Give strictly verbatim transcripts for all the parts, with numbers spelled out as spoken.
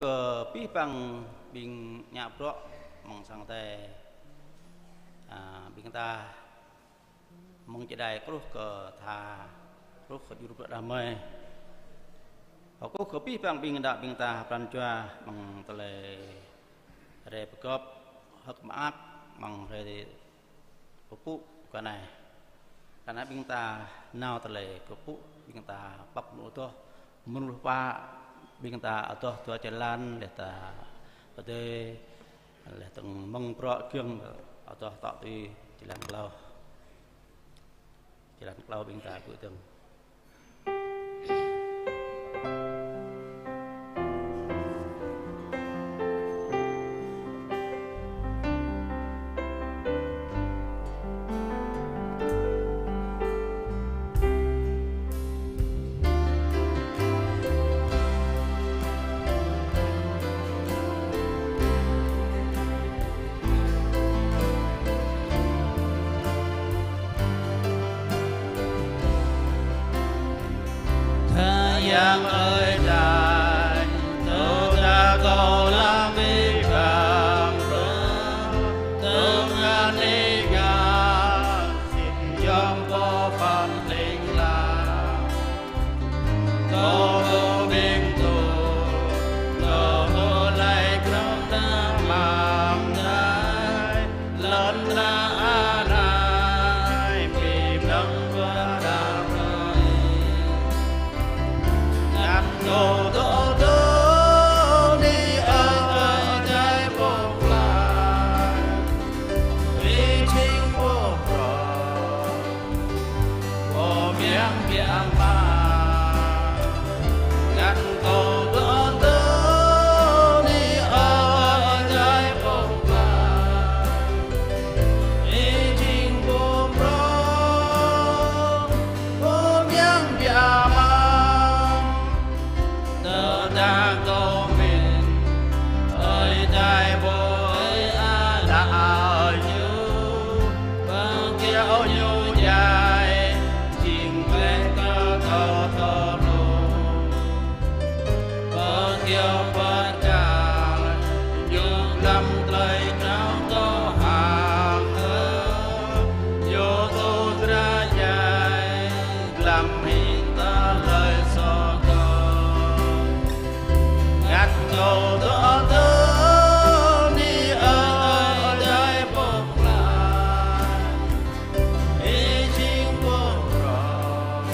Kơ abih bang ƀing ngă bruă amăng sang Ơi Adai. A, ƀing ta mơ̆ng čơđai truh kơ tha, truh kơ djru bruă đah kơmơi. Kơkuh kơ abih bang ƀing đaŏ ƀing ta pran jua amăng tơlơi rai pơgop hơ̆k mơak amăng rai pơpŭ kơ anai. Kơ anai ƀing ta nao tơlơi kơkuh, ƀing ta pap mơnuih adoh, mơnuih pă, ƀing ta adoh dua jơlan, laih ta pơdơi, laih dơ̆ng mơ̆ng bruă giŏng, adoh tŏ tui jơlan klâo. Jơlan klâo ƀing ta gơ̆ dơ̆ng. Khua Yang ơi, đaŏ tơdah kâo lăng abih bang bruă, tơl ngă anai ngă adih, yom pơpŭ pơpŭ ling lang. Kâo ƀu ƀing tŭ, kâo ƀu laĭ krong tơnap mơ̆ng Ơi Adai, lŏn tơnah anai ƀing nong pơđar kơ Ih. Ngăn kâo dŏ tơ ni Ơi Adai pơklaih, Ih jing pô prong. Pô mơyang biă mă, ngăn kâo dŏ tơ ni Ơi Adai pơklaih, Ih jing pô prong, pô mơyang biă mă. Tơdah kâo mĭn, Ơi Adai pô ơi, a đaŏ Ñu, pơkiaŏ Ñu djai, jing glaĭ kơ kâo tơlơi. Pơkiaŏ pơčah Ñu glăm tơlơi krao kâo hăng hơ̆k, Ñu tŭ dra djai glăm hing tơlơi soh kâo. Ngăn kâo dŏ tơ ni Ơi Adai pơklaih, Ih jing pô prong,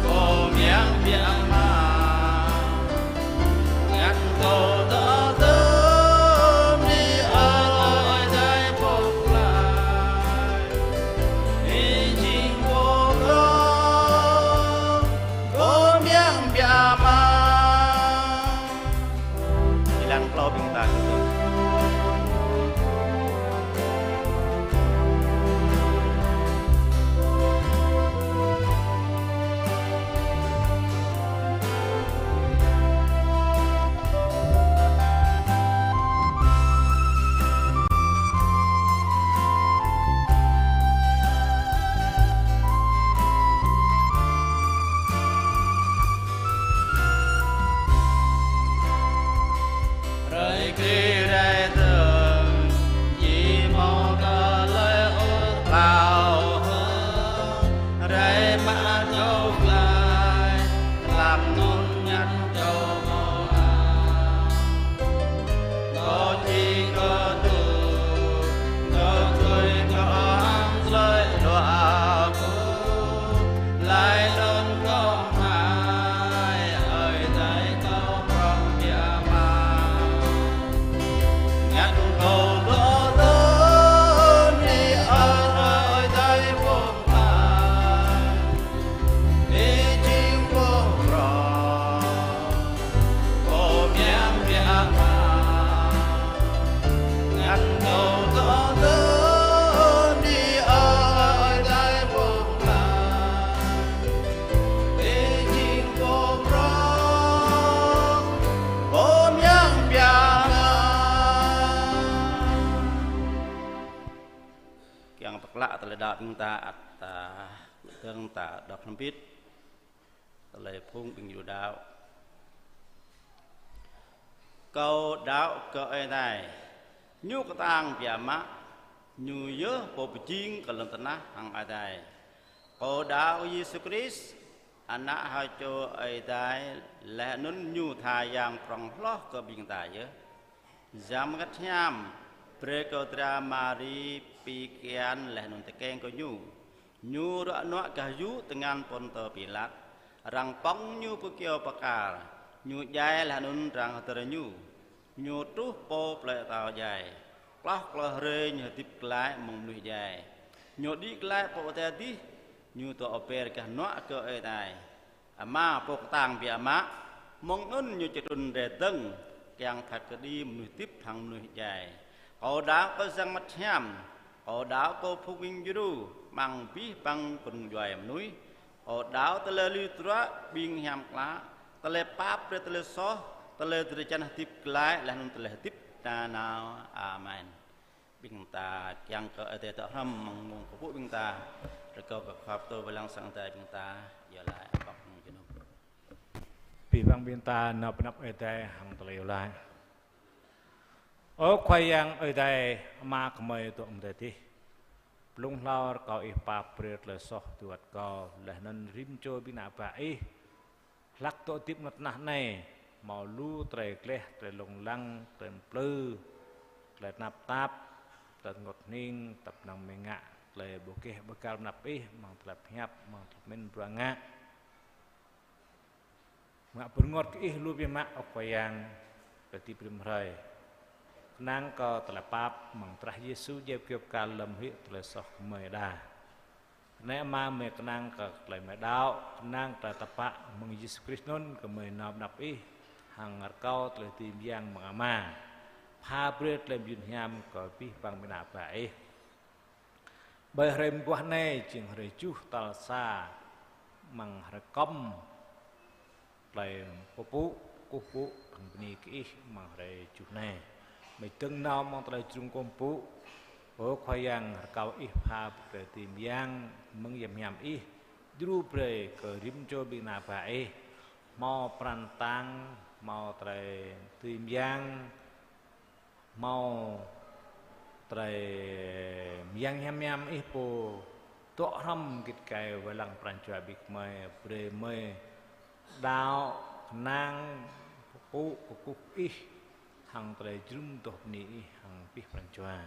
pô mơyang biă mă. Ngăn kâo dŏ tơ ni Ơi Adai pơklaih, Ih jing pô prong, pô mơyang biă mă. Jơlan klâo ƀing ta gơ̆ dơ̆ng. Hrơi kri rai dơ̆ng, či mâo tơlơi ur hlâo hơ̆, rai mă čô glaĭ, glăm anŭn ngăn čô mâo ang. Kâo či kơdŭ, kơdui kơ hăng tơlơi luă kơ, laih anŭn kâo hai, Ơi Adai kâo prong biă mă. Ngăn kâo dŏ tơ ni Ơi Adai pơklaih, Ih jing pô prong, pô mơyang biă mă. Ngăn kâo dŏ tơ ni Ơi Adai pơklaih, Ih jing pô prong, pô mơyang biă mă. Kiăng pơklă tơlơi đaŏ ƀing ta ăt ta dơ̆ng ta đŏk hrŏm hơbĭt. Tơlơi phung ƀing Yuđa. Kâo đaŏ kơ Ơi Adai, Ñu kơtang biă mă, Ñu yơh Pô pơjing kơ lŏn tơnah hăng adai. Kâo đaŏ kơ Yêsu Krist, Ană ha čô Ơi Adai, laih anŭn Ñu tha Yang prŏng hloh kơ ƀing ta yơh. Yang Bơngăt Hiam brơi kơ dra Mari pi kian laih anŭn tơkeng kơ Ñu. Ñu ruă nuă gah yŭ tơngan Pôntơ Pilat, arăng pŏng Ñu pơ kyâo pơkal, Ñu djai laih anŭn arăng hơdơr Ñu. Ñu truh pơ plơi atâo djai, hloh klâo hrơi Ñu hơdip glaĭ mơ̆ng mơnuih djai. Ñu đĭ glaĭ pơ adai adih, Ñu dŏ ber gah hnuă kơ Ơi Adai Ama Pô kơtang biă mă, mơ̆ng anŭn Ñu či trŭn rai dơ̆ng, kiăng phat kơđi mơnuih hơdip hăng mơnuih djai. Kâo đaŏ kơ Yang Bơngăt Hiam, kâo đaŏ kơ phung ƀing djru, amăng abih bang kơnung djuai mơnuih. Kâo đaŏ tơlơi lui tơdruă ƀing hiam klă, tơlơi pap brơi tơlơi soh, tơlơi drơi jăn hơdip glaĭ, laih anŭn tơlơi hơdip nanao. Amen. Ƀing ta kiăng kơ Ơi Adai dŏ hrŏm mơ̆ng mông kơkuh ƀing ta, rơkâo kơ khua pơtô wai lăng sang Ơi Adai ƀing ta, iâu laĭ pŏk mơ̆ng jơnum. Abih bang ƀing ta nao pơ anăp Ơi Adai hăng tơlơi iâu laĭ. Ơ Khua Yang Ơi Adai, Ama gơmơi dŏ amăng adai adih. Blung hlâo rơkâo Ih pap brơi tơlơi soh tui wơ̆t kâo, laih anŭn rĭm čô ƀing ană bă Ih hlak dŏ hơdip amăng tơnah anai, hmâo lu tơlơi gleh, tơlơi lông lăng, tơlơi plư, tơlơi tơnap tap, tơlơi rơngot hning, tơlơi pơnăng mơngă, tơlơi ƀu gêh ƀu găl pơ anăp Ih, amăng tơlơi pơhiăp, amăng tơlơi pơmĭn bruă ngă. Ngă pơrơngot kơ Ih lu biă mă, ơ Khua Yang, tơlơi hơdip rĭm hrơi. Kơnang kơ tơlơi pap, amăng drah Yêsu djai pơ kyâo pơkal lơ̆m hĭ tơlơi soh gơmơi đa. Anai Ama, gơmơi kơnang kơ tơlơi gơmơi đaŏ, kơnang tơlơi tơpă mơ̆ng Yêsu Krist anŭn gơmơi nao pơ anăp Ih, hăng rơkâo tơlơi dưi mơyang mơ̆ng Ama. Pha brơi tơlơi mơyun hiam kơ abih bang ƀing ană bă Ih. Ƀơi hrơi mơguah anai jing hrơi tơjuh tal sa amăng hrơi kơm tơlơi pơpŭ, kơkuh pơpŭ, hăng bơni kơ Ih amăng hrơi tơjuh anai. Gơmơi dơ̆ng nao amăng tơlơi jơnum kơkuh pơpŭ. Ơ Khua Yang, rơkâo Ih pha brơi tơlơi dưi mơyang mơ̆ng Yang Hiam Ih, djru brơi kơ rĭm čô ƀing ană bă Ih, hmâo pran tang, hmâo tơlơi dưi mơyang, hmâo tơlơi mơyang hiam hiam Ih pô dŏ hrŏm git gai wai lăng pran jua ƀing gơmơi, brơi gơmơi đaŏ kơnang pơpŭ kơkuh Ih hăng tơlơi jơnum adoh bơni Ih hăng abih pran jua.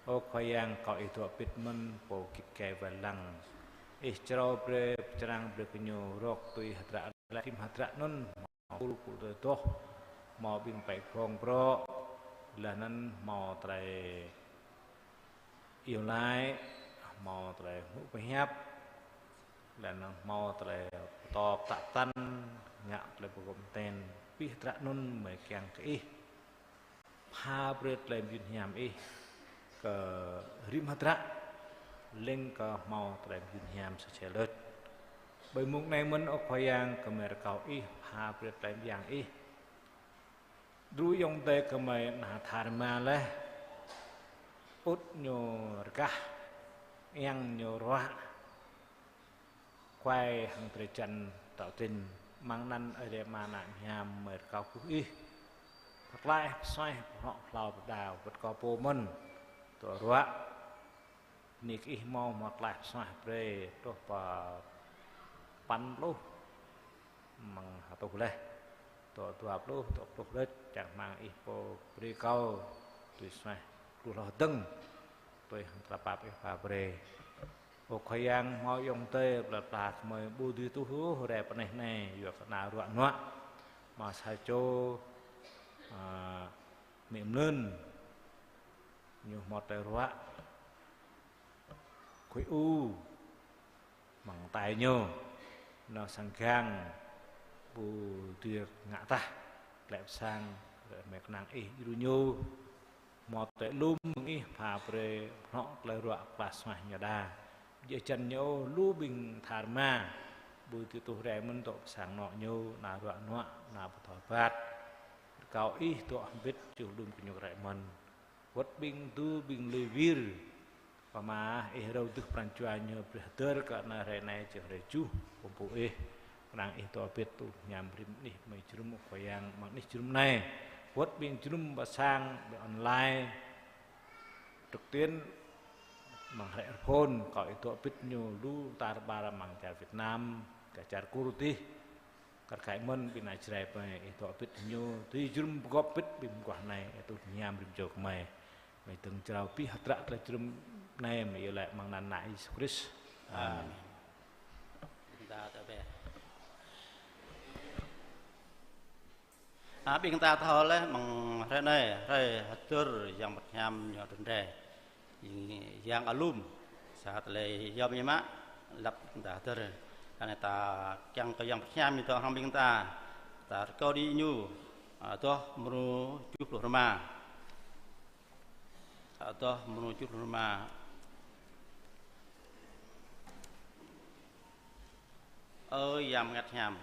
Ơ Khua Yang, rơkâo Ih dŏ hơbĭt mơ̆n pô git gai wai lăng. Ih črâo brơi, pơčrang brơi kơ ñu rŏk tui hơdră, laih rĭm hơdră anŭn hmâo pul pul tơlơi adoh, hmâo ƀing pai gong brŏ, laih anŭn hmâo tơlơi iâu laĭ, hmâo tơlơi hmư̆ pơhiăp, laih anŭn hmâo tơlơi pơtô pơtă tăn, ngă tơlơi pơgŏm ten, abih hơdră anŭn gơmơi kiăng kơ Ih pha brơi tơlơi mơyun hiam Ih kơ rĭm hơdră, leng kơ hmâo tơlơi mơyun hiam sa čô lĕ. Ƀơi mông anai mơ̆n, ơ Khua Yang, gơmơi rơkâo Ih pha brơi tơlơi mơyang Ih. Djru ayŏng adơi gơmơi ană tha rơma laih, ŭt ñu rơgah, eng ñu ruă, kuai hăng drơi jăn tŏ tĭn. Amăng anăn Ơi Adai Ama, Ană Hiam, gơmơi rơkâo kơkuh Ih pơklaih pơsuaih, pơhnŏ pơhlao pơđao, wơ̆t kơ pô mơ̆n dŏ ruă. Bơni kơ Ih hmâo, hmâo klaih pơsuaih brơi truh pơ păn pluh amăng hơtuh laih. Dŏ dua pluh, dŏ pluh lĕ, čang rơmang Ih pô brơi kâo dưi suaih pluh hloh dơ̆ng, tui hăng tơlơi pap Ih pha brơi. Ơ Khua Yang, hmâo ayŏng adơi plơi pla gơmơi ƀu dưi tuh ôh rai pơ anih anai, yua kơ ană ruă nuă. Hmâo sa čô, a, amĭ mlơn, ñu hmâo tơlơi ruă khối u amăng tai ñu, nao sang gang, ƀu dưi ngă tah, klĕ pơ sang, rơmang kơnang Ih djru ñu, hmâo tơlơi lum mơ̆ng Ih pha brơi, pơhnŏ tơlơi ruă klaih suaih ñu đa. Djơ̆ jăn ñu lu ƀing tha rơma, ƀu dưi tuh rai mơ̆n dŏ pơ sang anŏ ñu, ană ruă nuă, ană pơtô bat. Rơkâo Ih dŏ hơbĭt čuh lum kơ ñu kơ rai mơ̆n. Wơ̆t ƀing tŭ ƀing lui wir, pơma Ih rơ̆u dơ̆ng pran jua ñu brơi hơdơr kơ anai hrơi anai jing hrơi tơjuh kơkuh pơpŭ Ih. Kơnang Ih dŏ hơbĭt tui hiam rĭm anih gơmơi jơnum, Ơ Khua Yang, amăng anih jơnum anai. Wơ̆t ƀing jơnum pơ sang, ƀing online, trực tuyến, amăng hrĕ phone, kâo Ih dŏ hơbĭt ñu lu tar ƀar amăng čar Việt Nam, kơ čar Kur dih. Kar kaĭ mơ̆n ƀing ană Jrai gơmơi, Ih dŏ hơbĭt ñu, tui jơnum pơgop hơbĭt ƀing mơguah anai, Ih tui hiam rĭm čô gơmơi. Gơmơi dơ̆ng jrao abih hơdră tơlơi jơnum anai, gơmơi iâu laĭ amăng anăn Ană Yêsu Krist. Amen. Amen. Ƀing ta tơ ƀĕ. A, ƀing ta thâo laih amăng hrơi anai, hrơi hơdơr Yang Bơngăt Hiam ñu trŭn rai. Yang alum, sa tơlơi yom biă mă, lăp ƀing ta hơdơr. Anai ta kiăng kơ Yang Bơngăt Hiam ñu dŏ hrŏm ƀing ta. Ta rơkâo đĭ ñu, a, adoh mrô tơjuh pluh rơma. Adoh mrô tơjuh pluh rơma. Ơ Yang Bơngăt Hiam.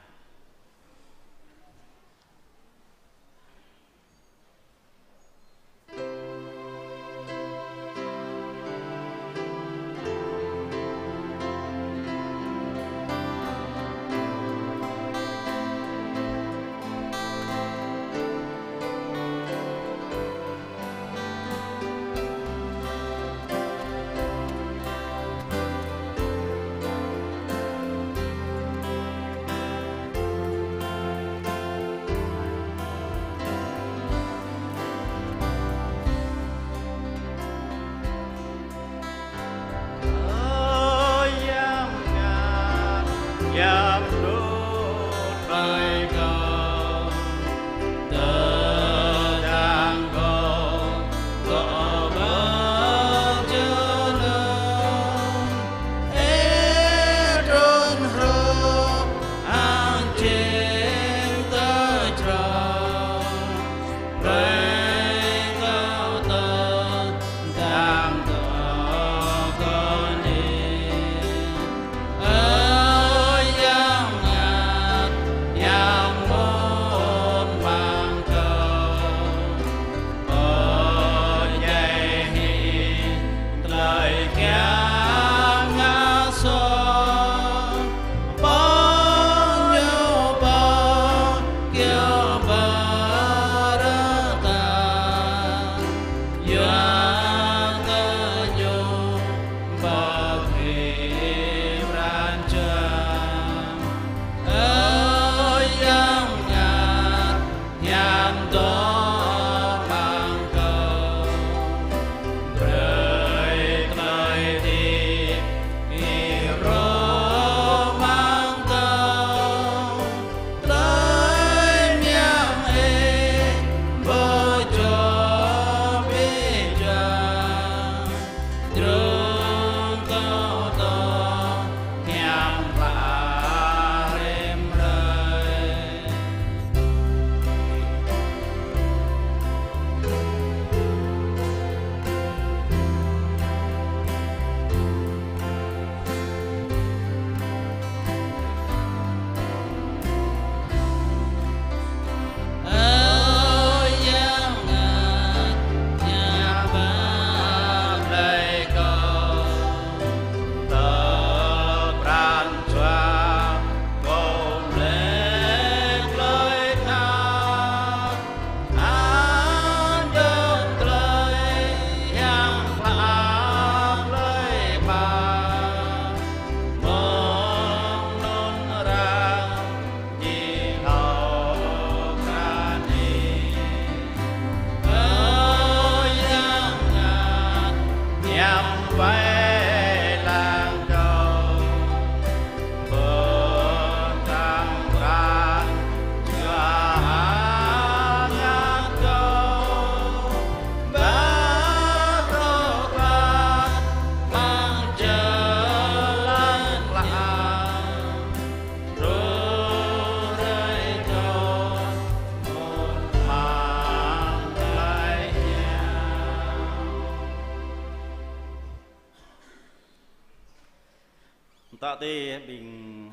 Tŏ tui ƀing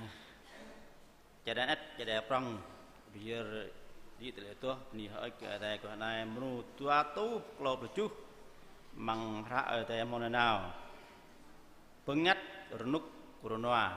čơđai anet, čơđai prŏng, ƀiă ri tơlơi tuh, bơni hơơč kơ Ơi Adai kơ anai mrô dua rơtuh klâo pluh tơjuh, amăng hră Ơi Adai mơ̆ng nanao. Bơngăt rơnŭk rơnua.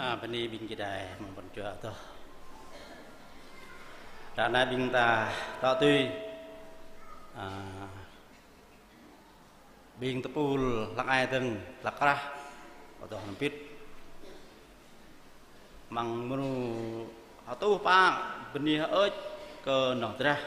A, bơni ƀing čơđai mơ̆ng pran jua adôh. Ră anai ƀing ta dŏ tui, a, ƀing tơpul hlăk ai dơ̆ng, hlăk krah, adôh hrŏm hơbĭt. Amăng mrô hơtuh pă, bơni hơơč kơ noh drah.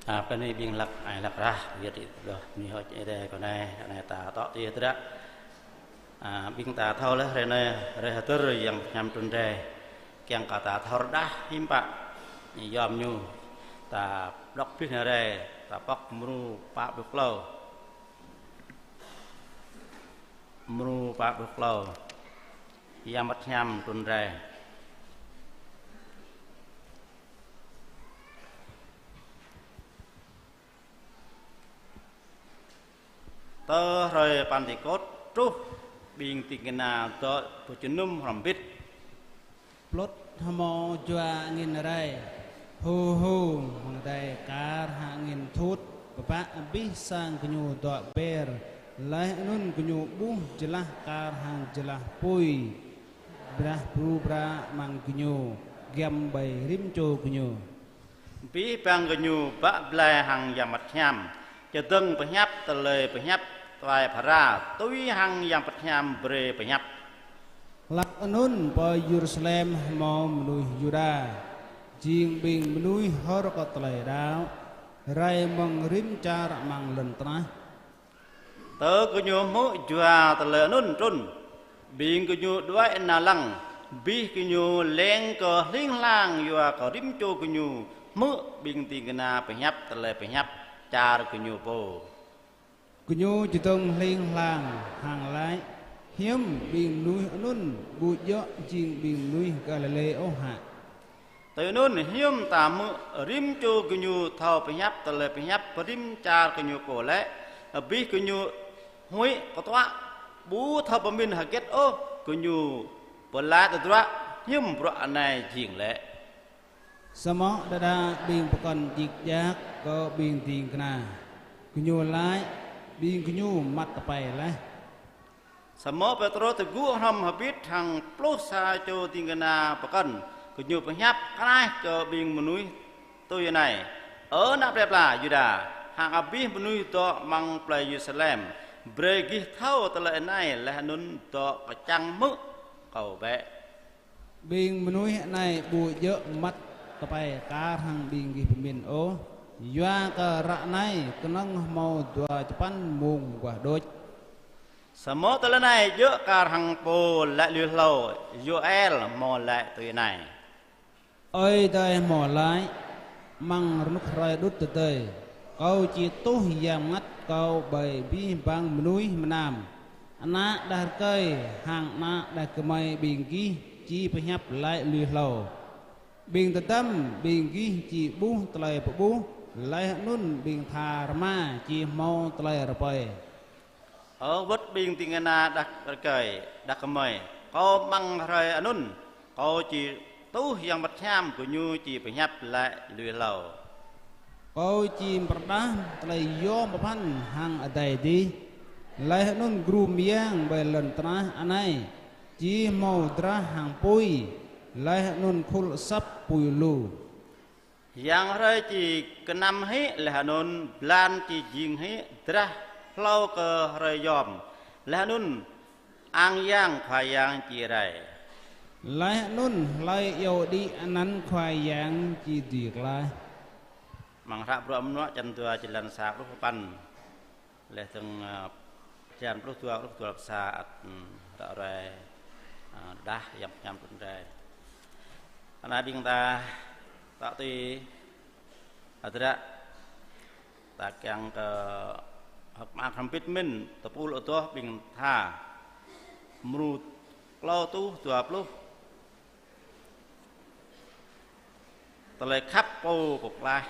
A, kơ anai ƀing hlăk, ai hlăk rah, yơh ti tơdah, anai hơ̆ čơđai kơ anai, anai ta tŏ tui hơdră. A, ƀing ta thâo laih hrơi anai, hrơi hơdơr Yang Hiam trŭn rai. Kiăng kơ ta thâo rơđah hiư̆m pă yom ñu, ta đŏk abih anai rai, ta pŏk mrô pă pluh klâo. Mrô pă pluh klâo. Yang Bơngăt Hiam trŭn rai. Tơ hrơi Pentekôt truh, ƀing ding kơna dŏ pơjơnum hrŏm hơbĭt. Pluh hmâo jua angin rai. Hu hu, mơ̆ng adai kar hăng angin thut, pơpă abih sang gơñu dŏ ber, laih anŭn gơñu ƀuh jơlah kar hăng jơlah apui brah bru bră amăng gơñu, giăm ƀơi rĭm čô gơñu. Abih bang gơñu bă blai hăng Yang Bơngăt Hiam, čơdơ̆ng pơhiăp tơlơi pơhiăp tuai phara, tui hăng Yang Bơngăt Hiam brơi pơhiăp. Hlak anŭn pơ Yêrusalem hmâo mơnuih Yuđa, jing ƀing mơnuih hơr kơ tơlơi đaŏ, rai mơ̆ng rĭm čar amăng lŏn tơnah. Tơ gơñu hmư̆ jua tơlơi anŭn trŭn, ƀing gơñu đuaĭ nao lăng, abih gơñu leng kơ hling hlang yua kơ rĭm čô gơñu hmư̆ ƀing ding kơna pơhiăp tơlơi pơhiăp čar gơñu pô. Gơñu čơdơ̆ng hling hlang hăng laĭ: Hiư̆m ƀing mơnuih anŭn ƀu djơ̆ jing ƀing mơnuih Galilê ôh hă? Tui anŭn hiư̆m ta hmư̆ rĭm čô gơñu thâo pơhiăp tơlơi pơhiăp rĭm čar gơñu pô lĕ, abih gơñu huĭ kơtuă, ƀu thâo pơmĭn hơget ôh, gơñu pơlaĭ tơdruă: Hiư̆m bruă anai jing lĕ? Samơ̆ đơđa ƀing pơkŏn djik djak kơ ƀing ding kơna, gơñu laĭ: Ƀing gơñu măt tơpai laih. Samơ̆ Pêtrôs tơgŭ hrŏm hơbĭt hăng pluh sa čô ding kơna pơkŏn, gơñu pơhiăp kraih kơ ƀing mơnuih tui anai: Ơ ană plei pla Yuđa, hăng abih mơnuih dŏ amăng plei Yêrusalem, brơi gih thâo tơlơi anai laih anŭn dŏ kơčăng hmư̆ kâo bĕ. Ƀing mơnuih anai ƀu djơ̆ măt tơpai kar hăng ƀing gih pơmĭn ôh, yua kơ ră anai kơnơ̆ng hmâo dua čơpăn mông guah đôč. Samơ̆ tơlơi anai djơ̆ kar hăng pô laĭ lui hlâo Yôel hmâo laĭ tui anai: Ơi Adai hmâo laĭ: Amăng rơnŭk hrơi đŭt tơdơi, Kâo či tuh Yang Bơngăt Kâo ƀơi abih bang mơnuih mơnam. Ană đah rơkơi hăng ană đah kơmơi ƀing gih či pơhiăp laĭ lui hlâo. Ƀing tơdăm ƀing gih či ƀuh tơlơi pơƀuh, laih anŭn ƀing tha rơma či hmâo tơlơi rơpơi. Ơ wơ̆t ƀing ding kơna đah rơkơi, đah kơmơi, kâo amăng hrơi anŭn, kâo či tuh Yang Bơngăt Hiam, gơñu či pơhiăp laĭ lui hlâo. Kâo či pơrơđah tơlơi yom pơphan hăng adai adih, laih anŭn gru mơyang ƀơi lŏn tơnah anai či hmâo drah hăng apui, laih anŭn khul asăp apui lu. Yang hrơi či kơnăm hĭ, laih anŭn blan či jing hĭ drah hlâo kơ hrơi yom, laih anŭn ang yang Khua Yang či rai. Laih anŭn hlơi iâu đĭ anăn Khua Yang či dưi klaih. Amăng hră Bruă Mơnuă čăn dua, jơlan sa truh păn. Laih dơ̆ng, ơ, čăn pluh dua, pluh dua pluh sa ăt, ưm, ră ruai, ơ, đah Yang Hiam trŭn rai. Anai ƀing ta, ta tui hơdră, ta kiăng kơ hơ̆k mơak hrŏm hơbĭt mơ̆n, tơpul adoh ƀing tha, mrô klâo tuh dua pluh. Tơlơi khăp Pô pơklaih.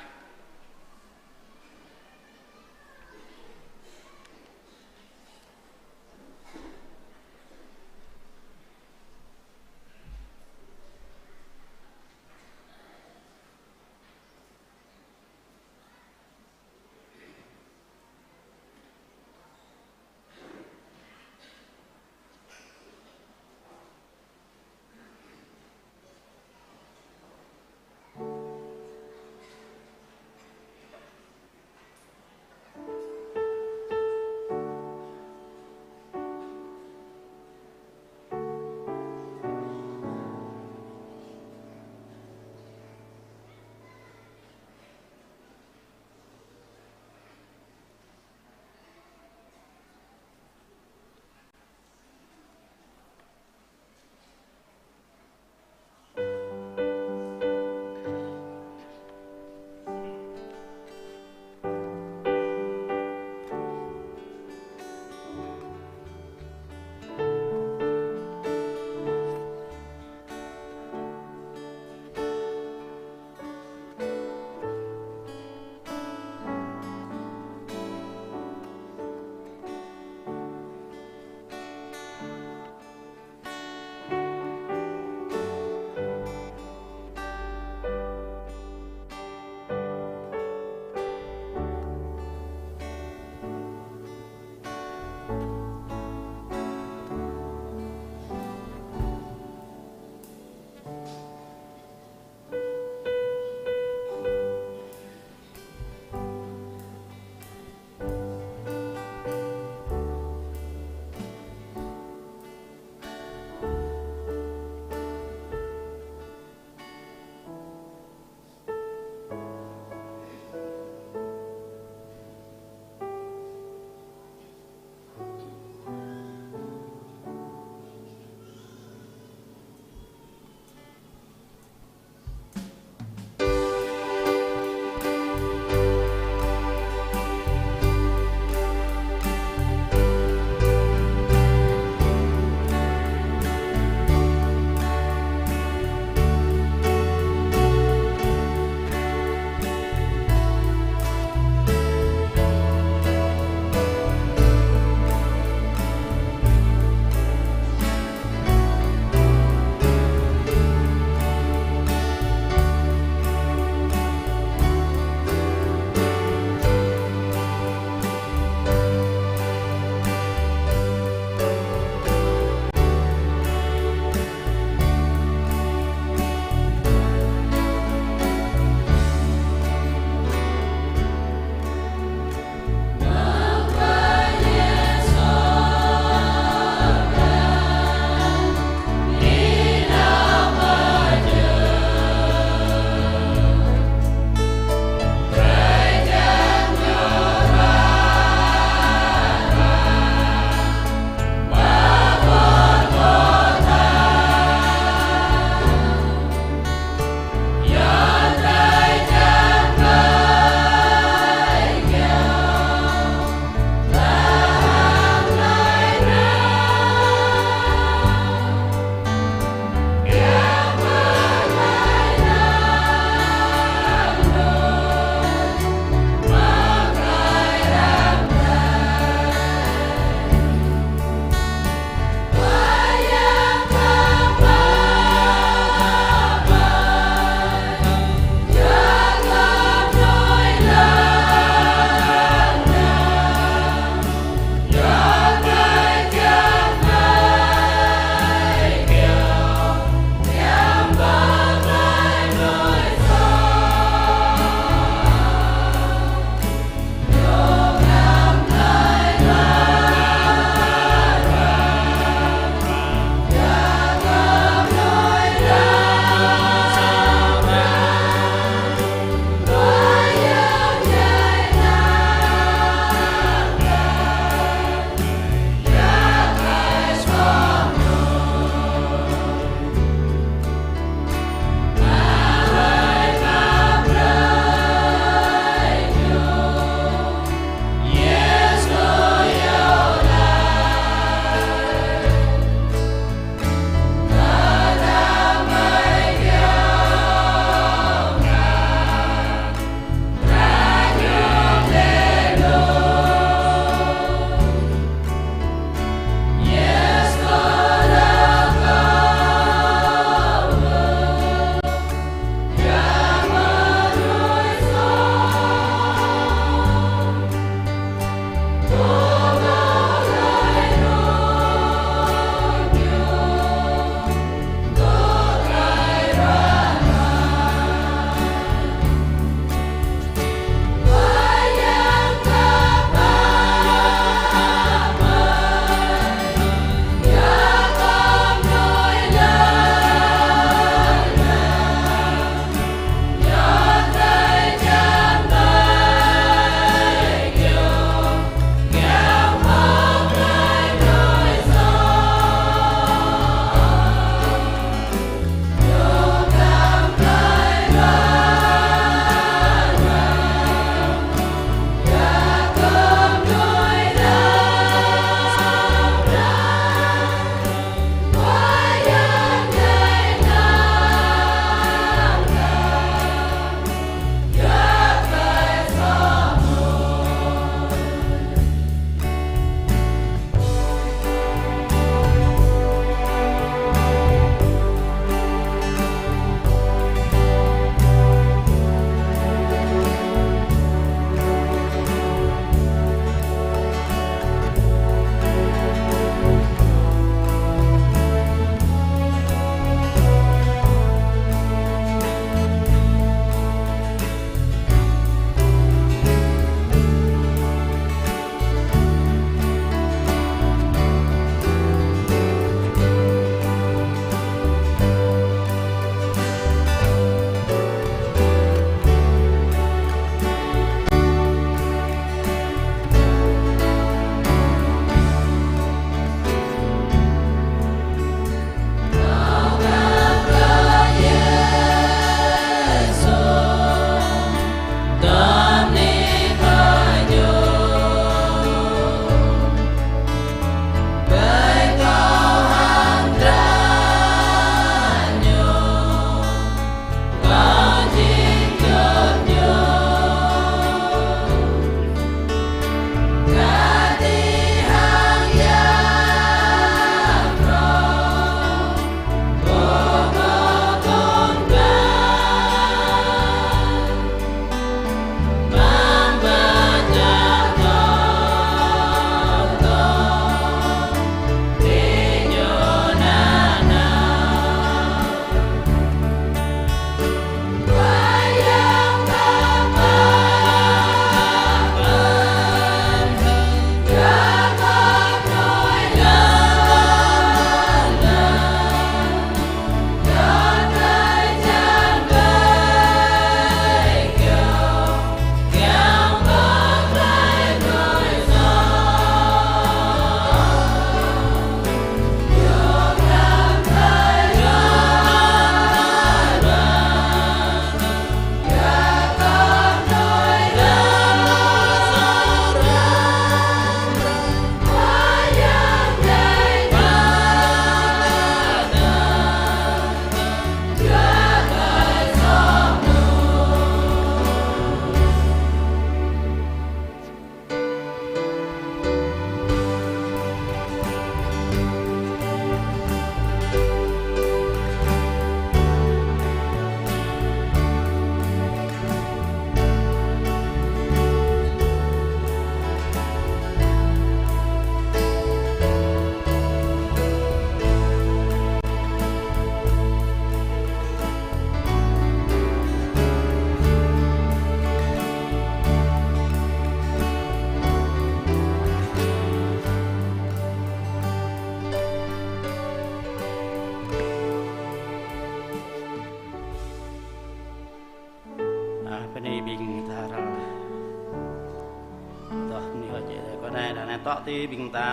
Tŏ ti ƀing ta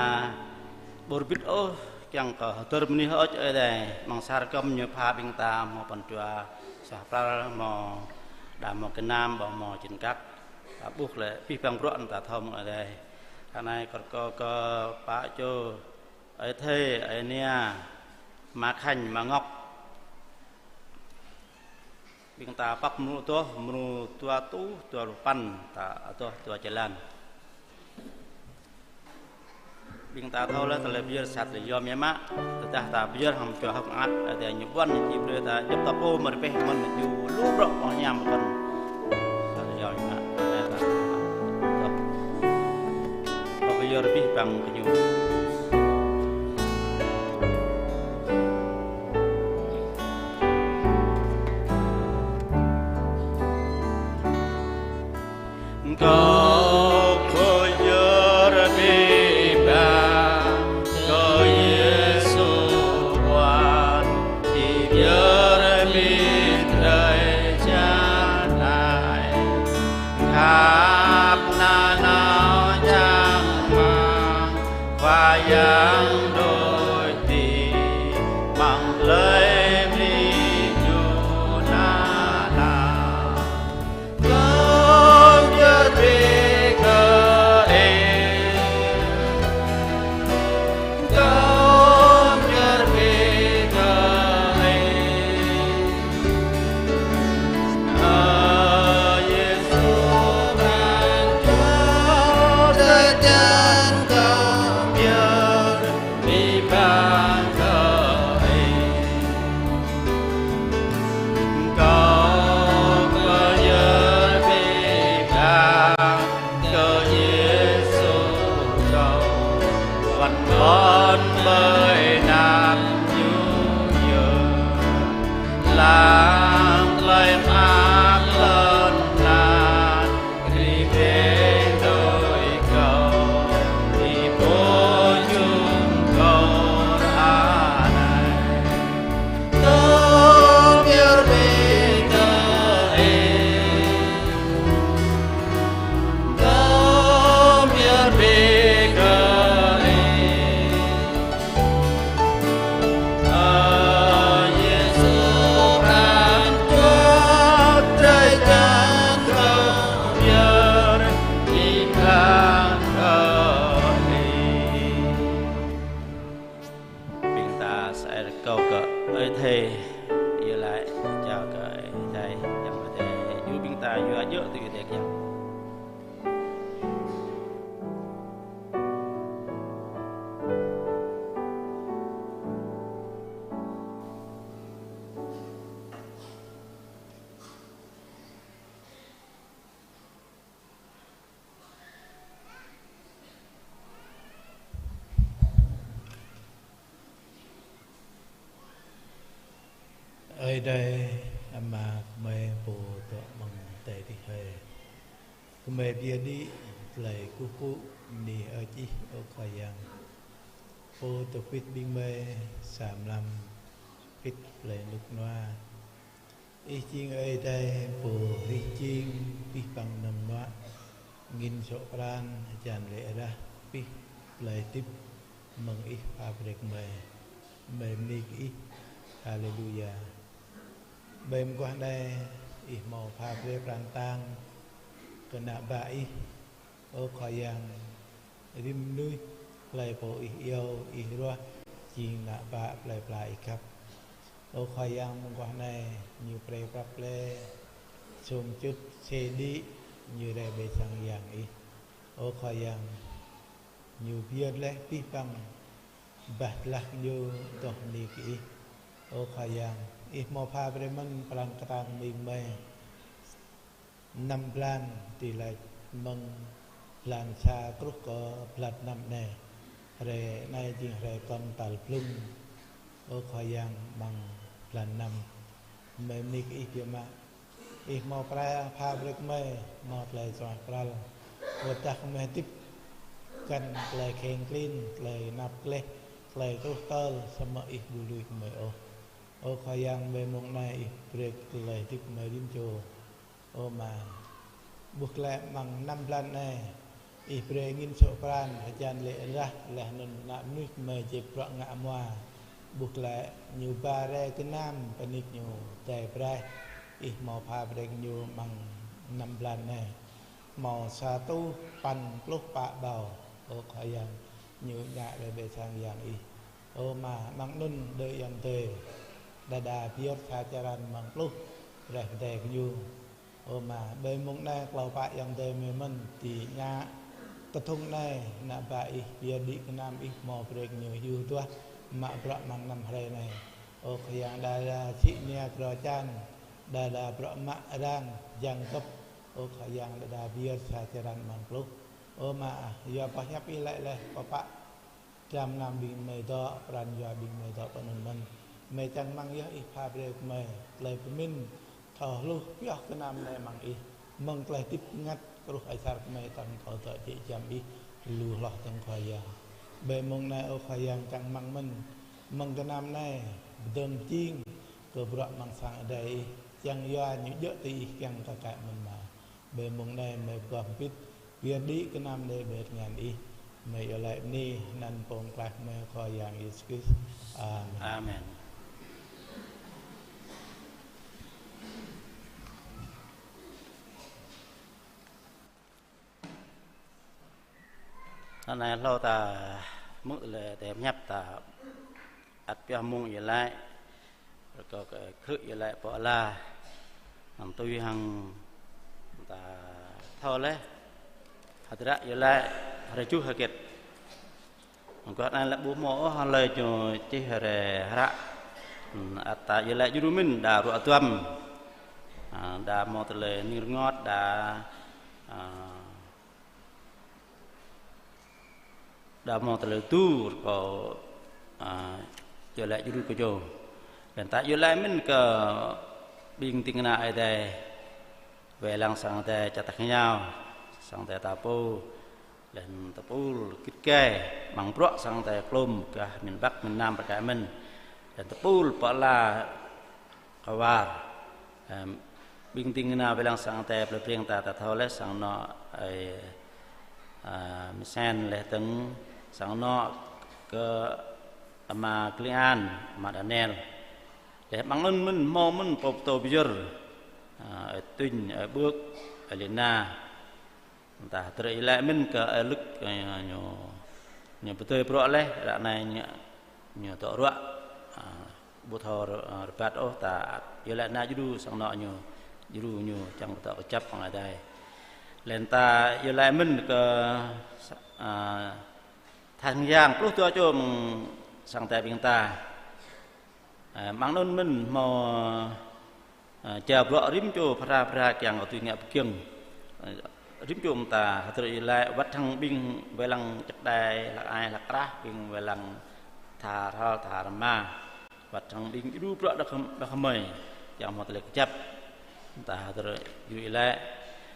ƀu rơbit ôh, kiăng kơ hơdơr bơni hơơč Ơi Adai, amăng sa rơkơm ñu pha ƀing ta hmâo pran jua suaih pral, hmâo đa hmâo gơnam, ƀu hmâo jên kăk. Ta ƀuh lĕ abih bang bruă anŭn ta thâo mơ̆ng Ơi Adai. Ră anai kâo rơkâo kơ pă čô, ơi Thê, ơi Nia, ama Khanh, ama Ngọc. Ƀing ta pŏk mrô adoh, mrô dua rơtuh dua pluh păn, ta adoh dua jơlan. Ƀing ta thâo lĕ tơlơi pơyơr sat lĕ yom yơh mă, tơdah ta pơyơr hăng pơjua hơ̆k mơak, Ơi Adai ñu ƀuăn, ñu brơi ta djŏp ta pô mơ̆ rơbeh mơ̆n, ñu lu bruă pơhiam pơkŏn. Sat lĕ yom yơh mă, ta, ta, ta pơyơr abih bang kơ ñu. Kâo pơyơr abih bang kơ Yêsu ƀuăn, pơyơr abih drơi jăn anai. Khăp nanao čang rơmang, Khua Yang đuaĭ ti amăng tơlơi mĭn ñu nanao. Kâo pơyơr abih kơ Ih. Kâo pơyơr abih kơ Ih. Ơ Yêsu, pran jua drơi jăn kâo pơyơr abih bang kơ Ih. Kâo pơyơr abih bang kơ Yêsu kâo, ƀuăn ƀôn ƀơi anăn ñu yơh. Lăng tơlơi mơak lŏn tơnah, rĭm hrơi đuaĭ kâo, ƀơi pô čun kâo ră anai. Kâo pơyơr abih kơ Ih. Kâo pơyơr abih kơ Ih. Ơ Yêsu, pran jua drơi jăn kâo pơyơr abih bang kơ Ih. Ƀing ta sơăi rơkâo kơ ơi Thê, iâu laĭ jao kơ Ơi Adai, Yang Ơi Adai djru ƀing ta yua djơ̆ tui Ơi Adai kiăng. Ơi Adai, Ama gơmơi pô dŏ amăng adai adih hơi. Gơmơi pơyơr đĭ tơlơi kơkuh pơpŭ bơni hơơč Ih, ơ Khua Yang. Pô dŏ pĭt ƀing gơmơi sa mlam pĭt tơlơi rơnŭk rơnua. Ih jing Ơi Adai pô hrih jing abih bang mơnuă, angĭn sŏ pran, hơjan lĕ rah, abih tơlơi hơdip mơ̆ng Ih pha brơi kơ gơmơi. Gơmơi bơni kơ Ih. Haleluya. Ƀơi mơguah anai Ih hmâo pha brơi pran tang kơ ană bă Ih. Ơ Khua Yang, rĭm mơnuih hlơi pô Ih iâu, Ih ruah, jing ană bă plơi pla Ih khăp. Ơ Khua Yang, mơguah anai ñu brơi prăp lĕ sum čut sĕ đĭ ñu rai ƀơi sang Yang Ih. Ơ Khua Yang, ñu pơyơr laih abih bang bah tơlah ñu adoh bơni kơ Ih. Ơ Khua Yang, Ih hmâo pha brơi mơ̆n pran kơtang ƀing gơmơi. Năm blan tơlơi laĭ mơ̆ng blan sa truh kơ blan năm anai. Hrơi anai jing hrơi kŏn tal blung. Ơ Khua Yang, amăng blan năm. Gơmơi bơni kơ Ih biă mă. Ih hmâo pha, pha brơi kơ gơmơi, hmâo tơlơi suaih pral. Wơ̆t dah gơmơi hơdip găn tơlơi kheng klin, tơlơi năp gleh, tơlơi truh tơl, samơ̆ Ih ƀu lui gơmơi ôh. Ơ Khua Yang, ƀơi mông anai Ih brơi tơlơi hơdip gơmơi rĭm čô. Ơ Ama, ƀuh glaĭ amăng năm blan anai, Ih brơi angin sŏk pran, hơjan lê̆ rah, laih anŭn ană mơnuih gơmơi jĕ bruă ngă hmua. Ƀuh glaĭ ñu ba rai gơnam, pơnik ñu dai braih. Ih hmâo pha brơi kơ ñu amăng năm blan anai hmâo sa rơtuh păn pluh pă ƀâo. Ơ Khua Yang, ñu ngă rai ƀơi sang Yang Ih. Ơ Ama, amăng anŭn đơ ayŏng adơi đơđa pơyơr sa črăn amăng pluh, brơi pơdai kơ ñu. Ơ Ama, ƀơi mông anai klâo pă ayŏng adơi gơmơi mơ̆n, ti ngă kơthŭng anai, ană bă Ih pơyơr đĭ gơnam Ih hmâo brơi kơ ñu hyu duah mă bruă amăng năm hrơi anai. Ơ Khua Yang, đơđa sĭ nia kro čan, đơđa bruă mă arăng jăng gơ̆p. Ơ Khua Yang, đơđa pơyơr sa črăn amăng pluh. Ơ Ama, yua boh hiăp Ih laĭ laih, pơpă dram gơnam ƀing gơmơi dŏ, pran jua ƀing gơmơi dŏ pơ anŭn mơ̆n. Gơmơi čang rơmang yơh Ih pha brơi kơ gơmơi tơlơi pơmĭn, thâo hluh pioh gơnam anai amăng Ih, mơ̆ng tơlơi hơdip bơngăt truh asar gơmơi tơl thâo dŏ jĕ giăm Ih lu hloh dơ̆ng Khua Yang. Ƀơi mông anai ơ Khua Yang, čang rơmang mơ̆n, mơ̆ng gơnam anai pơdơ̆ng jing kơ bruă amăng sang adai Ih, čang yua ñu djơ̆ tui Ih kiăng kơ kăi mơ̆n mơ̆. Ƀơi mông anai gơmơi pơgop hơbĭt, pơyơr đĭ gơnam anai ƀơi tơngan Ih. Gơmơi iâu laĭ bơni anăn Pô Pơklaih gơmơi Khua Yang Yêsu Krist. Amen. Amen. Anai hlâo ta hmư̆ lĕ tơlơi pơhiăp ta ăt pioh mông iâu laĭ. Rơkâo kơ khư̆ iâu laĭ pô ala. Hăng tui hăng ta thâo laih. Hơdră iâu laĭ hrơi juh hơget. Mơguah anai lĕ ƀu hmâo ôh hlơi ñu čih rai hră. Ăt ta iâu laĭ djru mĭn đa ruă duăm. Đa hmâo tơlơi ning rơngot đa, đa hmâo tơlơi tu rơkâo iâu laĭ djru kơ ñu. Laih ta iâu laĭ mĭn kơ ƀing ding kơna Ơi Adai, wai lăng sang Ơi Adai čar tač rơngiao, sang Ơi Adai ta pô, laih tơpul git gai, amăng bruă sang Ơi Adai klôm, gah miền Bắc, miền Nam, rơkơi mĭn, laih tơpul pơala kơ war. Ƀing ding kơna wai lăng sang Ơi Adai plei Breng ta, ta thâo laih sang anŏ ơi Misen laih dơ̆ng sang anŏ kơ ama Klian, ama Daniel. Laih amăng anŭn mơ̆n hmâo mơ̆n pô pơtô pơyơr, ơi Tuñ, ơi Bưk, ơi Lina. Ta hơdră iâu laĭ mơ̆n kơ ơi Lŭk, ñu, ñu pơdơi bruă laih, ră anai ñu, ñu dŏ ruă, ƀu thâo rơbat ôh, ta iâu laĭ nao djru sang anŏ ñu, djru ñu čang pơtô kơjăp hăng Ơi Adai. Laih ta iâu laĭ mơ̆n kơ tha Yang pluh dua čô mơ̆ng sang Ơi Adai ƀing ta. Amăng anŭn mơ̆n hmâo ča bruă rĭm čô phara phara kiăng kơ tui ngă pơgiŏng. Rĭm čô mơta hơdră iâu laĭ wăt hăng ƀing wai lăng čơkơđai, hlăk ai hlăk krah, ƀing wai lăng tha rơhal tha rơma, wăt hăng ƀing djru bruă đah kơmơi kiăng hmâo tơlơi kơjăp. Ta hơdră djru iâu laĭ.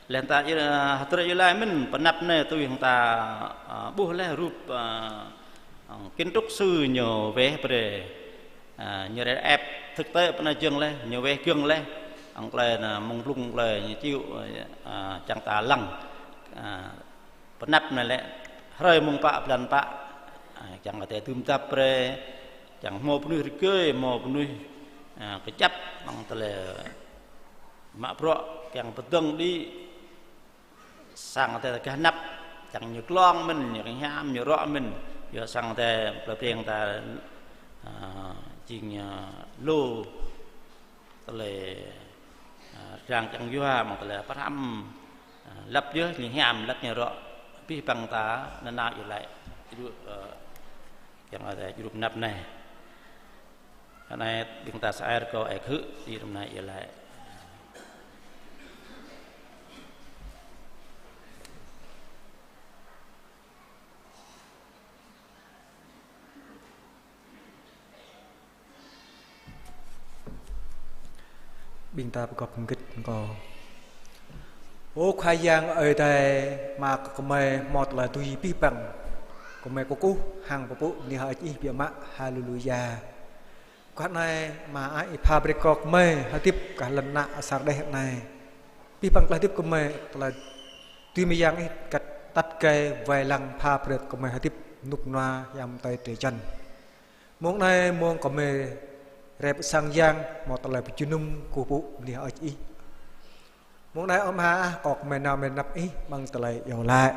Laih ta hơdră iâu laĭ mơ̆n pơanăp anai tui hăng ta ƀuh laih rup kiến trúc sư ñu weh brơi. Ñu rai ĕp thực tế pơ anai jơ̆ng laih, ñu weh gơ̆ng laih. Hăng tơlơi anai mơ̆ng blung tơlơi ñu čiu čang ta lăng. Pơanăp anai lĕ hrơi mông pă blan pă, čang kơ tơlơi dưm dăp brơi, čang hmâo mơnuih rơgơi, hmâo mơnuih kơjăp, amăng tơlơi mă bruă kiăng pơdơ̆ng đĭ sang Ơi Adai gah anăp, čang ñu glông mơ̆n, ñu kơ hiam, ñu rŏ mơ̆n, yua sang Ơi Adai plei Breng ta jing lu tơlơi rơđah čang yua, amăng tơlơi pơhrăm lăp yơh ñu hiam, lăp ñu rŏ, abih bang ta nanao iâu laĭ djru, kiăng Ơi Adai djru pơanăp anai. Anai ƀing ta sa ai rơkâo ai khư̆, ti rơm anai iâu laĭ. Ƀing ta pơgop hơget kâo. Ơ Khua Yang Ơi Adai, mă kơ gơmơi hmâo tơlơi tui abih bang. Gơmơi kơkuh hăng pơpŭ bơni hơơč Ih biă mă. Haleluya. Kơ anai mă ai Ih pha brơi kơ gơmơi hơdip kơ lŏn ană asar đeh anai. Abih bang tơlơi hơdip gơmơi, tơlơi tui mơyang Ih kăt Tăt gai wai lăng pha brơi kơmơi hơdip rơnŭk rơnua hiam tơi drơi jăn. Mông anai mông kơmơi rai pơ sang yang hmâo tơlơi pơjơnum kơkuh pơpŭ mơnuih hơơč Ih. Mông anai Ơ Ama ah, kâo kơmơi nao mơi anăp Ih amăng tơlơi iâu laĭ.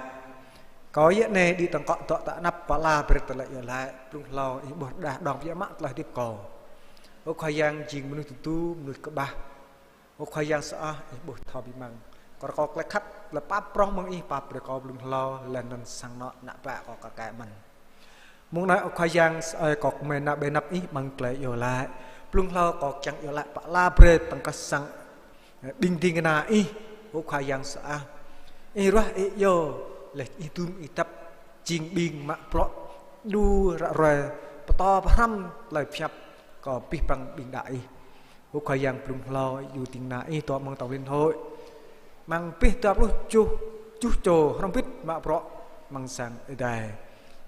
Kâo yơh anai đĭ tơ̆ng kŏ dŏ ta anăp pơala brơi tơlơi iâu laĭ. Blung hlâo Ih ƀuh rơđah đong biă mă tơlơi hơdip kâo. Ơ Khua Yang, jing mơnuih tơdu, mơnuih kơƀah. Ơ Khua Yang sơăh, Ih ƀuh thâo ƀing mơ̆ng. Kâo rơkâo tơlơi khăp, tơlơi pap prŏng mơ̆ng Ih pap brơi kâo blung hlâo, laih anŭn sang anŏ ană bă kâo kar kaĭ mơ̆n. Mông anai Ơ Khua Yang sơăi, kâo kơmơi nao ƀơi anăp Ih amăng tơlơi iâu laĭ. Blung hlâo kâo kiăng iâu laĭ pơala brơi tơ̆ng krah sang, ơ, ƀing ding kơna Ih, Ơ Khua Yang sơăh. Ih ruah Ih iâu, laih Ih dŭm Ih dăp, jing ƀing mă bruă, đu ră ruai, pơtô pơhrăm tơlơi pơhiăp kơ abih bang ƀing đaŏ Ih. Ơ Khua Yang, blung hlâo Ih djru ding kơna Ih dŏ amăng tŏng liên hội. Amăng abih dua pluh tơjuh, tơjuh čô hrŏm hơbĭt mă bruă amăng sang Ơi Adai.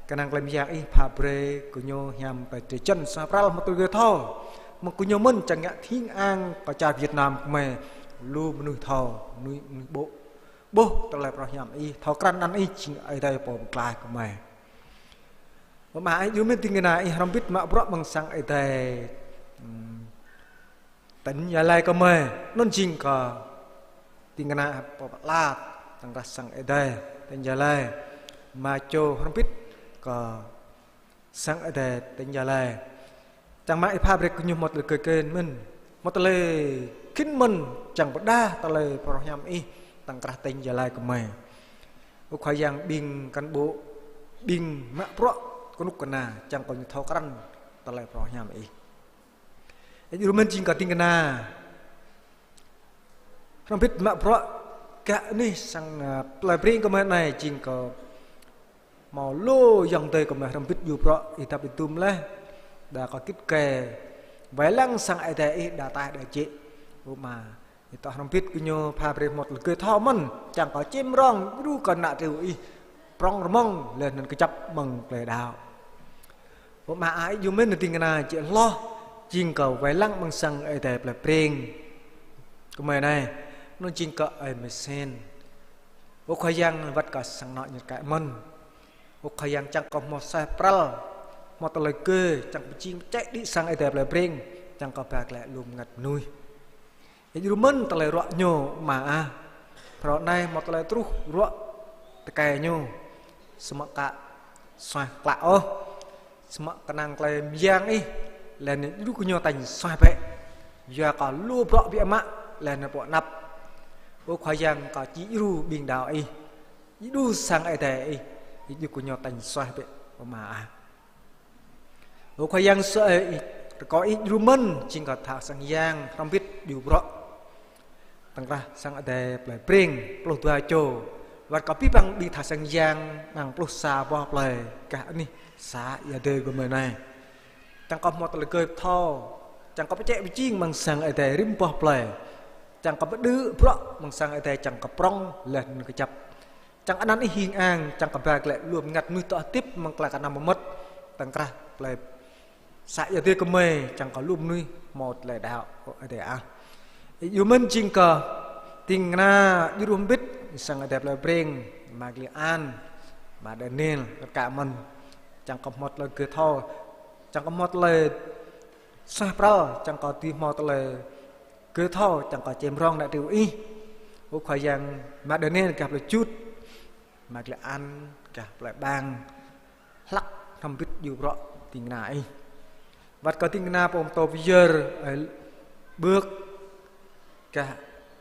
Kơnang tơlơi mơyang Ih pha brơi gơñu hiam tơi drơi jăn suaih pral hmâo tơlơi gơ̆ thâo. Mơ̆ng gơñu mơ̆n čang ngă hing ang kơ čar Việt Nam kơmơi lu mơnuih thâo, mơnuih, mơnuih ƀô̆. Ƀuh tơlơi pơrơhiam Ih, thâo krăn anăn Ih jing Ơi Adai pô pơklaih kơmơi. Ơ Ama ah, Ih djru mơ̆n ding kơna Ih hrŏm hơbĭt mă bruă amăng sang Ơi Adai, ưm, tỉnh Gia Lai kơmơi, anŭn jing kơ ding kơna pô pơala tơ̆ng krah sang Ơi Adai tỉnh Gia Lai. Ama čô hrŏm hơbĭt kơ sang Ơi Adai tỉnh Gia Lai. Čang mă Ih pha brơi kơ ñu hmâo tơlơi gơ̆ kơ̆n mơ̆n, hmâo tơlơi khĭn mơ̆n, čang pơđah tơlơi pơrơhiam Ih tơ̆ng krah tỉnh Gia Lai kơmơi. Ơ Khua Yang, ƀing cán bộ, ƀing mă bruă kơnuk kơna, čang kơ ñu thâo krăn tơlơi pơrơhiam Ih. Ih djru mơ̆n jing kơ ding kơna hrŏm hơbĭt mă bruă gah anih sang, ơ, plơi Breng kơmơi anai, jing kơ hmâo lu ayŏng adơi kơmơi hrŏm hơbĭt djru bruă Ih dăp Ih dŭm laih. Đa kơ git gai wai lăng sang Ơi Adai Ih đa ataih đa jĕ. Ơ Ama, Ih dŏ hrŏm hơbĭt gơñu pha brơi hmâo tơlơi gơ̆ thâo mơ̆n, čang kơ čem rong djru kơ ană triu Ih prŏng rơmŏng laih anŭn kơjăp amăng tơlơi đaŏ. Ơ Ama ah, Ih djru mơ̆n ding kơna jĕ hloh, jing kơ wai lăng amăng sang Ơi Adai plơi Breng kơmơi anai, anŭn jing kơ Ơi Mơsen. Ơ Khua Yang, wăt kơ sang anŏ ñu kar kaĭ mơ̆n. Ơ Khua Yang, čang kơ hmâo suaih pral, hmâo tơlơi gơ̆, čang pơjing pơčĕ đĭ sang Ơi Adai plơi Breng, čang kơ ba glaĭ lu bơngăt mơnuih. Ih djru mơ̆n tơlơi ruă ñu, Ama ah. Phrâo anai hmâo tơlơi truh ruă tơkai ñu. Samơ̆ ka suaih klă ôh. Samơ̆ kơnang tơlơi mơyang Ih, laih anŭn djru kơ ñu tañ suaih bĕ. Yua kơ lu bruă biă mă, laih anŭn pô anăp. Ơ Khua Yang, kâo či djru ƀing đaŏ Ih. Ih djru sang Ơi Adai Ih, Ih djru kơ ñu tañ suaih bĕ, Ama ah. Ơ Khua Yang sơăi, Ih, rơkâo Ih djru mơ̆n, jing kơ tha sang yang hrŏm hơbĭt djru bruă tơ̆ng krah sang Ơi Adai plơi Breng pluh dua čô. Wăt kơ abih bang ƀing tha sang yang amăng pluh sa boh plơi gah anih xã Ia Dơi kơmơi anai. Čang kơ hmâo tơlơi gơ̆ thâo, čang kơ pơčĕ pơjing amăng sang Ơi Adai rĭm boh plơi. Čang kơ pơđư̆ bruă amăng sang Ơi Adai čang kơ prŏng laih anŭn kơjăp. Čang anăn Ih hing ang, čang kơ ba glaĭ lu bơngăt mơnuih dŏ hơdip amăng tơlơi kơnăm mơmŏt tơ̆ng krah plơi xã Ia Dơi kơmơi, čang kơ lu mơnuih hmâo tơlơi đaŏ, Ơ Adai ah. Ih djru mơ̆n jing kơ ding kơna djru hơbĭt sang Ơi Adai plơi Breng, Ama Gli An, Ama Daniel, kar kaĭ mơ̆n. Čang kơ hmâo tơlơi gơ̆ thâo, čang kơ hmâo tơlơi suaih pral, čang kơ dưi hmâo tơlơi gơ̆ thâo, čang kơ čem rong ană triu Ih. Ơ Khua Yang, Ama Daniel gah plơi Jut, Ama Gli An gah plơi Bang, hlăk hrŏm hơbĭt djru bruă ding kơna Ih. Wăt kơ ding kơna pô pơtô pơyơr, Ơi Bưk gah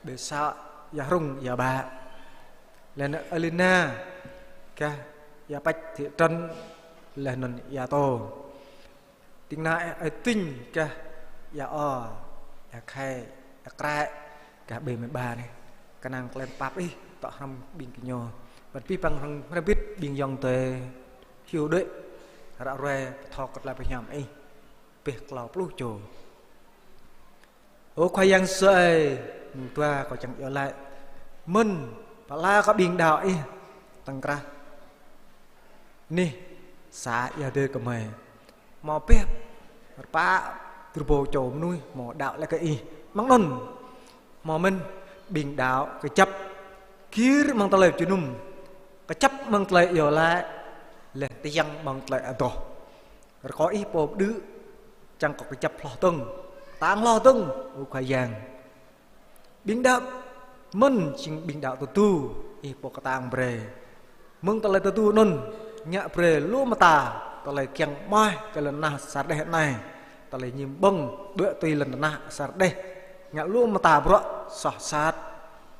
ƀơi xã Ia Hrung, Ia Bă. Laih anŭn Ơi Lina gah Ia Păch, thị trấn, laih anŭn Ia Tô. Ding kơna Ơi Tinh gah Ia O, Ia Khai, Ia Krăi, gah ƀơi mơ̆ng Ba anai. Kơnang tơlơi pap Ih dŏ hrŏm ƀing gơñu. Wăt abih bang hrŏm hơbĭt ƀing ayŏng adơi hyu đuaĭ ră ruai pơtô kơ tơlơi pơhiam Ih, abih klâo pluh čô. Ơ Khua Yang sơăi, mơ̆ng dua kâo čang iâu laĭ mơ̆n, pơala kơ ƀing đaŏ Ih tơ̆ng krah anih xã Ia Dơi kơmơi. Hmâo abih rơpa tơrơbâo čô mơnuih hmâo đaŏ laih kơ Ih. Amăng anŭn hmâo mơ̆n ƀing đaŏ kơjăp gir amăng tơlơi pơjơnum. Kơjăp mơ̆ng tơlơi iâu laĭ, laih tơyăng mơ̆ng tơlơi adoh. Rơkâo Ih pô pơđư̆, čang kơ kơjăp hloh dơ̆ng, kơtang hloh dơ̆ng, ơ Khua Yang. Ƀing đaŏ mơ̆n jing ƀing đaŏ tơdu, Ih pô kơtang brơi. Mơ̆ng tơlơi tơdu anŭn, ngă brơi lu mơta, tơlơi kiăng mơai kơ lŏn tơnah sa rơđeh anai. Tơlơi ñim ƀơ̆ng, đuaĭ tui lŏn tơnah sa rơđeh. Ngă lu mơta bruă, soh sat,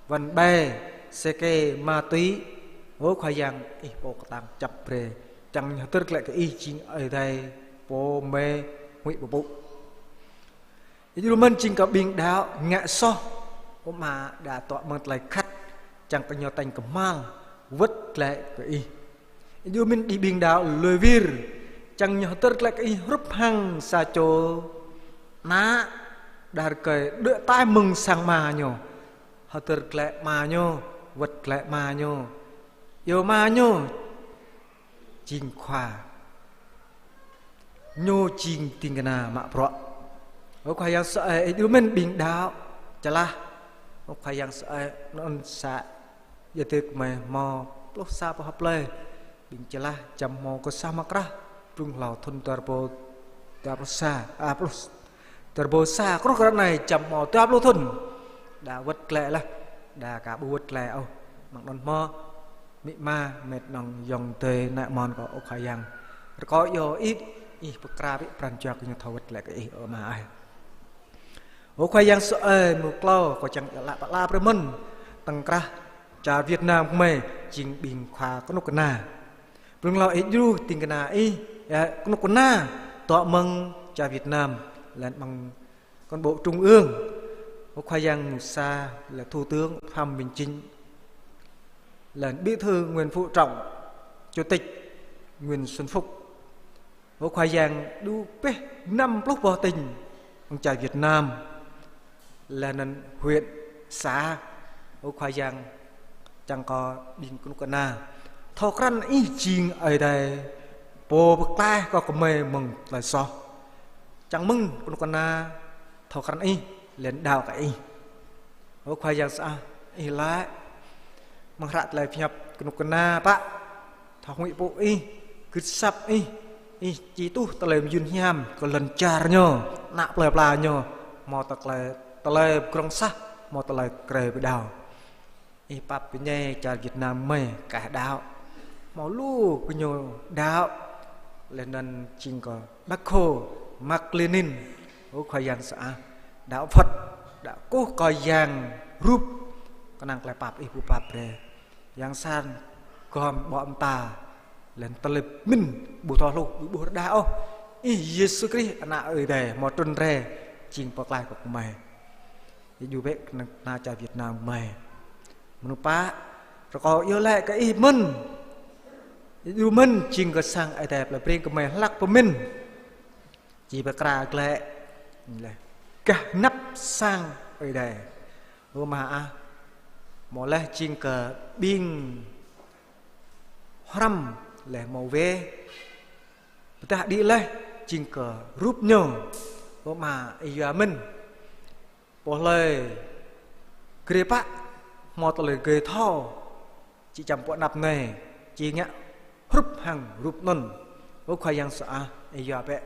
wăn ƀai, sê kê, ma túy. Ơ Khua Yang, Ih pô kơtang kơjăp brơi. Čang ñu hơdơr glaĭ kơ Ih jing Ơi Adai, pô mơai, huĭ pơpŭ. Ih djru mơ̆n jing kơ ƀing đaŏ ngă soh, ơ Ama, đa dŏ mơ̆ng tơlơi khăt, čang kơ ñu tañ kơhma̱l, wơ̆t glaĭ kơ Ih. Ih djru mơ̆n đĭ ƀing đaŏ lui wir, čang ñu hơdơr glaĭ kơ Ih hrup hăng sa čô ană, đa rơkơi đuaĭ ataih mơ̆ng sang ama ñu, hơdơr glaĭ ama ñu, wơ̆t glaĭ ama ñu. Yua ama ñu jing khua. Ñu jing ding kơna mă bruă. Ơ Khua Yang sơai, Ih djru mơ̆n ƀing đaŏ čơlah. Ơ Khua Yang sơai, anŭn sa ia tê kơmơi hmâo pluh sa boh plơi. Ƀing čơlah jăm hmâo kơ sa mă krah. Blung hlâo thŭn dua rơbâo dua pluh sa, a, pluh dua rơbâo sa, truh ră anai jăm hmâo dua pluh thŭn. Đa wơ̆t glaĭ laih, đa ka ƀu wơ̆t glaĭ ôh. Mơ̆ng anŭn hmâo amĭ ama, met nong ayŏng adơi, ană amôn kâo, ơ Khua Yang. Rơkâo iâu Ih, Ih pơkra bĕ pran jua kơ ñu thâo wơ̆t glaĭ kơ Ih, ơ Ama ơi. Ơ Khua Yang sơai, mơ̆ng klâo kâo čang iâu laĭ pơala brơi mơ̆n, tơ̆ng krah čar Việt Nam kơmơi jing ƀing khua kơnuk kơna. Blung hlâo Ih djru ding kơna Ih, ơ, kơnuk kơna, dŏ mơ̆ng čar Việt Nam, laih anŭn mơ̆ng cán bộ trung ương, ơ Khua Yang, mơ̆ng sa là Thủ tướng Phạm Minh Chính, là Bí thư Nguyễn Phú Trọng, Chủ tịch Nguyễn Xuân Phúc. Ơ Khua Yang, djru pĕh năm pluh boh tỉnh mơ̆ng čar Việt Nam, laih anŭn huyện, xã, ơ Khua Yang, čang kơ ƀing kơnuk kơna thâo krăn Ih jing Ơi Adai, pô pơklaih kơ kơmơi mơ̆ng tơlơi soh. Čang mơ̆ng kơnuk kơna thâo krăn Ih, laih anŭn đaŏ kơ Ih. Ơ Khua Yang sơai, Ih laĭ mơ̆ng hră tơlơi pơhiăp kơnuk kơna pă thâo huĭ pơpŭ Ih, gưt asăp Ih, Ih či tuh tơlơi mơyun hiam kơ lŏn čar ñu, ană plơi pla ñu, hmâo tơlơi, tơlơi pơdrŏng sah, hmâo tơlơi krơi pơđao. Ih pap pơñai čar Việt Nam kơmơi kah đaŏ. Hmâo lu gơñu đaŏ, laih anŭn jing kơ Bác Hồ, Mác Lênin, ơ Khua Yang sơai, đaŏ Phật, đaŏ kơkuh kơ yang rup, kơnang tơlơi pap Ih ƀu pap brơi. Yang săn gom ƀô̆ mơta, laih anŭn tơlơi pơmĭn ƀu thâo hluh, ƀu ƀuh rơđah ôh. Ih Yêsu Krist, Ană Ơi Adai, hmâo trŭn rai, jing pơklaih kơ kơmơi. Ih djru bĕ kơnuk kơna čar Việt Nam kơmơi. Mơnŭ pă, rơkâo iâu laĭ kơ Ih mơ̆n. Ih djru mơ̆n jing kơ sang Ơi Adai plơi Breng kơmơi hlak pơmĭn. Či pơkra glaĭ laih gah anăp sang Ơi Adai. Ơ Ama ah, hmâo laih jing kơ ƀing hrăm laih hmâo weh. Pơdah đĭ laih jing kơ rup ñu. Ơ Ama, Ih yua mơ̆n. Pô hlơi grê pă hmâo tơlơi grê thâo, či čăm pơ anăp anai, či ngă hrup hăng rup anŭn. Ơ Khua Yang sơai, Ih yua bĕ,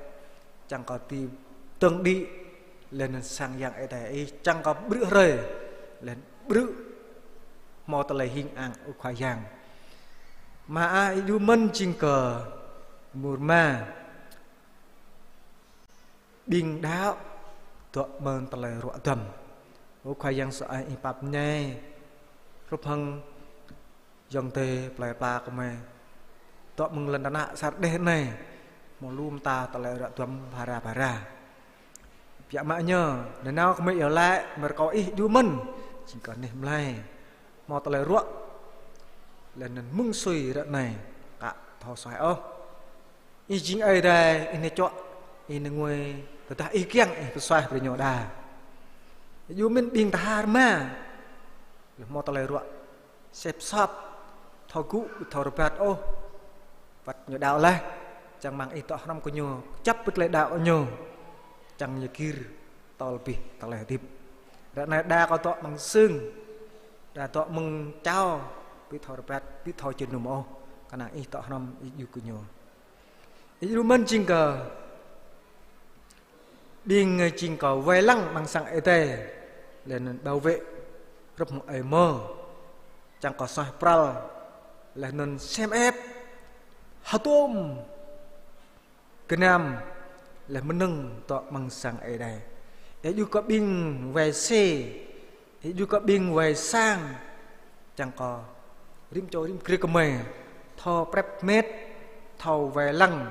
čang kơ ti tơ̆ng đĭ, laih anŭn sang Yang Ơi Adai Ih, čang kơ brư̆ hrơi, laih anŭn brư̆ hmâo tơlơi hing ang, ơ Khua Yang. Ama ah, Ih djru mơ̆n jing kơ mur ma ƀing đaŏ dŏ mơ̆ng tơlơi ruă duăm. Ơ Khua Yang sơai, Ih pap pơñai hrup hăng ayŏng adơi plơi pla kơmơi dŏ mơ̆ng lŏn tơnah sa rơđeh anai, hmâo lu mơta tơlơi ruă duăm phara phara. Biă mă ñu, nanao kơmơi iâu laĭ, mơ̆ rơkâo Ih djru mơ̆n, jing kơ anih mơlai hmâo tơlơi ruă, laih anŭn mơ̆ng sui ră anai, ka thâo suaih ôh. Ih jing Ơi Adai, Ih nao čuă, Ih nao ngui, tơdah Ih kiăng, Ih pơsuaih brơi ñu đa. Ih djru mơ̆n ƀing tha rơma, laih hmâo tơlơi ruă sĕp sop, thâo gŭ, thâo rơbat ôh. Wơ̆t ñu đaŏ laih, čang rơmang Ih dŏ hrŏm kơ ñu, kơjăp pơ tơlơi đaŏ ñu, čang ñu gir tơl abih tơlơi hơdip. Ră anai đa kơ dŏ amăng sưng, đa dŏ mơ̆ng čao, ƀu thâo rơbat, ƀu thâo jơnum ôh, kơnang ih dŏ hrŏm ih djru kơ ñu. Ih djru mơ̆n jing kơ ƀing jing kơ wai lăng amăng sang Ơi Adai, laih anŭn bảo vệ, hrup hăng ơi mơ, čang kơ suaih pral, laih anŭn sem ĕp, hơdôm gơnam, laih mơnơ̆ng dŏ amăng sang Ơi Adai. Ih djru kơ ƀing wai sê, ih djru kơ ƀing wai sang, čang kơ rĭm čô rĭm grê gơmơi thâo prep met, thâo wai lăng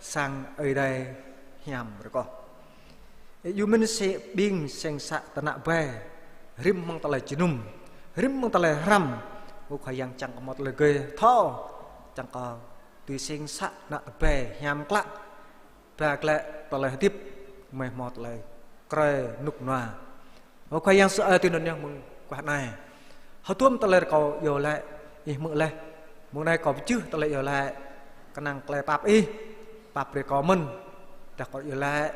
sang Ơi Adai hiam rơgoh. Ih djru mơ̆n sĭt ƀing seng să tơnă ƀai, rĭm amăng tơlơi jơnum, rĭm amăng tơlơi hrăm, ơ Khua Yang, čang kơ hmâo tơlơi gơi thâo, čang kơ tui seng să tơnă ƀai hiam klă, ba glaĭ tơlơi hơdip, gơmơi hmâo tơlơi krơi rơnŭk rơnua. Ơ Khua Yang, sơai tui anŭn yơh mơ̆ng guah anai. Hơdôm tơlơi rơkâo iâu laĭ, ih hmư̆ laih. Mơ̆ng anai kâo pơjưh tơlơi iâu laĭ, kơnang tơlơi pap ih, pap brơi kâo mơ̆n. Tơdah kâo iâu laĭ,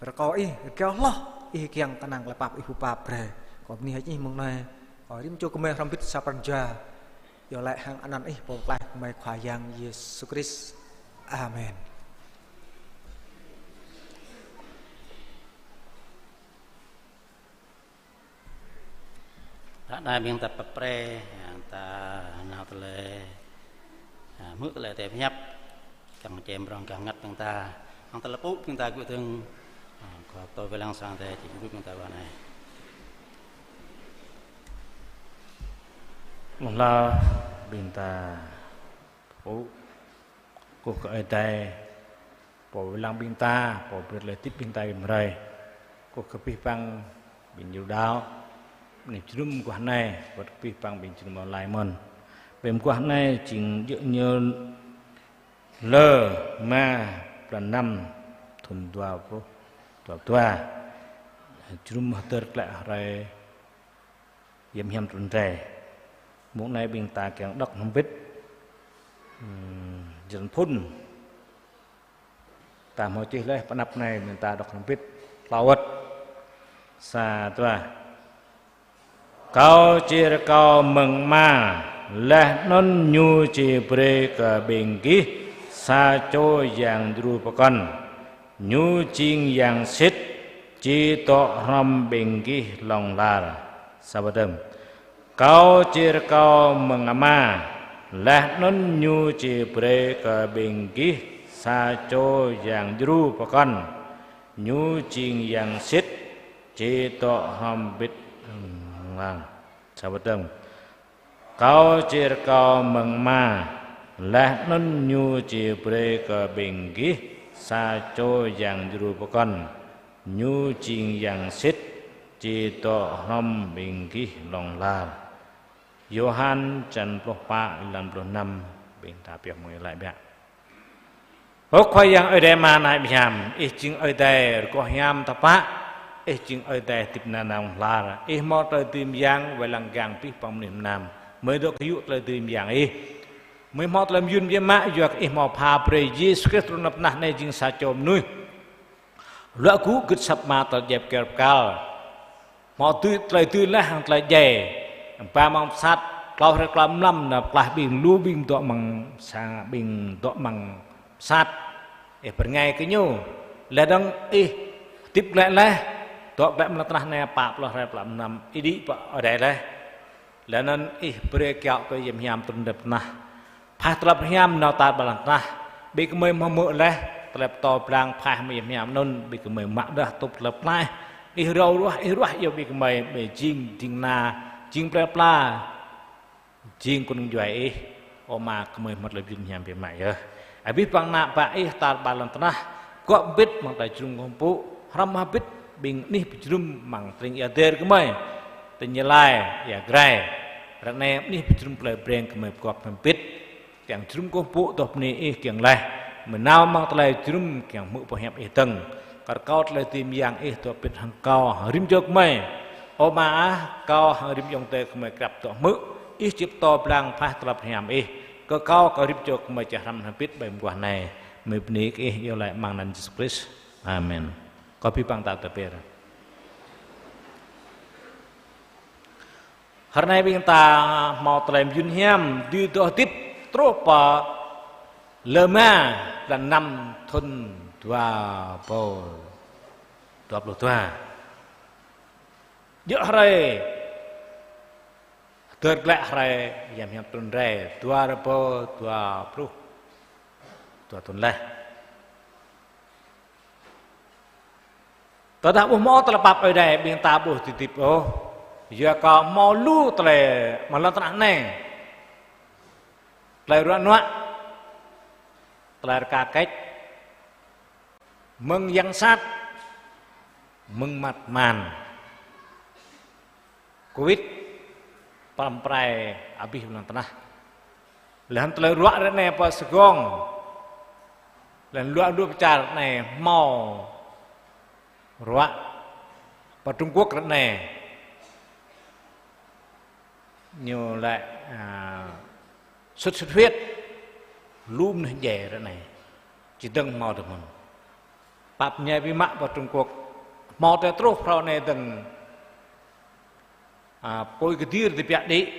rơkâo ih, rơgao hloh, ih kiăng kơnang tơlơi pap ih pơpap brơi. Kâo bơni hơơč ih mơ̆ng anai, kâo rĭm čô gơmơi hrŏm hơbĭt sa pran jua. Iâu laĭ hăng anăn ih Pô Pơklaih gơmơi Khua Yang Yêsu Krist. Amen. Ră anai ƀing ta pap brơi, ƀing ta nao tơlơi, a, hmư̆ tơlơi Adai pơhiăp, kiăng čem rong kiăng ngă ƀing ta, hăng tơlơi pơpŭ ƀing ta gŭ dơ̆ng, a, kơ tơlơi wai lăng sang Adai či djru ƀing ta ră anai. Mơ̆ng hlâo ƀing ta pơpŭ, kơkuh kơ Ơi Adai, Pô wai lăng ƀing ta, Pô brơi tơlơi hơdip ƀing ta rĭm hrơi. Kơkuh kơ abih bang ƀing djru đaŏ, ƀing jơnum guah anai, wơ̆t kơ abih bang ƀing jơnum online mơ̆n. Ƀơi mơguah anai jing djơ̆ ñu lơ rơma blan năm thŭn dua pluh dua pluh dua. Jơnum hơdơr glaĭ hrơi Yăm Hiam trŭn rai. Mông anai ƀing ta kiăng đŏk hrŏm hơbĭt, ừm, jơlan phŭn. Ta hmâo čih laih pơ anăp anai, ƀing ta đŏk hrŏm hơbĭt. Klâo wơ̆t. Sa, dua. Kâo či rơkâo mơ̆ng Ama, laih anŭn Ñu či brơi kơ ƀing gih sa čô Yang Djru pơkŏn. Ñu jing Yang sĭt, či dŏ hrŏm ƀing gih hlŏng lar. Sa, pơdơ̆ng. Kâo či rơkâo mơ̆ng Ama, laih anŭn Ñu či brơi kơ ƀing gih sa čô Yang Djru pơkŏn. Ñu jing Yang sĭt, či dŏ hrŏm hơbĭt hlŏng lar. Sa, pơdơ̆ng. Kâo či rơkâo mơ̆ng Ama, laih anŭn Ñu či brơi kơ ƀing gih sa čô Yang Djru pơkŏn. Ñu jing Yang sĭt, či dŏ hrŏm ƀing gih hlŏng lar. Yôhan čăn pluh pă, êlan pluh năm, ƀing ta pioh mơ̆ng laĭ biă. Ơ Khua Yang Ơi Adai Ama anai hiam, Ih jing Ơi Adai rơgoh hiam tơpă, Ih jing Ơi Adai hơdip nanao hlŏng lar, Ih hmâo tơlơi dưi mơyang wai lăng kiăng abih bang mơnuih mơnam. Gơmơi dŏ kơyŭ tơlơi dưi mơyang Ih. Gơmơi hmâo tơlơi mơyun biă mă yua kơ Ih hmâo pha brơi Yêsu Krist trŭn rai pơ anăp anai jing sa čô mơnuih. Luă gŭ gưt asăp Ama tơl djai kơyâo rơkal. Hmâo dưi tơlơi dưi laih hăng tơlơi djai. Ba amăng pơsat, klâo hrơi klâo mlam nao pơklaih ƀing lu ƀing dŏ amăng sa, ƀing dŏ amăng pơsat. Ih pơrơngai kơ ñu. Laih dơ̆ng Ih hơdip glaĭ laih, dŏ glaĭ amăng lŏn tơnah anai pă pluh hrơi pă mlam, Ih đĭ pơ adai laih. Laih anŭn Ih brơi kiaŏ kơ Yăm Hiam trŭn rai pơ anăp anai. Phaih tơlơi hiam nao tar ƀar lŏn tơnah. Ƀing gơmơi hmư̆ laih tơlơi pơtô blang phaih mơ̆ng Yăm Hiam anŭn, ƀing gơmơi mă dah tŭ tơlơi pơklaih. Ih rao ruah, Ih ruah iâu ƀing gơmơi, ƀing jing ding kơna, jing plơi pla, jing kơnung djuai Ih. Ơ Ama, gơmơi hmâo tơlơi mơyun hiam biă mă yơh. Abih bang ană bă Ih tar ƀar lŏn tơnah, gŏ hơbĭt amăng tơlơi jơnum kơkuh pơpŭ, hrŏm hơbĭt ƀing anih pơjơnum amăng tơring ia Dêr gơmơi, tơring Gia Lai, Ia Grai. Ră anai anih pơjơnum plơi Breng gơmơi pơgop hơbĭt. Kiăng jơnum kơkuh pơpŭ dŏ bơni Ih kiăng laih. Gơmơi nao amăng tơlơi jơnum kiăng hmư̆ boh hiăp Ih dơ̆ng. Kar kâo tơlơi dưi mơyang Ih dŏ hơbĭt hăng kâo, hăng rĭm čô gơmơi. Ơ Ama ah, kâo hăng rĭm ayŏng adơi gơmơi krăp dŏ hmư̆ Ih či pơtô blang phaih tơlơi hiam Ih kơ kâo, kơ rĭm čô gơmơi či hrăm hơbĭt ƀơi mơguah anai. Gơmơi bơni kơ Ih, iâu laĭ amăng anăn Yêsu Krist. Amen. Kâo abih bang ta tơpĕr. Hrơi anai ƀing ta hmâo tơlơi mơyŭn hiam, dưi dŏ hơdip truh pơ lơ ma blan năm thŭn dua rơbâo dua pluh dua. Djơ̆ hrơi, hơdơr glaĭ hrơi, hiam hiam trŭn rai dua rơbâo dua pluh dua thŭn laih. Tơdah ƀu hmâo tơlơi pap Ơi Adai, ƀing ta ƀu dưi hơdip ôh. Yua kơ hmâo lu tơlơi amăng lŏn tơnah anai. Tơlơi ruă nuă, tơlơi rơka kĕč, mơ̆ng yang sat, mơ̆ng măt man. Covid pơrăm pơrai abih lŏn tơnah. Laih anŭn tơlơi ruă ră anai pơ Sài Gòn, laih anŭn luă lu pơ čar ră anai hmâo ruă. Pơ Trung Quốc ră anai ñu laĭ, a, sốt xuất huyết, lu mơnuih djai ră anai. Či dơ̆ng hmâo dơ̆ng mơ̆n. Pap ñai biă mă pơ Trung Quốc. Hmâo tơlơi truh phrâo anai dơ̆ng, a, apui kơdir tơbiă đĭ.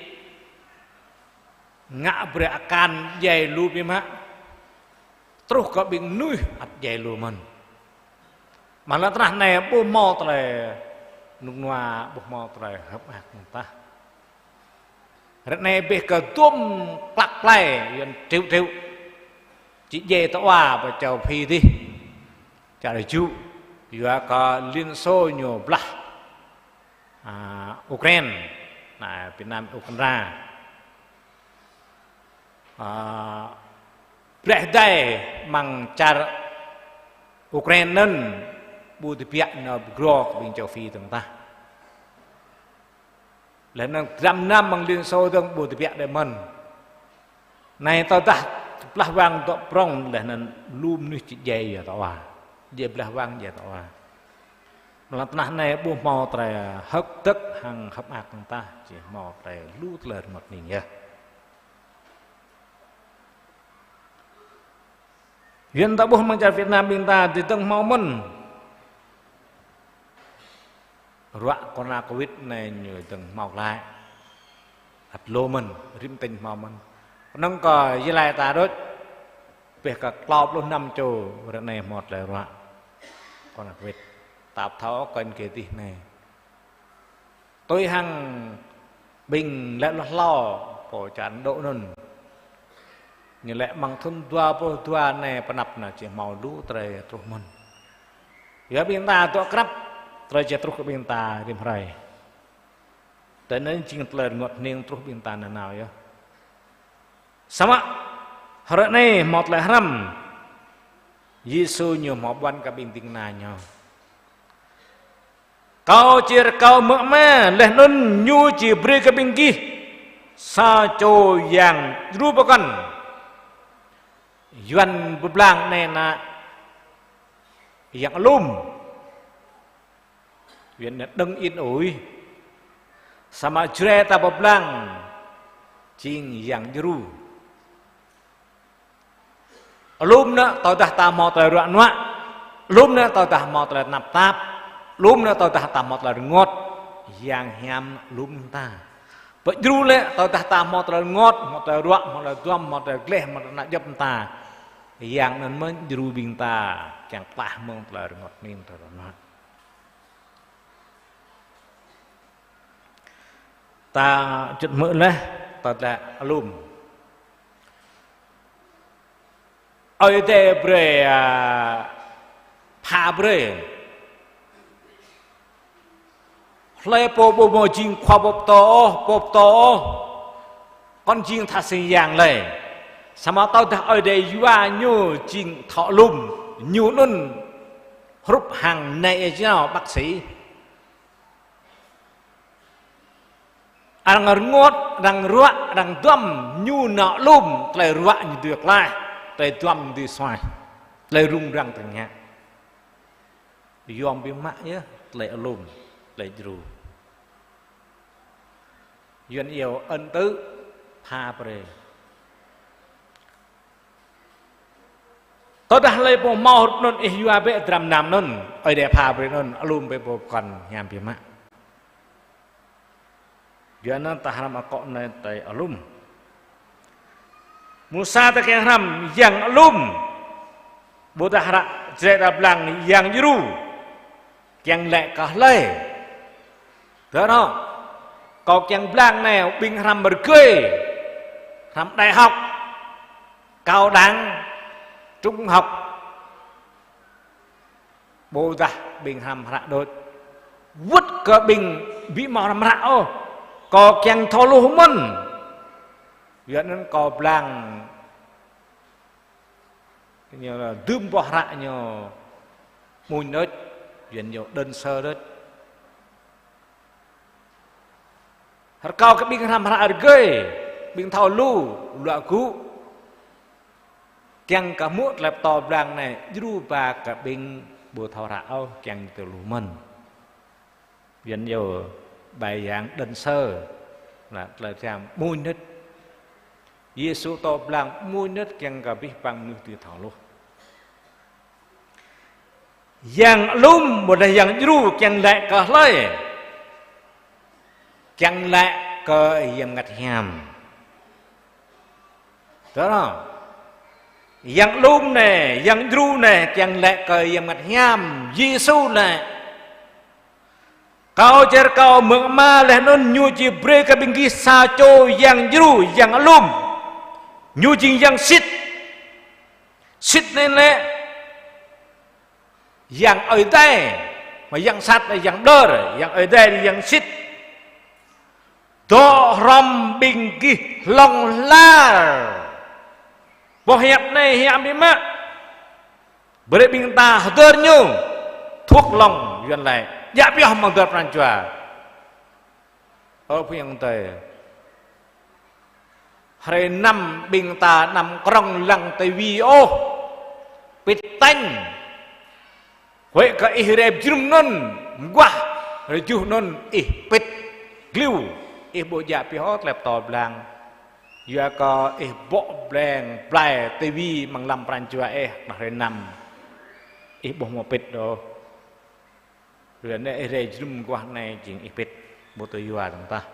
Ngă brơi akan djai lu biă mă. Truh kơ ƀing mơnuih ăt djai lu mơ̆n. Amăng lŏn tơnah anai ƀu hmâo tơlơi rơnŭk rơnua, ƀu hmâo tơlơi hơ̆k mơak mơ̆n tah. Ră anai bĕ kơ dôm klăk plai, yuan triệu triệu. Či djai tơ wa pơ châu Phi dih. Čar Ju, yua kơ Liên Xô ñu blah, a, Ukraine, na, Việt Nam Ukraine. A, brơi hơdai amăng čar Ukraine anŭn ƀu tơbiă nao pơgro kơ ƀing châu Phi dơ̆ng tah. Laih anŭn dram năm amăng Liên Xô dơ̆ng ƀu tơbiă đơi mơ̆n. Anai tơdah blah wang dŏ prŏng laih anŭn lu mơnuih či djai yua tơ wa. Djai blah wang djai tơ wa. Amăng lŏn tơnah anai ƀu hmâo tơlơi hơ̆k dơ̆k hăng hơ̆k mơak dơ̆ng tah, či hmâo tơlơi lu tơlơi rơngot hning yơh. Yuan ta ƀuh amăng čar Việt Nam ƀing ta dưi dơ̆ng hmâo mơ̆n. Ruă corona Covid anai ñu dơ̆ng hmâo glaĭ. Ăt lu mơ̆n, rĭm tỉnh hmâo mơ̆n. Kơnơ̆ng kơ Gia Lai ta đôč, bĕ kơ klâo pluh năm čô ră anai hmâo tơlơi ruă corona Covid. Ta ƀu thâo kơn kơ dih anai. Tui hăng ƀing laĭ hloh hlâo pơ čar Ấn Độ anŭn. Ñu laĭ amăng thŭn dua pluh dua anai pơ anăp anai či hmâo lu tơlơi truh mơ̆n. Yua ƀing ta dŏ krăp, tơlơi či truh kơ ƀing ta rĭm hrơi. Tơlơi anŭn jing tơlơi rơngot hning truh ƀing ta nanao yơh. Samơ̆ hrơi anai hmâo tơlơi hrăm. Yêsu ñu hmâo ƀuăn kơ ƀing ding kơna ñu. Kâo či rơkâo mơ̆ Ama, laih anŭn Ñu či brơi kơ ƀing gih sa čô Yang djru pơkŏn. Yuan pơblang anai ană Yang alum. Yuan anai đơ̆ng in ui. Samơ̆ Jrai ta pơblang jing Yang djru. Alum anŭn tơdah ta hmâo tơlơi ruă nuă. Alum anŭn tơdah hmâo tơlơi tơnap tap. Alum anŭn tơdah ta hmâo tơlơi rơngot. Yang hiam alum ta. Pơdjru lĕ tơdah ta hmâo tơlơi rơngot, hmâo tơlơi ruă, hmâo tơlơi duăm, hmâo tơlơi gleh, hmâo tơlơi ană djŏp ta. Yang anŭn mơ̆n djru ƀing ta, kiăng klah mơ̆ng tơlơi rơngot hning tơlơi ruă nuă. Ta čŭt hmư̆ laih, ta laĭ alum. Ơi Adai brơi, a, pha brơi. Hlơi pô ƀu hmâo jing khua pô pơtô ôh, pô pơtô ôh. Kŏn jing tha sing yang lơi. Samơ̆ tơdah Ơi Adai yua ñu jing thâo alum, ñu anŭn hrup hăng nai ia jnao bác sĩ. Arăng rơngot, arăng ruă, arăng duăm, ñu nao alum, tơlơi ruă ñu dưi klaih, tơlơi duăm ñu dưi suaih, tơlơi rŭng răng tơngia. Yôm biă mă yơh, tơlơi alum, tơlơi djru. Yuan iâu ân tứ, pha brơi. Tơdah hlơi pô hmâo hrup anŭn ih yua bĕ dram năm anŭn, Ơi Adai pha brơi anŭn, alum brơi pô pơkŏn hiam biă mă. Yua anŭn ta hrăm akŏ anai tui alum. Mơ̆ng sa ta kiăng hrăm yang alum. Ƀôdah hră Jrai ta blang yang djru. Kiăng laĭ kơ hlơi. Tui anŭn. Kâo kiăng blang anai ƀing hrăm rơgơi. Hrăm đại học. Cao đẳng. Trung học. Ƀôdah ƀing hrăm hră đôč. Wơ̆t kơ ƀing ƀu hmâo hrăm hră ôh. Kâo kiăng thâo hluh mơ̆n. Yua anŭn kâo blang ñu dưm boh hră ñu mơñum đôč. Yua ñu đơn sơ đôč. Rơkâo kơ ƀing hrăm hră rơgơi, ƀing thâo lu, luă gŭ. Kiăng kơ hmư̆ tơlơi pơtô blang anai, djru ba kơ ƀing ƀu thâo hră ôh, kiăng tui lu mơ̆n. Yua anŭn yơh bài giảng đơn sơ, là tơlơi phiăn mơñum đôč. Yêsu pơtô blang mơñum đôč kiăng kơ abih bang mơnuih dưi thâo hluh. Yang alum ƀôdah yang djru kiăng laĭ kơ hlơi? Kiăng laĭ kơ Yang Bơngăt Hiam. Tui anŭn. Yang alum anai, yang djru anai kiăng laĭ kơ Yang Bơngăt Hiam, Yêsu laĭ. Kâo či rơkâo mơ̆ng Ama laih anŭn Ñu či brơi kơ ƀing gih sa čô yang djru, yang alum. Ñu jing yang sĭt. Sĭt anai lĕ Yang Ơi Adai, mă yang sat lĕ yang ƀlŏr, Yang Ơi Adai lĕ yang sĭt. Dŏ hrŏm ƀing gih hlŏng lar. Boh hiăp anai hiam biă mă. Brơi ƀing ta hơdơr Ñu. Thuốc lòng Yuan laĭ. Djă pioh mơ̆ng hơdơr pran jua. Ơ phung ayŏng adơi. Hrơi năm ƀing ta anăm krŏng lăng tivi ôh. Pĭt tañ. Huĭ kơ ih rai jrŭm anŭn, mơguah, rơjuh anŭn ih pĭt gliu, ih ƀu djă pioh ôh tơlơi pơtô blang. Yua kơ ih bŏ bleng blai tivi amăng lăm pran jua ih, đah hrơi năm. Ih ƀu hmâo pĭt ôh. Hrơi anai ih rai jrŭm mơguah anai jing ih pĭt, ƀu tui yua dơ̆ng tah.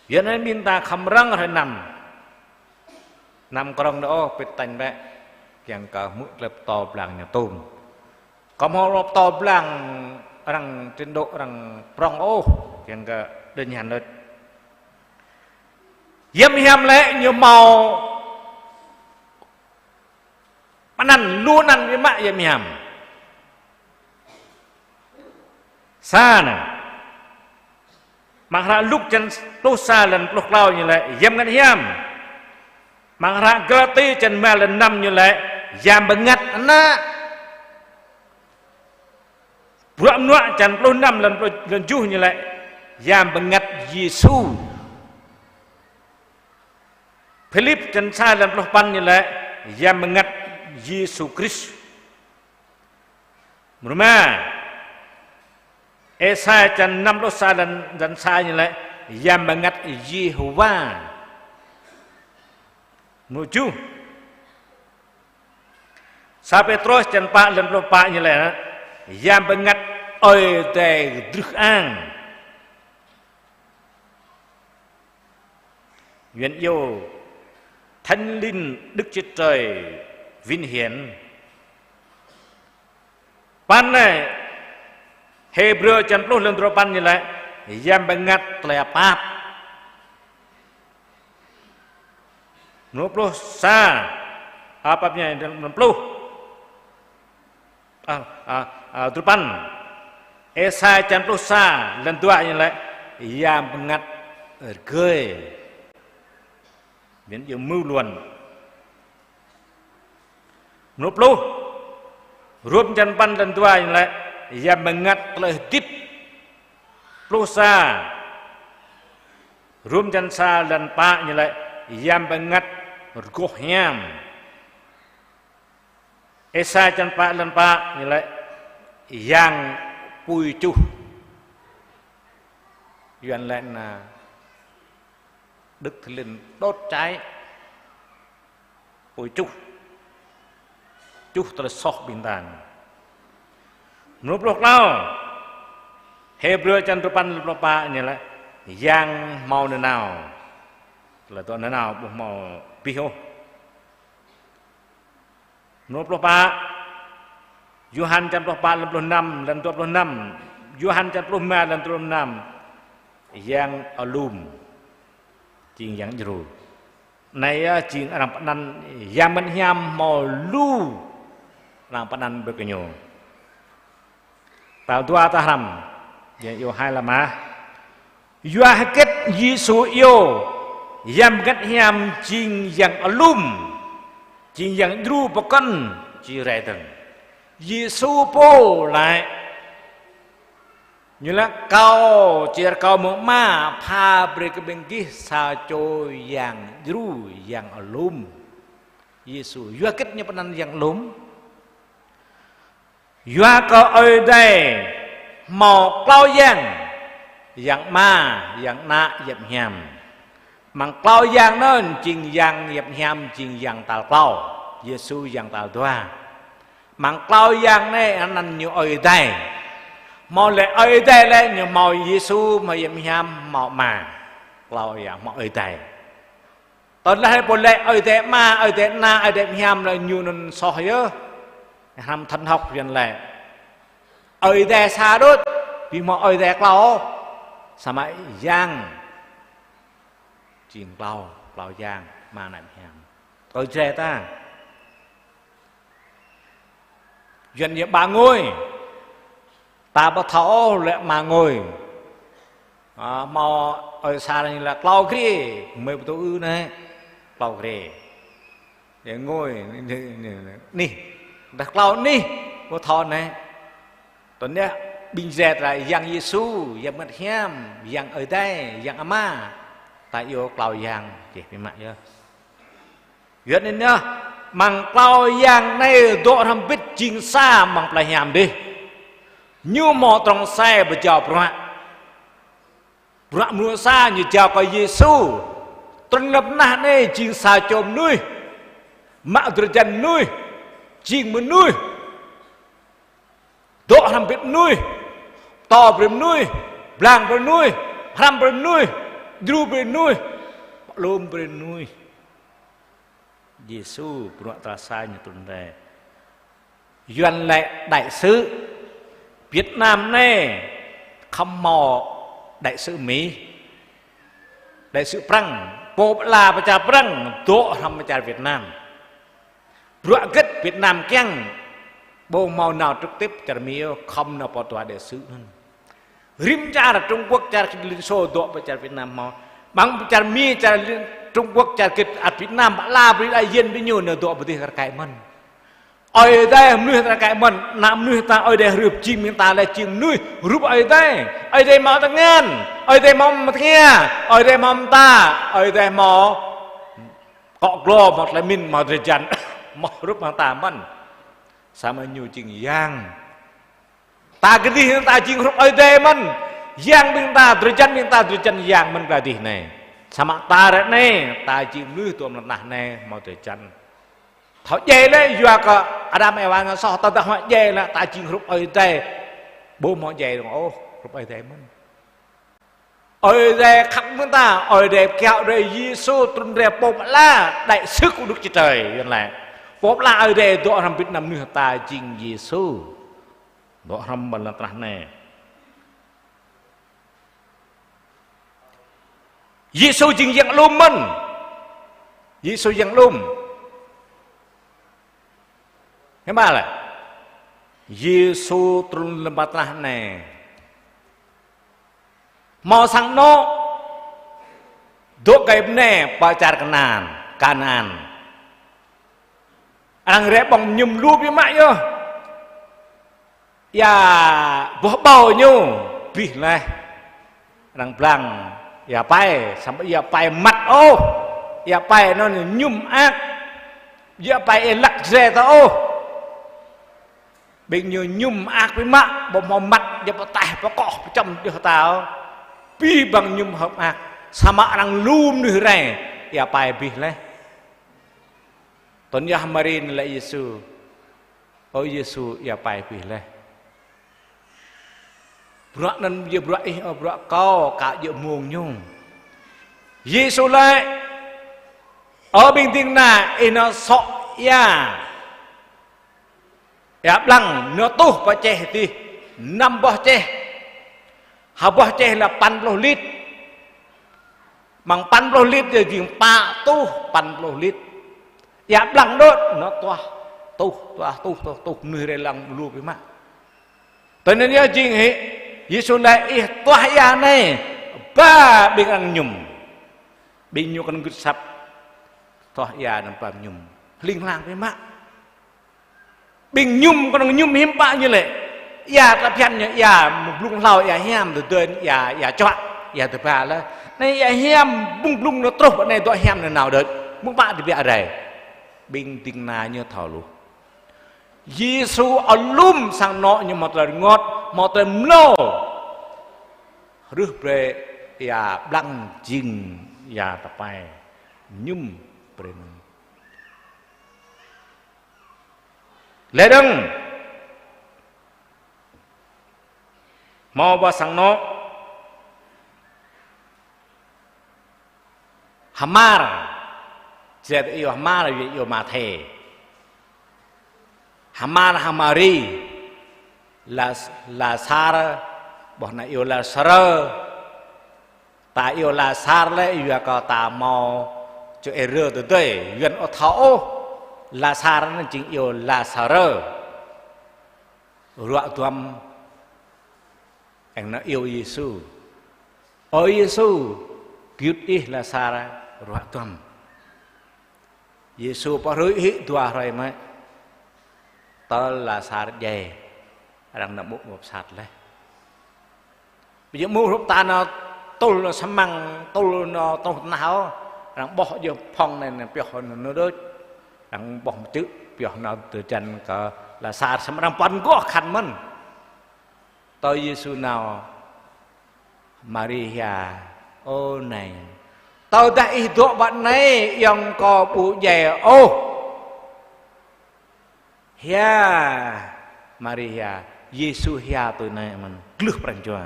Yua anai ƀing ta khŏm răng hrơi năm. Năm krŏng đôč ôh, pĭt tañ bĕ. Kiăng kơ hmư̆ tơlơi pơtô blang ñu tôm. Kơ hmâo tơlơi pơtô blang arăng trình độ arăng prŏng ôh, kiăng kơ đơn giản đôč. Yang Bơngăt Hiam lĕ ñu hmâo pơanăn, lu anăn biă mă Yang Bơngăt Hiam. Sa anai. Amăng hră Luk črăn pluh sa lăn pluh klâo ñu laĭ Yang Bơngăt Hiam. Amăng hră Galati črăn rơma lăn năm ñu laĭ Yang Bơngăt Ană. Bruă Mơnuă črăn pluh năm lăn pluh, lăn tơjuh ñu laĭ Yang Bơngăt Yêsu. Philip črăn sa lăn pluh păn ñu laĭ Yang Bơngăt Yêsu Krist. Mrô rơma. Êsai črăn năm pluh sa lăn, lăn sa ñu laĭ Yang Bơngăt Yêhôwa. Mrô tơjuh. Sa Pêtrôs črăn pă lăn pluh pă ñu laĭ Yang Bơngăt Ơi Adai kơdrưh kơang. Yuan iâu Thánh Linh Đức Chúa Trời vinh hiển. Păn anai, Hêbrơ črăn pluh lăn tơdrô păn ñu laĭ Yang Bơngăt tơlơi pap. Mrô pluh sa, a, pap ñu lăn pluh. A, a, a, tơdrô păn. Êsai črăn pluh sa lăn dua ñu laĭ Yang Bơngăt rơgơi. Miễn dụ mưu luận. Mrô pluh. Rôm črăn păn lăn dua ñu laĭ Yang Bơngăt tơlơi hơdip. Pluh sa. Rôm črăn sa lăn pă ñu laĭ Yang Bơngăt rơgoh hiam. Êsai črăn pă lăn pă ñu laĭ Yang apui čuh. Yuan laĭ anai Đức Thánh Linh đốt cháy. Apui čuh. Čuh tơlơi soh ƀing ta. Mrô pluh klâo. Hêbrơ črăn tơpăn lăn pluh pă ñu laĭ Yang hmâo nanao. Tơlơi dŏ nanao ƀu hmâo abih ôh. Mrô pluh pă, Yôhan črăn pluh pă, lăn pluh năm, lăn dua pluh năm, Yôhan črăn pluh rơma, lăn pluh năm. Yang alum, jing yang djru. Anai yơh jing arăng pơanăn Yang Bơngăt Hiam hmâo lu arăng pơanăn brơi kơ ñu. Tal dua ta hrăm, yang iâu hai lăm ah. Yua hơget Yêsu iâu Yang Bơngăt Hiam jing yang alum, jing yang djru pơkŏn či rai dơ̆ng. Yêsu pô laĭ, ñu laĭ: Kâo či rơkâo mơ̆ng Ama pha brơi kơ ƀing gih sa čô yang djru, yang alum. Yêsu, yua hơget ñu pơanăn yang alum? Yua kơ Ơi Adai hmâo klâo yang, yang Ama, yang Ană, Yang Hiam. Amăng klâo yang anŭn jing yang Yang Hiam jing yang tal klâo, Yêsu yang tal dua. Amăng klâo yang anai anăn ñu Ơi Adai. Hmâo lĕ Ơi Adai lĕ ñu hmâo Yêsu, hmâo Yang Hiam, hmâo Ama. Klâo yang hmâo Ơi Adai. Tơdah pô laĭ Ơi Adai Ama, Ơi Adai Ană, Ơi Adai Hiam lĕ ñu anŭn soh yơh. Hrăm thần học Yuan laĭ Ơi Adai sa đôč, ƀu hmâo Ơi Adai klâo. Samơ̆ yang jing klâo, klâo yang, Ama, Ană, Hiam. Ơi Adai ta. Yuan ñu ba ngôi. Ta ƀu thâo ôh lĕ ba ngôi. A, hmâo ơi sa ñu laĭ klâo grê, mơi pơtô ư anai. Klâo grê. Yang ngôi, anih. Dah klâo anih, ƀu thâo anai. Tơdah ƀing Izrael laĭ Yang Yêsu, Yang Bơngăt Hiam, Yang Ơi Adai, Yang Ama. Ta iâu klâo yang, čih biă mă yơh. Yua anŭn yơh, amăng klâo yang anai dŏ hrŏm hơbĭt jing sa amăng plei hiam dih. Ñu hmâo trŏng sai pơjao bruă. Bruă mrô sa ñu jao kơ Yêsu. Trŭn lăm tơnah anai jing sa čô mơnuih. Mă drơi jăn mơnuih. Jing mơnuih. Dŏ hrŏm hơbĭt mơnuih, pơtô brơi mơnuih, blang brơi mơnuih, hrăm brơi mơnuih, djru brơi mơnuih, pơalum brơi mơnuih. Yêsu bruă tal sa ñu trŭn rai. Yuan laĭ đại sứ Việt Nam anai khŏm hmâo đại sứ Mi, đại sứ Prăng, pô pơala pơ čar Prăng, dŏ hrŏm pơ čar Việt Nam. Bruă hơget Việt Nam kiăng ƀu hmâo nao trực tiếp čar Mi ôh, khŏm nao pơ tòa đại sứ anŭn. Rĭm čar Trung Quốc, čar Liên Xô dŏ pơ čar Việt Nam hmâo. Amăng čar Mi, čar Liên, Trung Quốc, čar hơget ăt Việt Nam pơala brơi đại diện brơi ñu nao dŏ pơ dih rơkơi mơ̆n. Ơi Adai mơnuih ta rơkơi mơ̆n, ană mơnuih ta Ơi Adai hrih jing ƀing ta lĕ jing mơnuih hrup Ơi Adai. Ơi Adai hmâo tơngan, Ơi Adai hmâo tơngia, Ơi Adai hmâo mơta, Ơi Adai hmâo akŏ glô, hmâo tơlơi pơmĭn, hmâo drơi jăn, hmâo hrup hăng ta mơ̆n. Samơ̆ ñu jing yang. Ta kơdih ta jing hrup Ơi Adai mơ̆n. Yang ƀing ta, drơi jăn ƀing ta, drơi jăn yang mơ̆n kơ dih anai. Samơ̆ ta ră anai, ta jing mơnuih dŏ amăng tơnah anai, hmâo drơi jăn. Thâo djai lĕ yua kơ Adam Êwa ngă soh, tơdah hmâo djai lĕ ta jing hrup Ơi Adai. Ƀu hmâo djai dơ̆ng ôh, hrup Ơi Adai mơ̆n. Ơi Adai khăp mơ̆ng ta, Ơi Adai kiaŏ rai Yêsu trŭn rai pô pơala, đại sứ của Đức Chúa Trời, Yuan laĭ. Pô pơala Ơi Adai dŏ hrŏm hơbĭt ană mơnuih ta jing Yêsu. Dŏ hrŏm ƀơi lŏn tơnah anai. Yêsu jing yang alum mơ̆n. Yêsu yang alum. Hiư̆m pă lĕ? Yêsu trŭn lăm tơnah anai. Hmâo sang anŏ dŏ kơ ƀing anai pơ čar Kanaan, Kanaan. Arăng rai ƀơ̆ng mơñum lu biă mă yơh. Ia boh ƀâo ñu abih laih. Arăng blang ia pai, samơ̆ ia pai măt ôh. Ia pai anŭn mơñum mơak. Ia pai ih lăk jre ta ôh. Ƀing ñu mơñum mơak biă mă, ƀu hmâo măt, ia pơtaih pơkŏh pơčăm djŏ ta ôh. Abih bang mơñum hơ̆k mơak. Samơ̆ arăng lu mơnuih rai, ia pai abih laih. Tơl yơh Mari laĭ Yêsu: Ơ Yêsu, ia pai abih laih. Bruă anŭn yơh bruă ih, ơ, bruă kâo, kâo djơ̆ mông ñu. Yêsu laĭ: Ơ ƀing ding kơna, ih nao sŏ ia. Ia ƀlăng nao tuh pơ čeh adih, năm boh čeh. Ha boh čeh lĕ păn pluh lit. Mơ̆ng păn pluh lit yơh jing pă tuh păn pluh lit. Ia ƀlăng đôč, nao tuah, tuh, tuah, tuh, tuh, tuh, mơnuih rai lăng lu biă mă. Tui anŭn yơh jing hĭ, Yêsu laĭ: Ih tuah ia anai, ba ƀing arăng mơñum. Ƀing ñu kơnơ̆ng gưt asăp, tuah ia anŭn ba mơñum. Hling hlang biă mă. Ƀing mơñum kơnơ̆ng mơñum hiư̆m pă ñu lĕ. Ia tơlơi phiăn ñu, ia mơ̆ng blung hlâo ia hiam, tơdơi ia, ia čuă, ia tơba laih. Anai ia hiam, ƀơ̆ng blung nao truh, anai dŏ hiam nao nao đôč. Mơ̆ng pă tơbiă rai. Ƀing ding kơna ñu thâo hluh. Yêsu alum sang anŏ ñu hmâo tơlơi rơngot, hmâo tơlơi mlâo. Hrih brơi ia ƀlăng jing ia tơpai. Mơñum brơi anŭn. Lĕ dơ̆ng. Hmâo pơ sang anŏ H'Mar, jĕ iâu H'Mar, iâu Mathe. H'Mar hăng Mari, Las-, Lasar, ƀôh anai iâu Lasarơ. Ta iâu Lasar lĕ, yua kơ ta hmâo čô ih rơ tơdơi, Yuan ƀu thâo ôh. Lasar anŭn jing iâu Lasarơ. Ruă duăm, eng nao iâu Yêsu. Ơ Yêsu, gơyut ih Lasar ruă duăm. Yêsu pơhrui hĭ dua hrơi mơ̆. Tơl Lasar djai, arăng nao ƀuh pơ pơsat laih. Ƀu djơ̆ mơ̆ hrup ta nao tŭl nao samăng, tŭl nao truh tơnah ôh. Arăng ƀôh djơ̆ phŏng anai, anai pioh nao đôč. Arăng ƀôh mơčư̆ pioh nao tơjăn kơ Lasar, samơ̆ arăng pơ̆n gŏ khăn mơ̆n. Tơl Yêsu nao, Mari hia: Ơ Nai, tơdah ih dŏ ƀơi anai, ayŏng kâo ƀu djai ôh. Hia, Mari hia, Yêsu hia tui anai mơ̆n, glưh pran jua.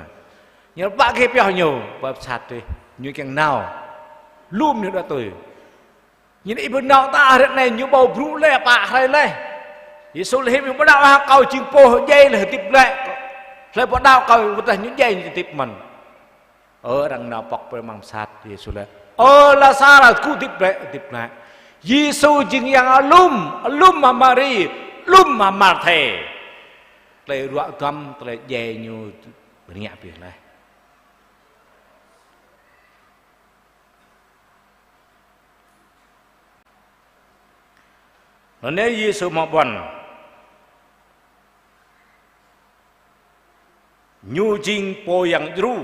Ñu pă gih pioh ñu, pơ pơsat adih, ñu kiăng nao. Lŏm ñu đuaĭ tui. Ñu laĭ: Ih ƀu nao tah ră anai, ñu ƀâo brŭ laih, pă hrơi laih. Yêsu laĭ: Ih ƀu đaŏ hă, kâo jing pô djai laih hơdip glaĭ. Hlơi pô đaŏ kâo, wơ̆t tơdah ñu djai ñu hơdip mơ̆n. Ơ, arăng nao pŏk brơi amăng pơsat, Yêsu laĭ: Ơ Lasar, kâo hơdip glaĭ, hơdip glaĭ. Yêsu jing yang alum, alum hăng Mari, alum hăng Marthê. Tơlơi ruă duăm, tơlơi djai ñu bơngiă pioh laih. Anŭn yơh Yêsu hmâo ƀuăn. Ñu jing pô yang djru.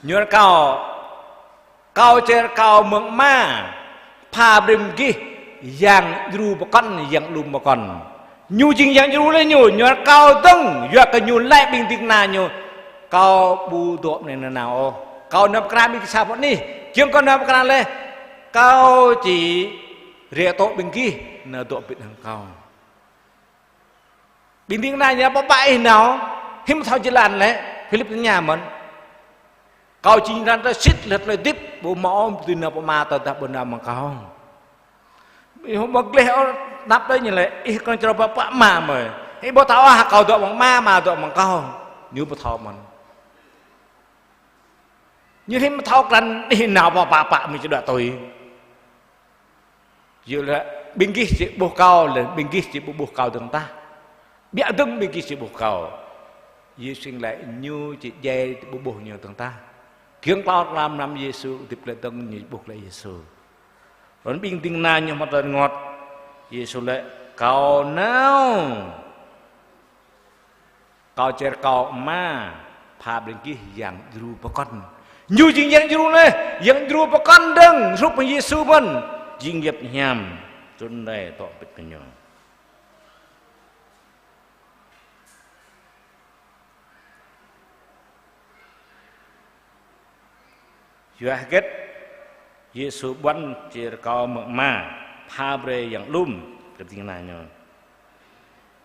Ñu rơkâo, kâo či rơkâo mơ̆ng Ama, pha brơi mơ̆ng gih yang djru pơkŏn, yang alum pơkŏn. Ñu jing yang djru laih ñu, ñu rơkâo dơ̆ng, yua kơ ñu laĭ ƀing ding kơna ñu: Kâo ƀu dŏ anai nanao ôh. Kâo nao pơkra ƀing gih sa pơ anih. Giŏng kâo nao pơkra laih, kâo či rai tŏ ƀing gih nao dŏ ƀơi hăng kâo. Ƀing ding kơna ñu: Pơ pă ih nao, hiư̆m thâo jơlan lĕ? Philip tơña mơ̆n. Kâo jing jơlan tơlơi sĭt, laih tơlơi hơdip, ƀu hmâo ôh ƀu dưi nao pơ Ama tơdah ƀu nao mơ̆ng kâo. Ih ƀu gleh ôh, anăp đơi ñu laĭ: Ih kơnơ̆ng čơrâo pơ, pơ Ama mơ̆n. Ih ƀu thâo hă, kâo dŏ mơ̆ng Ama, Ama dŏ mơ̆ng kâo. Ñu ƀu thâo mơ̆n. Ñu hiư̆m thâo krăn ih nao pơ pă pă mơ̆n či đuaĭ tui. Yua laĭ: Ƀing gih či ƀuh kâo, laih ƀing gih či ƀuh, ƀuh kâo dơ̆ng tah. Biă dơ̆ng ƀing gih či ƀuh kâo. Yêsu laĭ ñu či djai ƀu ƀuh ñu dơ̆ng tah. Giŏng klâo mlam năm Yêsu hơdip glaĭ dơ̆ng, ñu ƀuh glaĭ Yêsu. Anŭn ƀing ding kơna ñu hmâo tơlơi rơngot. Yêsu laĭ: Kâo nao. Kâo či rơkâo Ama, pha brơi gih yang djru pơkŏn. Ñu jing yang djru laih, yang djru pơkŏn dơ̆ng, hrup hăng Yêsu mơ̆n, jing yap hiam, trŭn rai tŏ pĭt kơ ñu. Yua hơget Yêsu ƀuăn či rơkâo mơ̆ng Ama, pha brơi yang alum kơ ding kơna ñu?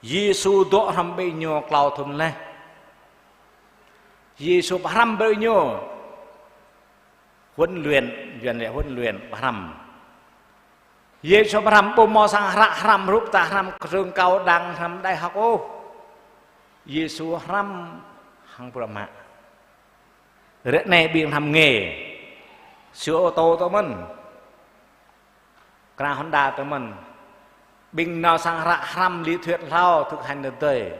Yêsu dŏ hrŏm ƀing ñu klâo thŭn laih. Yêsu pơhrăm brơi ñu. Huấn luyện, Yuan lĕ huấn luyện, pơhrăm. Yêsu pơhrăm ƀu hmâo sang hră hrăm hrup ta hrăm trường cao đẳng, hrăm đại học ôh. Yêsu hrăm hăng bruă mă. Ră anai ƀing hrăm nghề. Sửa ô tô tơ mơ̆n. Kra Honda tơ mơ̆n. Ƀing nao sang hră hrăm lý thuyết hlâo thực hành tơdơi.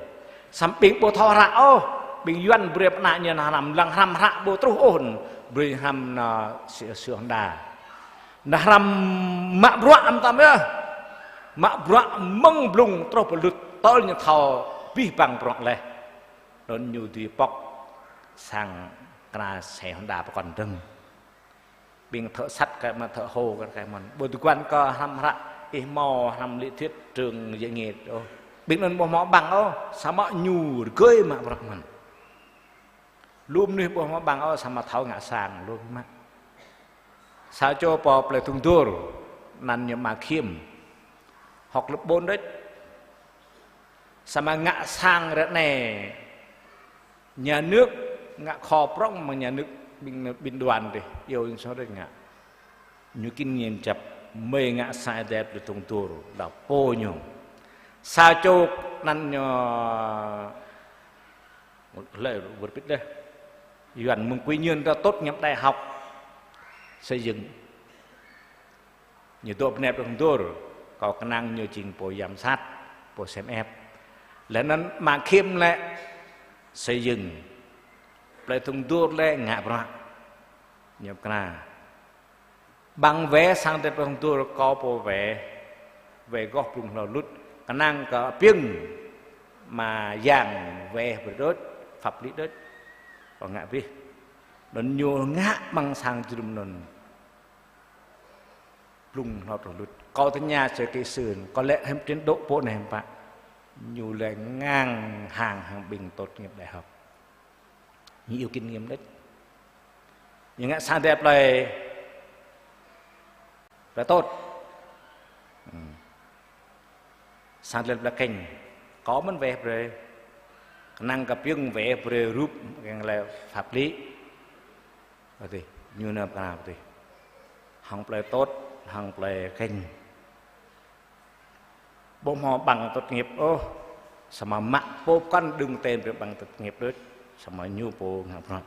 Samơ̆ ƀing ƀu thâo hră ôh. Ƀing Yuan brơi pơ ană ñu nao hrăm, lăng hrăm hră ƀu truh ôh. Brơi hrăm nao sửa, sửa Honda. Nao hrăm mă bruă amăng tăm yơh. Mă bruă mơ̆ng blung truh pơ Lŭt tơl ñu thâo abih bang bruă laih. Anŭn ñu dưi pŏk sang kra xe Honda pơkŏn dơ̆ng. Ƀing thợ sắt kơ mă, thợ hồ kơ mă. Ƀu tơguan kơ hrăm hră, ih hmâo hrăm lý thuyết trường dạy nghề ôh. Ƀing anŭn ƀu hmâo bằng ôh, samơ̆ ñu rơgơi mă bruă mơ̆n. Lu mơnuih ƀu hmâo bằng ôh, samơ̆ thâo ngă sang, lu mă. Sa čô pô plơi Thung Dur, anăn ñu Ama Khiêm. Hŏk lớp bốn đôč. Samơ̆ ngă sang ră anai, nhà nước ngă kho prŏng mơ̆ng nhà nước binh, binh đoàn dih, iâu ñu sô đôč ngă. Ñu kinh nghiệm čăp, mơi ngă sang Ơi Adai plơi Thung Dur, đa pô ñu. Sa čô anăn ñu, lĕ wơr bĭt laih. Yuan mơ̆ng Quy Nhơn ta tốt nghiệp đại học xây dựng. Ñu dŏ bơnai plơi Thung Dur, kâo kơnang ñu jing pô giám sát, pô xem ép. Laih anŭn Ama Khiêm lĕ xây dựng, plơi Thung Dur lĕ ngă bruă. Ñu pơkra. Bằng vé sang Ơi Adai plơi Thung Dur kâo pô vé, vé gŏh blung hlâo Lŭt, kơnang kơ Piêng, Ama Yang vé brơi đôč, pháp lý đôč. Kâo ngă abih. Anŭn ñu ngă amăng sang jơnum anŭn. Blung hlâo truh Lŭt. Kâo tơña sơ kỹ sư, kâo lĕ hiư̆m trình độ pô anai hiư̆m pă. Ñu lĕ ngang hàng hăng ƀing tốt nghiệp đại học. Ñu iâu kinh nghiệm đôč. Ñu ngă sang Ơi Adai plơi, plơi Tôt. Ư. Sang Ơi Adai plơi Kĕnh. Kâo mơ̆n vé brơi. Kơnang kơ Piêng vé brơi rup keng lĕ pháp lý. Ơ tih, ñu nao pơkra ơ tih. Hăng plơi Tôt, hăng plơi Kĕnh. Ƀu hmâo bằng tốt nghiệp ôh, samơ̆ mă pô pơkŏn đơ̆ng ten brơi bằng tốt nghiệp đôč, samơ̆ ñu pô ngă bruă.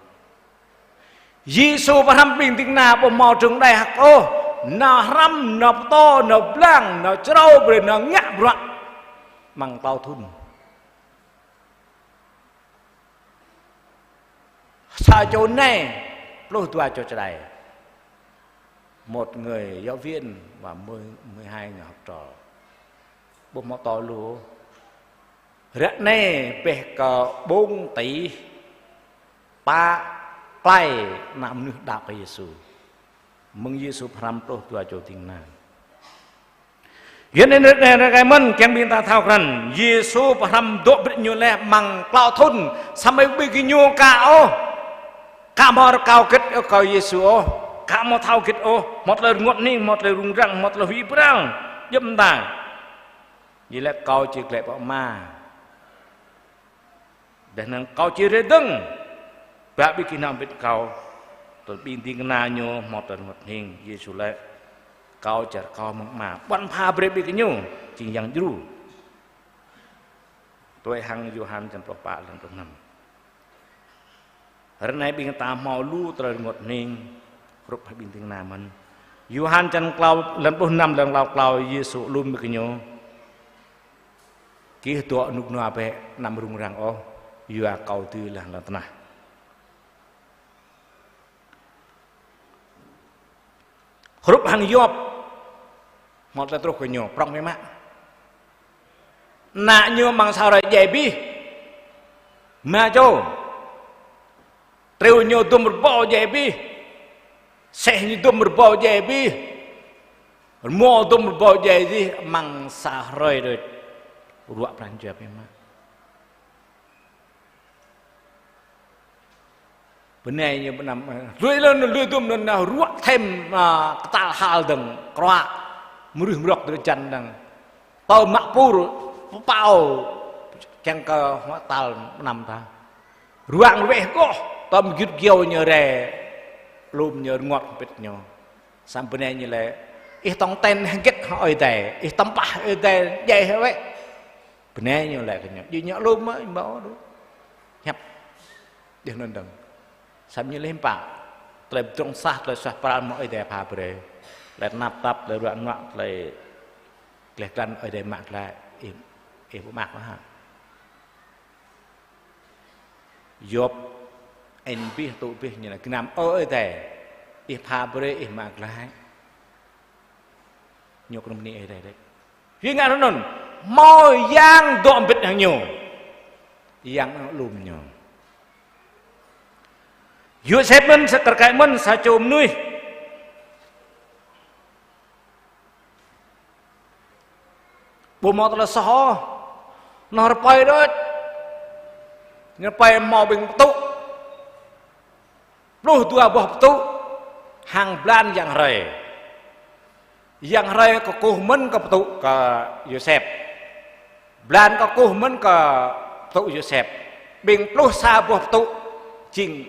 Yêsu pơhrăm ƀing ding kơna ƀu hmâo trường đại học ôh, nao hrăm, nao pơtô, nao blang, nao črâo brơi, nao ngă bruă amăng klâo thŭn. Sa čô nai, pluh dua čô čơđai. Một người giáo viên và mười, mười hai người học trò. Ƀu hmâo pơtô lu. Ră anai ƀĕ kơ ƀông tỉ pă plai ană mơnuih đaŏ kơ Yêsu. Mơ̆ng Yêsu pơhrăm pluh dua čô ding kơna. Yua anŭn ră anai ră anai mơ̆n kiăng ƀing ta thâo krăn, Yêsu pơhrăm dŏ brơi ñu laih amăng klâo thŭn, samơ̆ ƀing gơñu ka ôh, ka hmâo rơkâo hơget ôh kơ Yêsu ôh, ka hmâo thâo hơget ôh, hmâo tơlơi rơngot hning, hmâo tơlơi rŭng răng, hmâo tơlơi huĭ pral, djŏp mơta. Ñu laĭ kâo či glaĭ pơ Ama. Laih anŭn kâo či rai dơ̆ng, bă ƀing gih nao hơbĭt kâo. Tơl ƀing ding kơna ñu hmâo tơlơi rơngot hning, Yêsu laĭ, kâo či rơkâo mơ̆ng Ama, ƀuăn pha brơi ƀing gơñu, jing yang djru. Tui hăng Yôhan črăn pluh pă, lăng pluh năm. Ră anai ƀing ta hmâo lu tơlơi rơngot hning, hrup hăng ƀing ding kơna mơ̆n. Yôhan črăn klâo, lăng pluh năm, lăng klâo klâo, Yêsu alum ƀing gơñu. Gih dŏ rơnŭk rơnua bĕ, anăm rŭng răng ôh, yua kâo dưi lăng lŏn tơnah. Hrup hăng Yôp, hmâo tơlơi truh kơ ñu, prŏng biă mă. Ană ñu amăng sa hrơi djai abih. Rơma čô. Triu ñu dŭm rơbâo djai abih. Seh ñu dŭm rơbâo djai abih. Rơmô dŭm rơbâo djai abih amăng sa hrơi đôč. Ruă pran jua biă mă. Bơnai ñu pơnăm, ơ, lui lŏn, lui dŭm lŏn, ơ, ruă thêm, ơ, kơtal hal dơ̆ng, kruă, mơrưh mrŏk drơi jăn dơ̆ng. Tơ mă pur, pơpao, kiăng kơ hmâo tal pơnăm ta. Ruă rơweh goh, Tơm gĭt gơyâo ñu rai, lŏm ñu rơngot hơbĭt ñu. Samơ̆ bơnai ñu laĭ: Ih tong ten hơget hăng Ơi Adai, ih tơmpah Ơi Adai djai hă wĕ? Bơnai ñu laĭ kơ ñu: Djơ̆ ñu lŏm mơ̆, ih ƀuh đôč. Hiăp. Djơ̆ anŭn dơ̆ng. Samơ̆ ñu laĭ hiư̆m pă. Tơlơi pơdrŏng sah, tơlơi suaih pral mơ̆ng Ơi Adai pha brơi. Tơlơi tơnap tap, tơlơi ruă nuă, tơlơi gleh glan Ơi Adai mă glaĭ, ih, ih ƀu mă mơ̆ hă? Yôp, ĕn bih, tŭ bih ñu laĭ: Gơnam ơ Ơi Adai, ih pha brơi, ih mă glaĭ. Ñu kơnŭm bơni Ơi Adai đôč. Ƀing ngă anŭn, hmâo yang dŏ mbĭt hăng ñu. Yang anŭn lŏm ñu. Yôsep mơ̆n, sa kar kaĭ mơ̆n, sa čô mơnuih ƀu hmâo tơlơi soh ôh. Ñu rơpơi đôč. Ñu rơpơi hmâo ƀing pơtŭ. Pluh dua boh pơtŭ hăng blan yang hrơi. Yang hrơi kơkuh mơ̆n kơ pơtŭ kơ Yôsep. Blan kơkuh mơ̆n kơ pơtŭ Yôsep. Ƀing pluh sa boh pơtŭ jing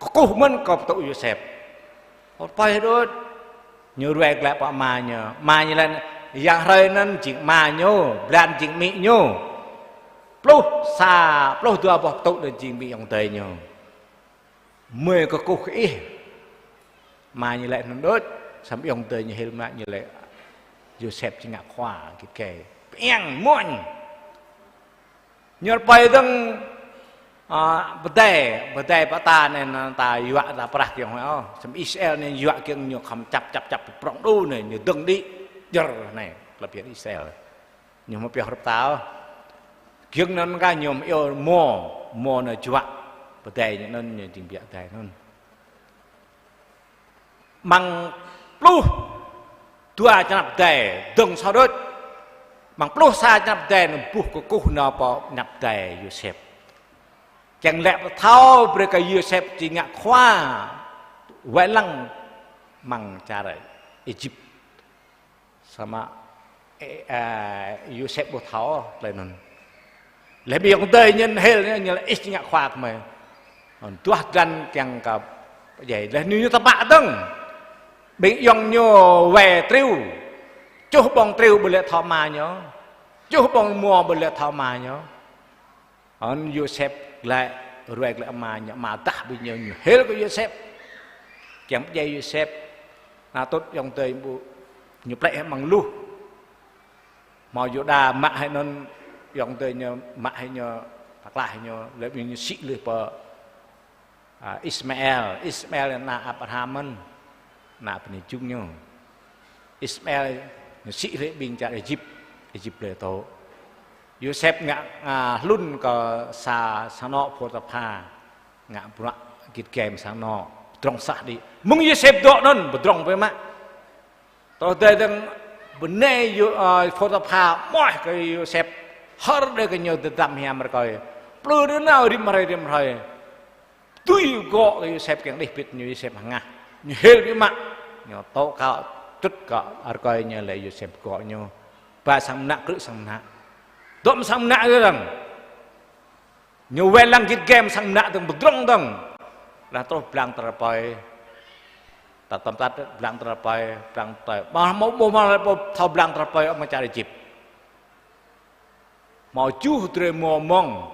kơkuh mơ̆n kơ pơtŭ Yôsep. Rơpơi đôč. Ñu ruai glaĭ pơ ama ñu. Ama ñu laĭ: Yang hrơi anŭn jing ama ñu, blan jing amĭ ñu. Pluh sa, pluh dua boh pơtŭ anŭn jing amĭ ayŏng adơi ñu. Mơi kơkuh kơ ih. Ama ñu laĭ anŭn đôč, samơ̆ ayŏng adơi ñu hil mă ñu laĭ Yôsep či ngă khua git gai. Pơiăng muañ. Ñu rơpơi dơ̆ng, a, pơdai, pơdai pơ ta anai, anŭn ta yuă ta prah kiăng ôh. Samơ̆ Israel anai yuă kiăng ñu khŏm čăp, čăp, čăp prŏng đu anai, ñu dơ̆ng đĭ, djơr anai, tơlơi phiăn Israel. Ñu hmâo pioh hrup ta ôh. Giŏng anŭn kah ñu hmâo iâu mô, mô anŭn juă. Pơdai ñu anŭn ñu jing biă dai anŭn. Amăng pluh dua čơnăp pơdai dơ̆ng soh đôč. Amăng pluh sa čơnăp pơdai anŭn ƀuh kơkuh nao pơ čơnăp pơdai Yôsep. Kiăng laĭ pơthâo brơi kơ Yôsep či ngă khua wai lăng amăng čar Êjip. Samơ̆, ơ, a, Yôsep ƀu thâo tơlơi anŭn. Laih ƀing ayŏng adơi ñu hil ñu, ñu laĭ: Ih či ngă khua kơ gơmơi. Anŭn duah dlăng kiăng kơ pơdjai. Laih anŭn ñu tơpă dơ̆ng. Ƀing ayŏng ñu wai triu. Čuh ƀơ̆ng triu ƀu laĭ thâo ama ñu. Čuh ƀơ̆ng mua ƀu laĭ thâo ama ñu. Anŭn Yôsep glaĭ, ruai glaĭ ama ñu, ama dah ƀing ñu, ñu hil kơ Yôsep. Kiăng pơdjai Yôsep, anŭn tŭ ayŏng adơi ƀu, ñu plĕ hĭ amăng luh. Hmâo Yuđa mă hĭ anŭn, ayŏng adơi ñu mă hĭ ñu, pơklah hĭ ñu, laih ƀing ñu sĭ laih pơ A, Ismael, Ismael ană Abraham mơ̆n, ană bơni jung ñu. Ismael ñu sĭ rai ƀing čar Êjip, Êjip lĕ tŏ. Yôsep ngă, a, hlŭn kơ sa, sang anŏ Pôtipha, ngă bruă git gai mơ̆ng sang anŏ, pơdrŏng sah đĭ. Mơ̆ng Yôsep dŏ anŭn, pơdrŏng biă mă. Tơl dai dơ̆ng bơnai Yô-, ơ, Pôtipha mơ̆ kơ Yôsep, hơr đơi kơ ñu dơdăm hiam rơkơi. Plư đơ nao rĭm hrơi, rĭm hrơi. Tui gŏ kơ Yôsep kiăng đih pit ñu Yôsep hơngah. Ñu hil biă mă. Ñu tŏ kơ čŭt kơ rơkơi ñu lĕ Yôsep gŏ ñu. Ba sang mơnă krư̆ sang mơnă. Dŏ mơ̆ng sang mơnă đơ dơ̆ng. Ñu wai lăng git gai mơ̆ng sang mơnă dơ̆ng pơdrŏng dơ̆ng. Laih truh blang tơlơi rơpơi. Ta tơm tat blang tơlơi rơpơi, blang tơlơi. Mă hmâo ƀu hmâo lĕ ƀu thâo blang tơlơi rơpơi amăng čar Êjip. Hmâo juh drơi rơmô rơmông.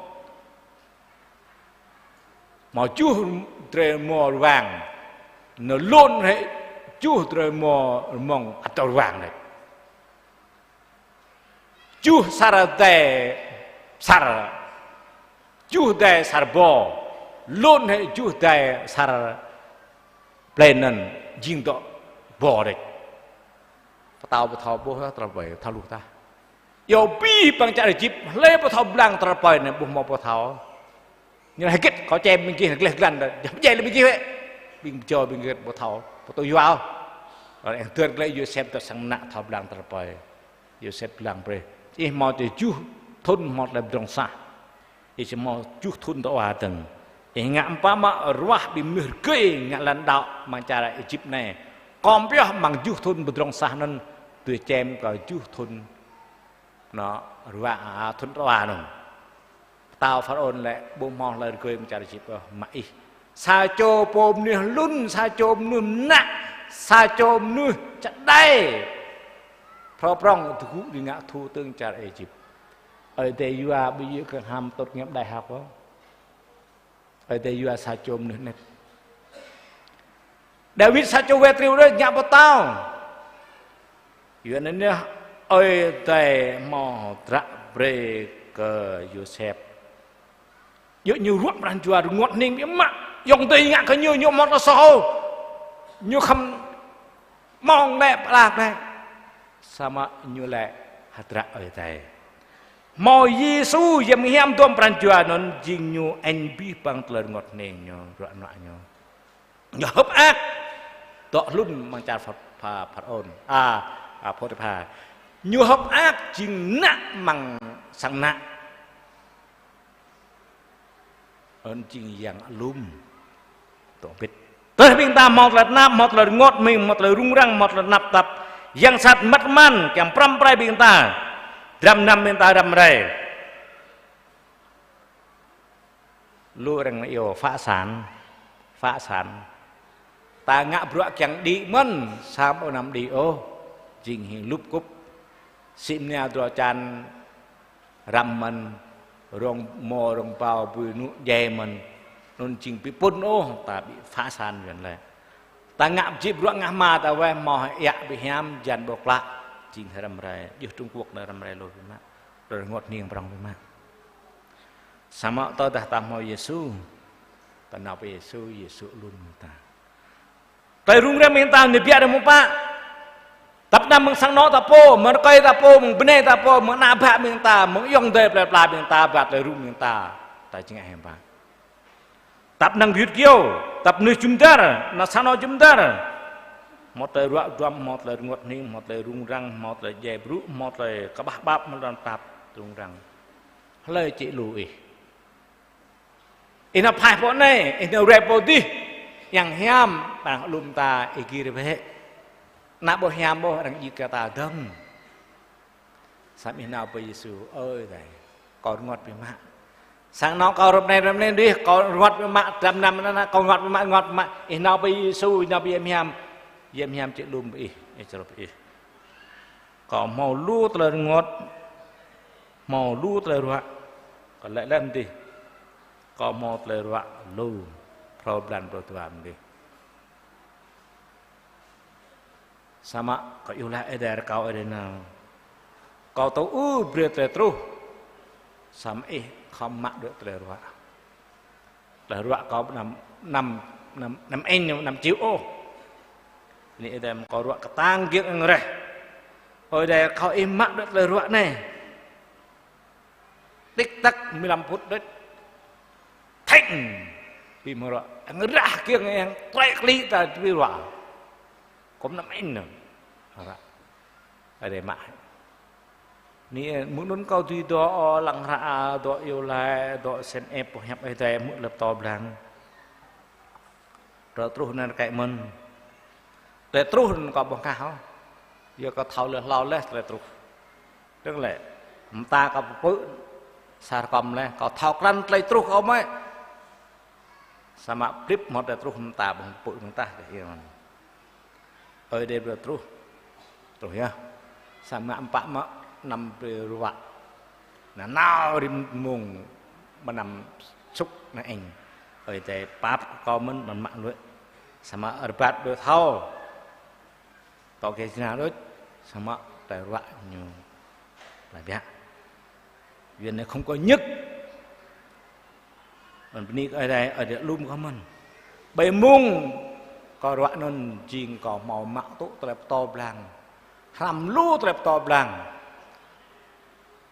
Hmâo juh drơi rơmô rơwang. Nao lŏn hĭ juh drơi rơmô rơmông ăt rơwang đôč. Juh sar dai sar, juh dai sar rơbâo, lŏn hĭ juh dai sar plei anŭn jing dŏ rơbâo đôč. Pơtao ƀu thâo ƀuh tơlơi rơpơi, thâo lu tah. Yua abih bang čar Êjip, hlơi ƀu thâo blang tơlơi rơpơi anai ƀu hmâo pô thâo. Ñu laĭ hơget kâo čem ƀing gih gleh glan đôč, djŏp djai lĕ ƀing gih wĕ. Ƀing pơjâo ƀing gih ƀu thâo, ƀu tŭ yua ôh. Laih anŭn dơ̆ng glaĭ Yôsep tơ sang mơnă thâo blang tơlơi rơpơi. Yôsep blang brơi. Ih hmâo tơjuh thŭn hmâo tơlơi pơdrŏng sah. Ih či hmâo tơjuh thŭn tơwa dơ̆ng. Ih ngă ƀu pă mă ruah ƀing mơnuih rơgơi ngă lŏn đaŏ amăng čar Êjip anai. Kŏm pioh amăng tơjuh thŭn pơdrŏng sah anŭn, tui čem kơ tơjuh thŭn. Anŭn, ruah, a, thŭn tơwa anŭn. Pơtao Pharaôn lĕ ƀu hmâo hlơi rơgơi amăng čar Êjip ôh, mă ih. Sa čô pô mơnuih hlŭn, sa čô mơnuih mơnă, sa čô mơnuih čơđai. Phrâo prŏng tơgŭ ƀing ngă thủ tướng čar Êjip. Ơi Adai yua ƀu djơ̆ kơ hăm tốt nghiệp đại học ôh. Ơi Adai yua sa čô mơnuih anet. Dawid sa čô wai triu đôč ngă pơtao. Yua anŭn yơh Ơi Adai hmâo hơdră brơi kơ Yôsep. Yua ñu ruă pran jua rơngot hning biă mă. Ayŏng adơi ngă kơ ñu, ñu hmâo tơlơi soh ôh. Ñu khŏm mơ̆ng lĕ pơala lĕ. Samơ̆ ñu lĕ hơdră Ơi Adai. Hmâo Yêsu yem hiam dŏm pran jua anŭn jing ñu añ abih bang tơlơi rơngot hning ñu, ruă nuă ñu. Ñu hơ̆k mơak dŏ hlŭn amăng čar Pha-, Pha-, Pharaôn, a, a, Pôtipha. Ñu hơ̆k mơak jing ană amăng sang ană. Anŭn jing yang alum. Tŏ bit. Tơdah ƀing ta hmâo tơlơi tơnap, hmâo tơlơi rơngot hning, hmâo tơlơi rŭng răng, hmâo tơlơi tơnap tap, yang sat măt măn, kiăng pơrăm pơrai ƀing ta. Dram năm ƀing ta răm rai. Lu arăng iâu phá sản, phá sản. Ta ngă bruă kiăng đĭ mơ̆n, samơ̆ ƀu anăm đĭ ôh, jing hing lup kŭp. Sĭ mơnia drơi čan răm mơ̆n, rông mô rông pao bui nŭ djai mơ̆n, anŭn jing ƀu pŭn ôh, ta ƀu phá sản yuan lĕ. Ta ngă jih bruă ngă hma ta weh hmâo hơiă ƀu hiam, jan ƀu klă, jing răm rai, djơ̆ Trung Quốc anai răm rai lu biă mă, rơngot hning prŏng biă mă. Samơ̆ tơdah ta hmâo Yêsu, ta nao pơ Yêsu, Yêsu alum ta. Tơlơi rŭng răng ƀing ta anai biă đơi mơ̆ pă. Tăp anăm mơ̆ng sang anŏ ta pô, mơ̆ng rơkơi ta pô, mơ̆ng bơnai ta pô, mơ̆ng ană bă ƀing ta, mơ̆ng ayŏng adơi plơi pla ƀing ta, ba tơlơi rŭng ƀing ta. Ta jing ai hiam pă. Tăp năng gơyut gơyâo, tăp mơnuih jum dar, ană sang anŏ jum dar. Hmâo tơlơi ruă duăm, hmâo tơlơi rơngot hning, hmâo tơlơi rŭng răng, hmâo tơlơi djai brŭ, hmâo tơlơi kơƀah ƀap, hmâo tơlơi tap rŭng răng. Hlơi či lu ih. Ih nao phaih pơ anai, ih nao rai pơ adih. Yang hiam, ƀing alum ta ih gir bĕ. Ană ƀu hiam ƀôh arăng djik kơ ta dơ̆ng. Samơ̆ ih nao pơ Yêsu, ơi Adai, kâo rơngot biă mă. Sang anŏ kâo rơp anai rơp anai adih, kâo rơngot biă mă, dram năm anai, kâo rơngot biă mă, rơngot biă mă. Ih nao pơ Yêsu, ih nao pơ Yang Hiam. Yang Hiam či alum ih, ih čơrơp ih. Kâo hmâo lu tơlơi rơngot, hmâo lu tơlơi ruă. Kâo laĭ lĕ mơ̆n adih. Kâo hmâo tơlơi ruă lu, phrâo blan phrâo dua mơ̆n adih. Samơ̆ kâo iâu laĭ Ơi Adai rơkâo Ơi Adai nao. Kâo tŭ ư brơi tơlơi truh. Samơ̆ ih khŏm mă đuaĭ tơlơi ruă. Tơlơi ruă kâo năm, năm, năm, năm eng, năm triệu ôh. Anai Ơi Adai mă kâo ruă kơtang giŏng eng reh. Ơi Adai rơkâo ih mă đuaĭ tơlơi ruă anai. Tik tak mười lăm phút đôč. Thĕng. Ƀing mơ̆ ruă. Eng rah kiăng eng trĕ klĭ ta ƀing ruă. Kâo năm eng nơ̆ng. Ruă. Ơi Adai mă. Anai mơ̆ng anŭn kâo dưi dŏ lăng hră, dŏ iâu laĭ, dŏ sen ĕp pơhiăp Ơi Adai mơ̆ lăp tơ blang. Tơlơi truh anŭn kĕ mơ̆n. Tơlơi truh anŭn kâo ƀu hơngah ôh. Yua kâo thâo leh hlâo leh tơlơi truh. Dơ̆ng lĕ, mơta kâo pơpư̆, sa rơkŏm leh, kâo thâo krăn tơlơi truh kâo mơ̆. Samơ̆ plip hmâo tơlơi truh mơta ƀu pơpư̆ mơta kơ hiam. Ơi Adai brơi truh. Truh yơh. Samơ̆ ƀu pă mă năm brơi ruă. Anŭn nao rĭm mông mơnam sŭk anŭn eng. Ơi Adai pap kâo mơ̆n mơ̆n mă luĕ. Samơ̆ rơbat brơi thâo. Tŏ kơ jơnal đôč, samơ̆ tơlơi ruă ñu tơlơi biă. Yua anai không có nhức. Anŭn bơni kơ Ơi Adai, Ơi Adai alum kâo mơ̆n. Ƀơi mông kâo ruă anŭn jing kâo hmâo mă tŭ tơlơi pơtô blang. Hrăm lu tơlơi pơtô blang.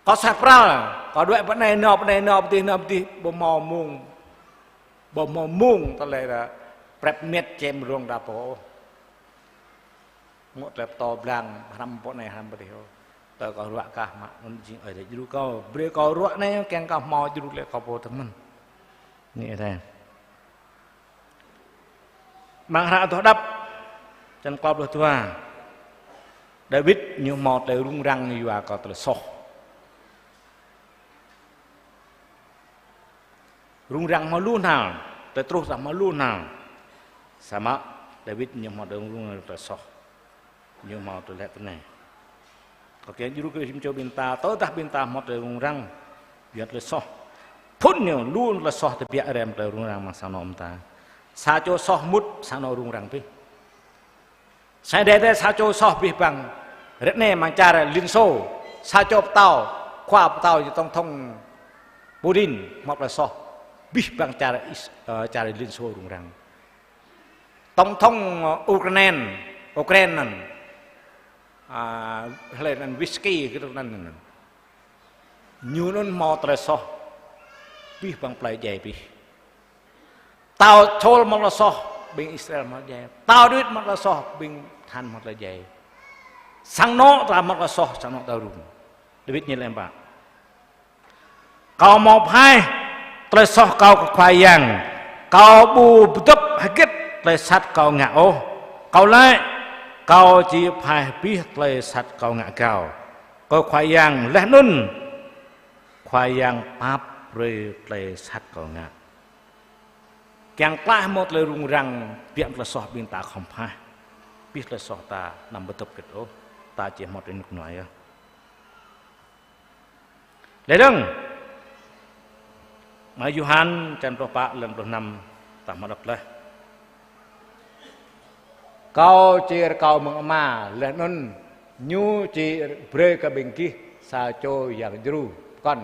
Kâo sah pral, kâo đuaĭ pơ anai nao, pơ anai nao, pơ adih nao, pơ adih, ƀu hmâo mông. Ƀu hmâo mông tơlơi ră prep met čem rông đa pô. Ngŏ tơlơi pơtô blang, hrăm pơ anai, hrăm pơ adih ôh. Tơl kâo ruă kah mă, anŭn jing Ơi Adai djru kâo. Brơi kâo ruă anai, kiăng kâo hmâo djru tơlơi kâo pô tơmơ̆n. Anai Ơi Adai. Amăng hră Adoh Đăp, črăn klâo pluh dua. Dawid ñu hmâo tơlơi rŭng răng yua kơ tơlơi soh. Rŭng răng hmâo lu hnal. Tơl truh tơdah hmâo lu hnal. Samơ̆ Dawid ñu hmâo tơlơi rŭng răng tơlơi soh. Ñu hmâo tơlơi lĕ tui anai. Kâo kiăng djru kơ rĭm čô ƀing ta, tơdah ƀing ta hmâo tơlơi rŭng răng, yua tơlơi soh. Phŭn ñu lu tơlơi soh tơbiă rai mơ̆ng tơlơi rŭng răng amăng sang anŏ ƀing ta. Sa čô soh mŭt, sang anŏ rŭng răng abih. Sa đe đe sa čô soh abih bang. Ră anai amăng čar Liên Xô, sa čô pơtao, khua pơtao ñu tổng thống Putin hmâo tơlơi soh. Abih bang čar Is-, ơ, čar Liên Xô rŭng răng. Tổng thống, ơ, Ukraine, Ukraine anŭn, a, hlơi anŭn Zelensky kơ tơlơi anŭn. Ñu anŭn hmâo tơlơi soh abih bang plơi djai abih. Pơtao Saul hmâo tơlơi soh, ƀing Israel hmâo djai. Pơtao Dawid hmâo tơlơi soh, ƀing tơhan hmâo tơlơi djai. Sang anŏ ta hmâo tơlơi soh, sang anŏ ta rŭng. Dawid ñu laĭ mơ̆n: Kâo hmâo pơhaih tơlơi soh kâo kơ Khua Yang. Kâo ƀu pơdŏp hơget tơlơi sat kâo ngă ôh. Kâo laĭ: Kâo či pơhaih abih tơlơi sat kâo ngă gao kơ Khua Yang, laih anŭn Khua Yang pap brơi tơlơi sat kâo ngă. Kiăng klaih hmâo tơlơi rŭng răng, biă tơlơi soh ƀing ta khŏm pơhaih. Abih tơlơi soh ta anăm pơdŏp hơget ôh, ta či hmâo tơlơi rơnŭk rơnua yơh. Laih dơ̆ng, amăng Yôhan črăn pluh pă, lăn pluh năm, ta hmâo đŏk laih: Kâo či rơkâo mơ̆ng Ama, laih anŭn Ñu či brơi kơ ƀing gih sa čô Yang Djru pơkŏn,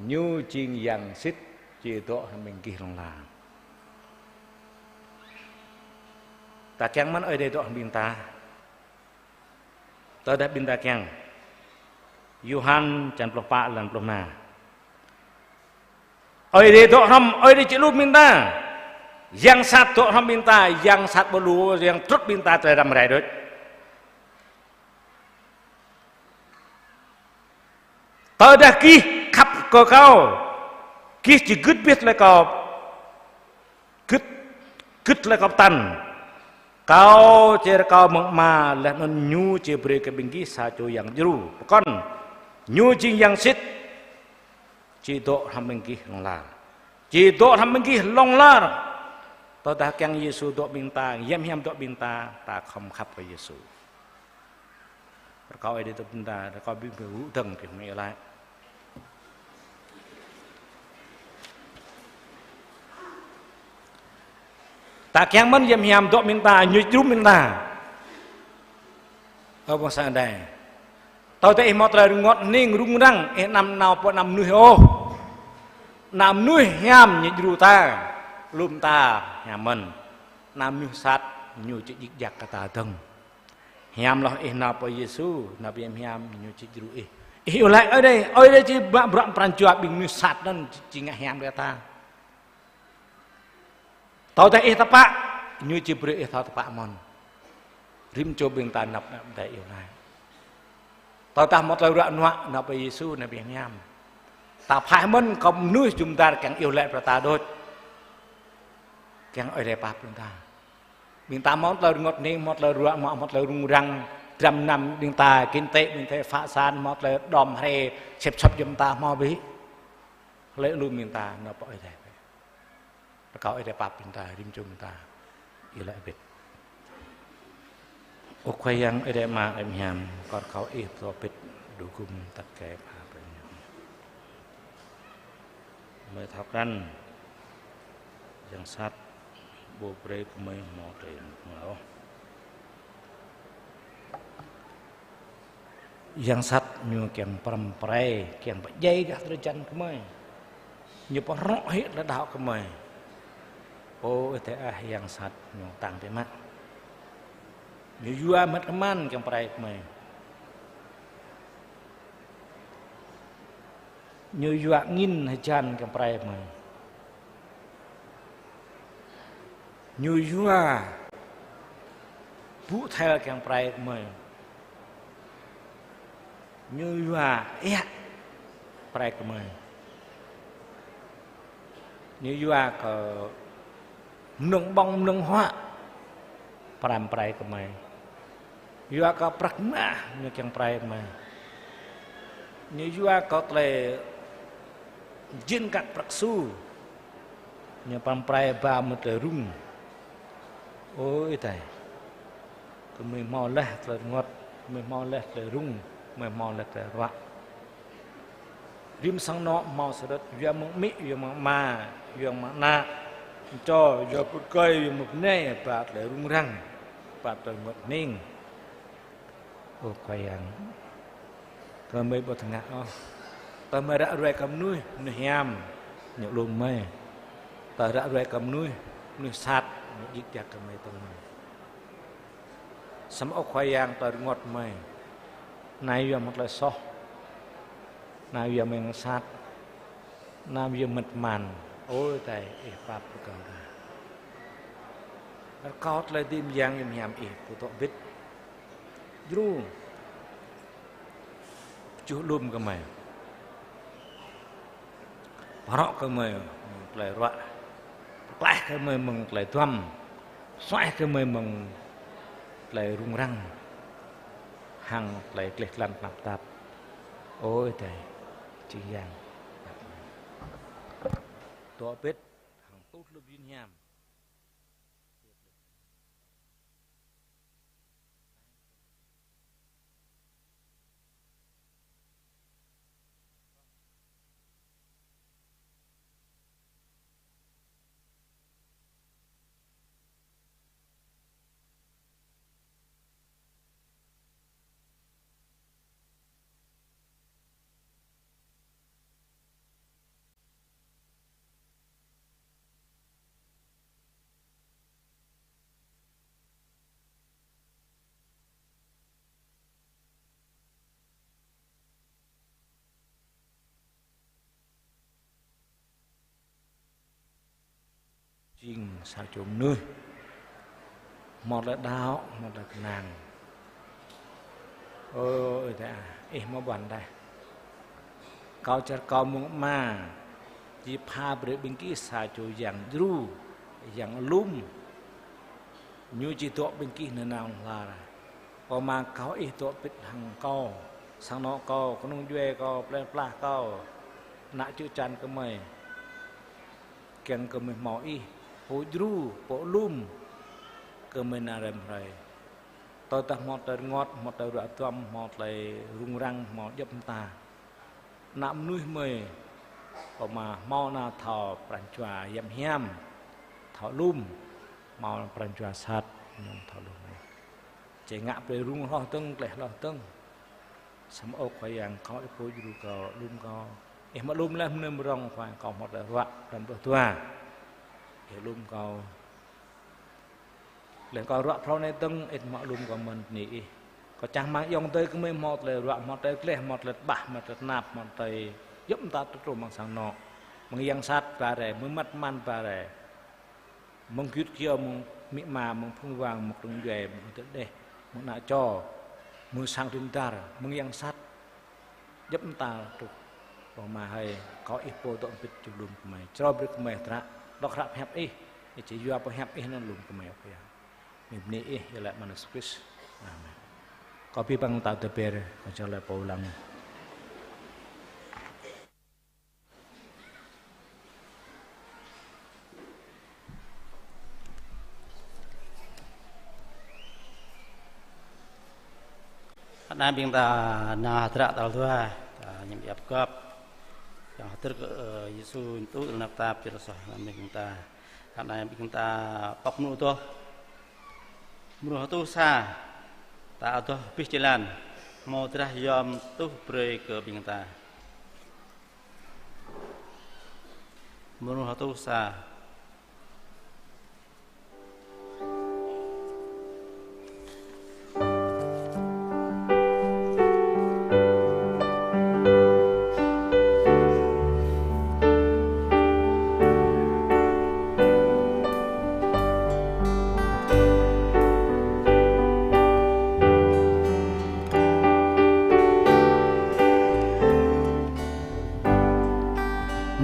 Ñu jing Yang Sĭt či dŏ hrŏm ƀing gih hlŏng lar. Ta kiăng mơ̆n Ơi Adai dŏ hrŏm ƀing ta. Tơdah ƀing ta kiăng. Yôhan črăn pluh pă, lăn pluh rơma. Ơi Adai dŏ hrŏm, Ơi Adai či lŏm ƀing ta. Yang sat dŏ hrŏm ƀing ta, yang sat ƀu lu, yang trŭt ƀing ta tơlơi răm rai đôč. Tơdah gih khăp kơ kâo, gih či gưt abih tơlơi kâo, gưt, gưt tơlơi kâo pơtă. Kâo či rơkâo mơ̆ng Ama, laih anŭn Ñu či brơi kơ ƀing gih sa čô Yang Djru pơkŏn, Ñu jing Yang Sĭt či dŏ hrŏm ƀing gih hlŏng lar. Či dŏ hrŏm ƀing gih hlŏng lar. Tơdah kiăng Yêsu dŏ ƀing ta, hiam hiam dŏ ƀing ta, ta khŏm khăp kơ Yêsu. Rơkâo Ơi Adai dŏ ƀing ta, rơkâo ƀing gih rŭ dơ̆ng kơ hmâo iâu laĭ. Ta kiăng mơ̆n hiam hiam dŏ ƀing ta, Ñu či djru ƀing ta. Ơ ƀôn sang Ơi Adai. Tơdah ih hmâo tơlơi rơngot hning rŭng răng, ih anăm nao pơ ană mơnuih ôh. Ană mơnuih hiam ñu djru ta, lŏm ta hiam mơ̆n. Ană mơnuih sat ñu či djik djak kơ ta dơ̆ng. Hiam hloh ih nao pơ Yêsu, nao pơ hiam hiam ñu či djru ih. Ih iâu laĭ Ơi Adai, Ơi Adai či mă bruă pran jua ƀing mơnuih sat anŭn či, či ngă hiam kơ ta. Tơdah ih tơpă, Ñu či brơi ih thâo tơpă mơ̆n. Rĭm čô ƀing ta anăp anăp Ơi Adai iâu laĭ. Tơdah hmâo tơlơi ruă nuă, nao pơ Yêsu, nao pơ hiam hiam. Ta pơhaih mơ̆n kơ mơnuih jum dar kiăng iâu laĭ brơi ta đôč. Kiăng Ơi Adai pap brơi ta. Ƀing ta hmâo tơlơi rơngot hning, hmâo tơlơi ruă, hmâo, hmâo tơlơi rŭng răng, dram năm ƀing ta, kinh tế ƀing ta, phă san, hmâo tơlơi đom hrê, sĕp sŏp jum ta hmâo bĭ. Hlơi lŏm ƀing ta, nao pơ Ơi Adai. Rơkâo Ơi Adai pap ƀing ta, rĭm čô ƀing ta. Iâu laĭ bĕ. Ơ Khua Yang Ơi Adai Ama hiam hiam, kâo rơkâo Ih pơtô pĭt, dŏ gum tăt kơ pha brơi ñu. Gơmơi thâo krăn, yang sat ƀu brơi gơmơi hmâo tơlơi rơnŭk rơnua ôh. Yang sat ñu kiăng pơrăm pơrai, kiăng pơdjai gah drơi jăn gơmơi. Ñu pơhrŏ hĭ tơlơi đaŏ gơmơi. Ơ Ơi Adai ah, yang sat ñu tăng biă mă. Ñu yua mơmŏt kơman kiăng pơrai gơmơi. Ñu yua angin hơjan kiăng pơrai gơmơi. Ñu yua ƀu thel kiăng pơrai gơmơi. Ñu yua iă pơrai gơmơi. Ñu yua kơ mơnơ̆ng ƀơ̆ng mơnơ̆ng huă pơrăm pơrai gơmơi. Yua kơ prăk mah ñu kiăng pơrai gơmơi. Ñu yua kơ tơlơi jing kăk prăk su. Ñu pơprai ba mơ̆ tơlơi rŭng. Ơ Ơi Adai. Gơmơi hmâo laih tơlơi rơngot, gơmơi hmâo laih tơlơi rŭng, gơmơi hmâo laih tơlơi ruă. Rĭm sang anŏ hmâo sơrơt, yua mơ̆ng amĭ, yua mơ̆ng ama, yua mơ̆ng ană, čô, yua pơkơi, yua mơ̆ng bơnai, ba tơlơi rŭng răng, ba tơlơi rơngot hning. Ơ Khua Yang, gơmơi ƀu tơngă ôh. Tơdah gơmơi ră ruai kơ mơnuih, mơnuih hiam, ñu lŏm gơmơi. Tơdah gơmơi ră ruai kơ mơnuih, mơnuih sat, ñu djik djak gơmơi tơ̆ng mơ̆n. Samơ̆ Ơ Khua Yang, tơlơi rơngot gơmơi, anai yua mơ̆ng tơlơi soh, anai yua mơ̆ng sat, anai yua mơ̆ng mơ̆n. Ơ Ơi Adai, Ih pap pơkŏn ta. Rơkâo tơlơi dưi mơyang yôm hiam Ih, pơtô bit. Djru. Pơčuh lŏm gơmơi. Pơrŏ gơmơi mơ̆ng tơlơi ruă. Pơklaih gơmơi mơ̆ng tơlơi duăm. Suaih gơmơi mơ̆ng tơlơi rŭng răng. Hăng tơlơi gleh glan tơnap tap. Ơ Ơi Adai, jing Yang. Pơtô bit. Hăng tŭ lŏm yôm hiam. Jing sa čô mơnuih hmâo tơlơi đaŏ, hmâo tơlơi kơnang. Ơ Ơi Adai, Ih hmâo ƀuăn đah. Kâo čar kâo mơ̆ng Ama, či pha brơi ƀing gih sa čô Yang djru, Yang lŏm. Ñu či dŏ ƀing gih nanao hlâo. Pơma kâo Ih dŏ bit hăng kâo, sang anŏ kâo, kơnung djuai kâo, plei plah kâo, ană čư̆ čan gơmơi. Kiăng gơmơi hmâo Ih, pô djru, pô lŏm, gơmơi nao răm hrơi. Tơdah hmâo tơlơi rơngot, hmâo tơlơi ruă duăm, hmâo tơlơi rŭng răng, hmâo djŏp mơta. Ană mơnuih gơmơi, pơma hmâo nao thâo pran jua yăm hiam, thâo lŏm, hmâo pran jua sat, ñu thâo lŏm. Či ngă brơi rŭng hloh dơ̆ng, gleh hloh dơ̆ng. Samơ̆ Ơ Khua Yang, kâo Ih pô djru kâo, lŏm kâo. Ih hmâo lŏm laih mơnơ̆ng mơrŏng Khua Yang, kâo hmâo tơlơi ruă, răm đôč dua. Ih lŏm kâo. Laih kâo ruă phrâo anai dơ̆ng, Ih hmâo lŏm kâo mơ̆n bơni Ih. Kâo čang rơmang ayŏng adơi gơmơi hmâo tơlơi ruă, hmâo tơlơi gleh, hmâo tơlơi tơƀah, hmâo tơlơi tơnap, hmâo tơlơi djŏp mơta tơtruh amăng sang anŏ. Mơ̆ng yang sat ba rai, mơ̆ng măt mơman ba rai. Mơ̆ng gơyut gơyâo, mơ̆ng amĭ ama, mơ̆ng phung wang, mơ̆ng kơnung djuai, mơ̆ng adơi đeh, mơ̆ng ană čô, mơ̆ng sang rin dar, mơ̆ng yang sat. Djŏp mơta truh. Pơma hơi, kâo Ih pô dŏ bit djru lŏm gơmơi. Čơrâo brơi gơmơi hơdră, dŏ hră pơhiăp Ih, Ih či yua pơhiăp Ih anŭn lŏm gơmơi Ơ Khua Yang. Gơmơi bơni Ih, iâu laĭ mơ̆ng Yêsu Krist. Amen. Kâo abih bang ta tơber, kâo čang laĭ pô lăng. Khă anai ƀing ta nao hơdră tal dua, ta ñăm iăp gŏp. Yang hơdơr kơ, ơ, Yêsu tŭ ih năp tap čơrơsoh anăn ƀing ta. Khă anai ƀing ta pŏk mơnŭ adoh. Mơnuih tuh sa, ta adoh abih jơlan, hmâo drah yom tuh brơi kơ ƀing ta. Mơnuih tuh sa.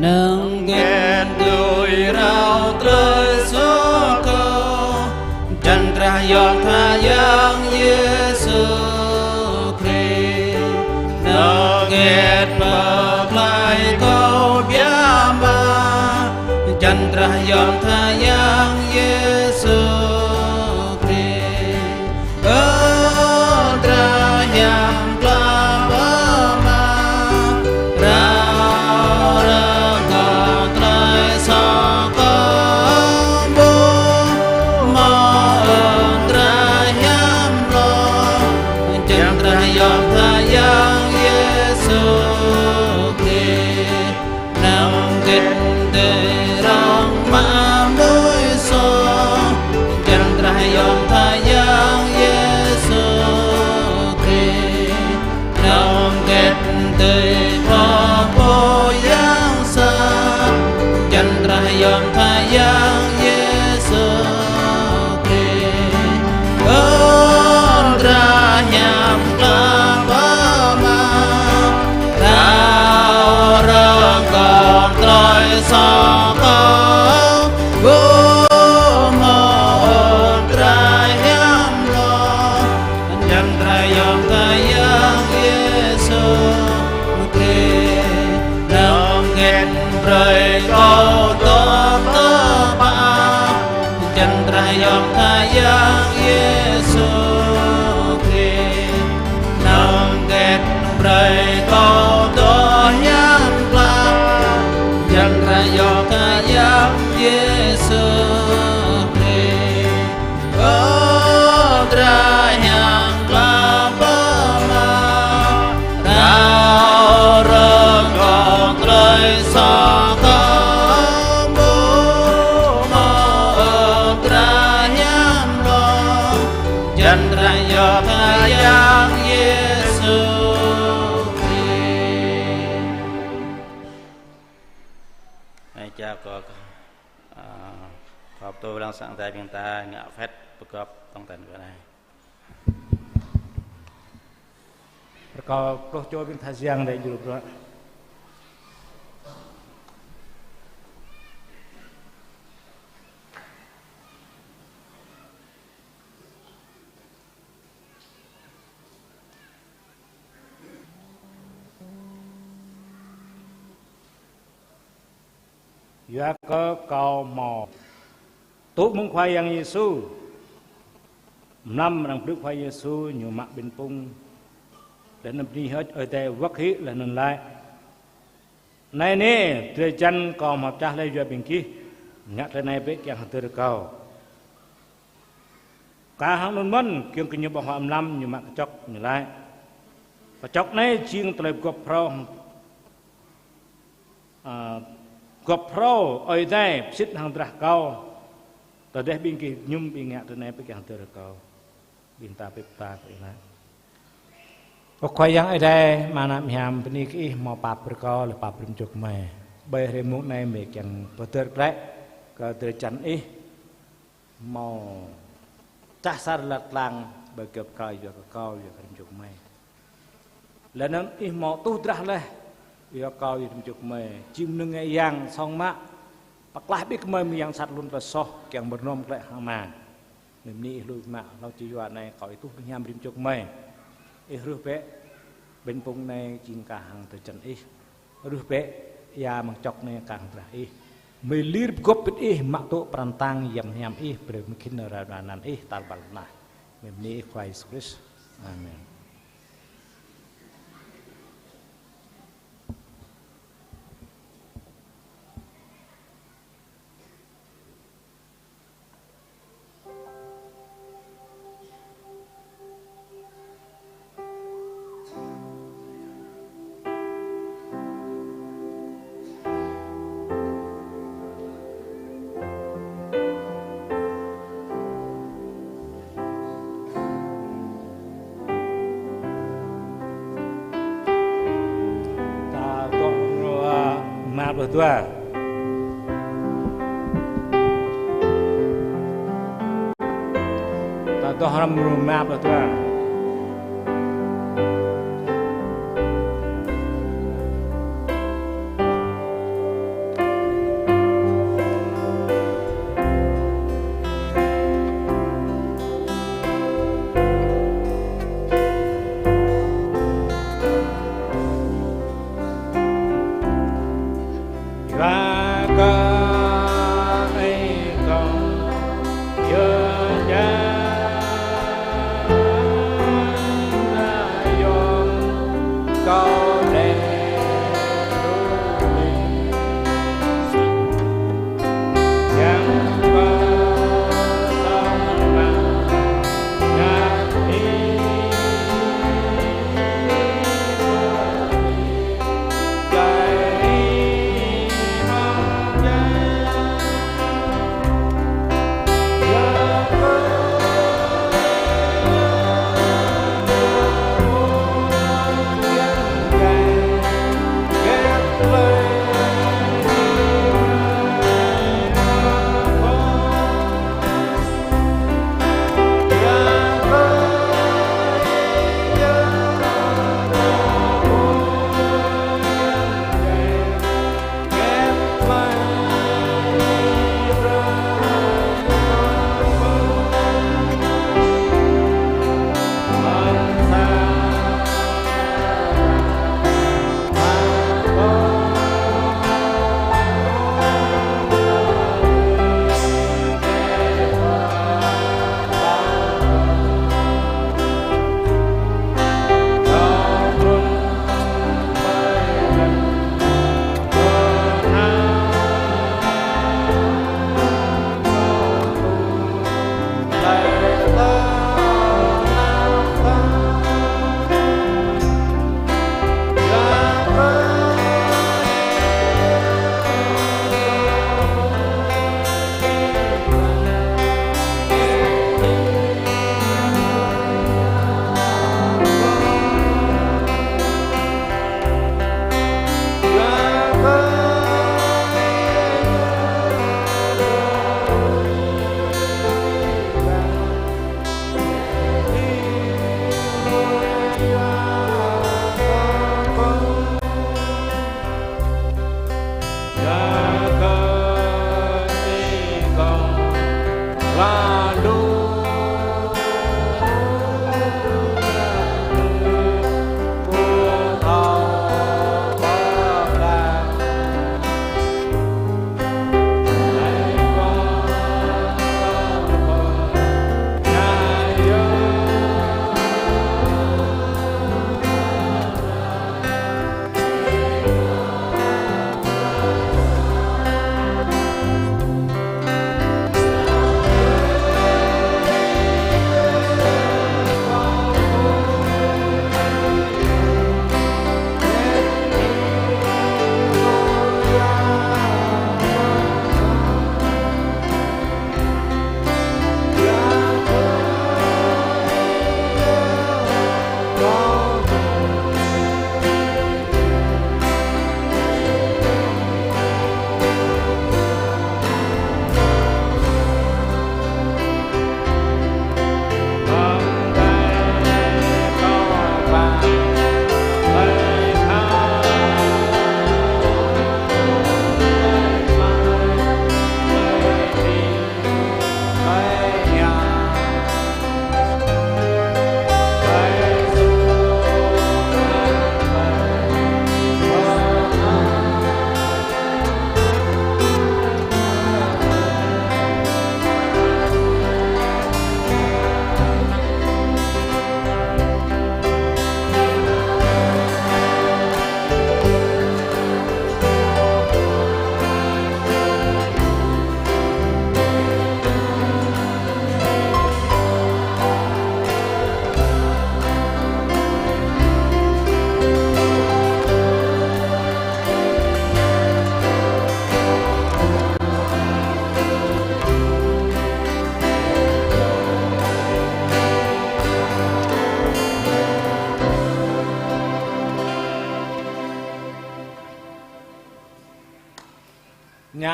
Nơ̆ng hơget dưi rao tơlơi soh kơ, jăn drah yom tha Yang Yêsu Krist. Nơ̆ng hơget pơklaih kâo biă mă, Jăn drah yom tha Yang Yêsu Krist. Ơ drah Yang klă pơmă, rao rơkâo tơlơi soh kơ ƀu hmâo ơn drah hiam hloh. Jăn drah yom tha Yang Yêsu Krist. Nơm hơget tui rong mă mơnuih soh, jăn drah yom tha Yang Yêsu Krist. Nơm hơget tui pơpŭ yang sat, jăn drah yom tha Yang Yêsu Krist. Ơ drah hiam klă pơmă, rao rơkâo tơlơi soh kơ ƀu hmâo ơn drah hiam hloh. Jăn drah yom tha Yang Yêsu Krist. Nơm hơget brơi kâo dŏ tơpă, jăn drah yom tha Yang Yêsu Krist. Nơm hơget brơi kâo dŏ hiam klă, jăn drah yom tha Yang Yêsu Krist. Ơ drah hiam klă pơmă, rao rơkâo tơlơi soh kơ ƀu hmâo ơn drah hiam hloh, jăn drah yom tha Yang Yêsu Krist. Ai, ča kơ, a, khŏp tŭ lăng sang tai ƀing ta ngă phĕt pơgop tong ten kơ anai. Rơkâo pluh čô ƀing tha jiăng đe julu bruă. Yua kơ kâo hmâo tŭ mơ̆ng Khua Yang Yêsu. Mlam arăng brư̆ Khua Yêsu ñu mă ƀing phung. Laih anŭn bơni hơơč Ơi Adai wơ̆k hĭ laih anŭn laĭ: Anai nê, drơi jăn kâo hmâo pơčah laih yua ƀing gih, ngă tơlơi anai bĕ kiăng hơdơr kơ kâo. Kah hăng anŭn mơ̆n, giŏng kơ ñu ƀơ̆ng huă mlam, ñu mă kơčŏk, ñu laĭ: Kơčŏk anai jing tơlơi pơgop phrâo, a, pơgop phrâo Ơi Adai pơsĭt hăng drah kâo. Tơdah ƀing gih mơñum, ƀing ngă tơlơi anai bĕ kiăng hơdơr kơ kâo. Ƀing ta pĕp ta kơ Ih laĭ. Ơ Khua Yang Ơi Adai, Ama ană mơhiam, bơni kơ Ih hmâo pap brơi kơ kâo, laih pap brơi rĭm čô gơmơi. Ƀơi hrơi mông anai gơmơi kiăng pơhơdơr glaĭ kơ drơi jăn Ih. Hmâo čah sar lăt lăng ƀơi gơp kơ yua kơ kâo, yua kơ rĭm čô gơmơi. Laih anŭn Ih hmâo tuh drah laih yua kơ kâo, yua rĭm čô gơmơi. Jing mơnơ̆ng ngă yang song mă pơklaih ƀing gơmơi mơ̆ng yang sat lŏn tơlơi soh, kiăng pơrơnŏm glaĭ hăng Ama. Mơ̆ng anai Ih lui mă, hlâo či yua anai kâo Ih tuh ƀing hiam rĭm čô gơmơi. Ih ruh bĕ, ƀing phung anai jing kah hăng drơi jăn Ih. Ruh bĕ, ia mơ̆ng čŏk anai kah hăng drah Ih. Mơ̆ lir pơgop pĭt Ih, mă tŭ pran tang Yang Hiam Ih, brơi mơ̆ng khĭn nao rai anăn Ih, tal bal tơnah. Mơ̆ng anai Ih Khua Yêsu Krist. Amen. Ta dŏ hrŏm rơma pluh dua. Ta dŏ hrŏm rơma pluh dua. Yua kơ Ñu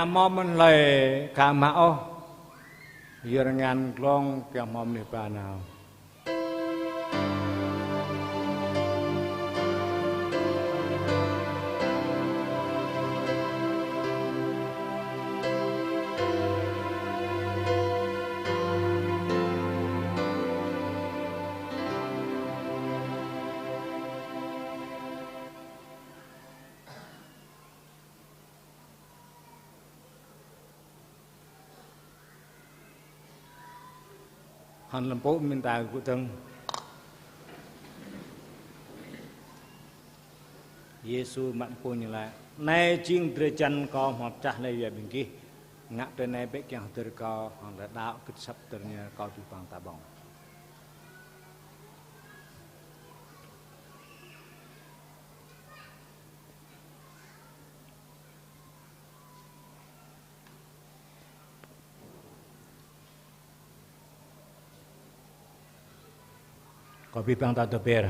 hmâo mơ̆n hlơi ka mă ôh, yơr ngăn glông kiăng hmâo mơnuih ba nao. Hăng lơ̆m pŭ mĭn ta gŭ dơ̆ng. Yêsu mă pô ñu laĭ: Anai jing drơi jăn Kâo hmâo pơčah laih yua ƀing gih. Ngă tui anai bĕ kiăng hơdơr Kâo, hăng laĭ đaŏ gưt asăp hơdơr ñu, Kâo abih bang ta ƀơ̆ng. Kâo abih bang ta dŏ be̱r.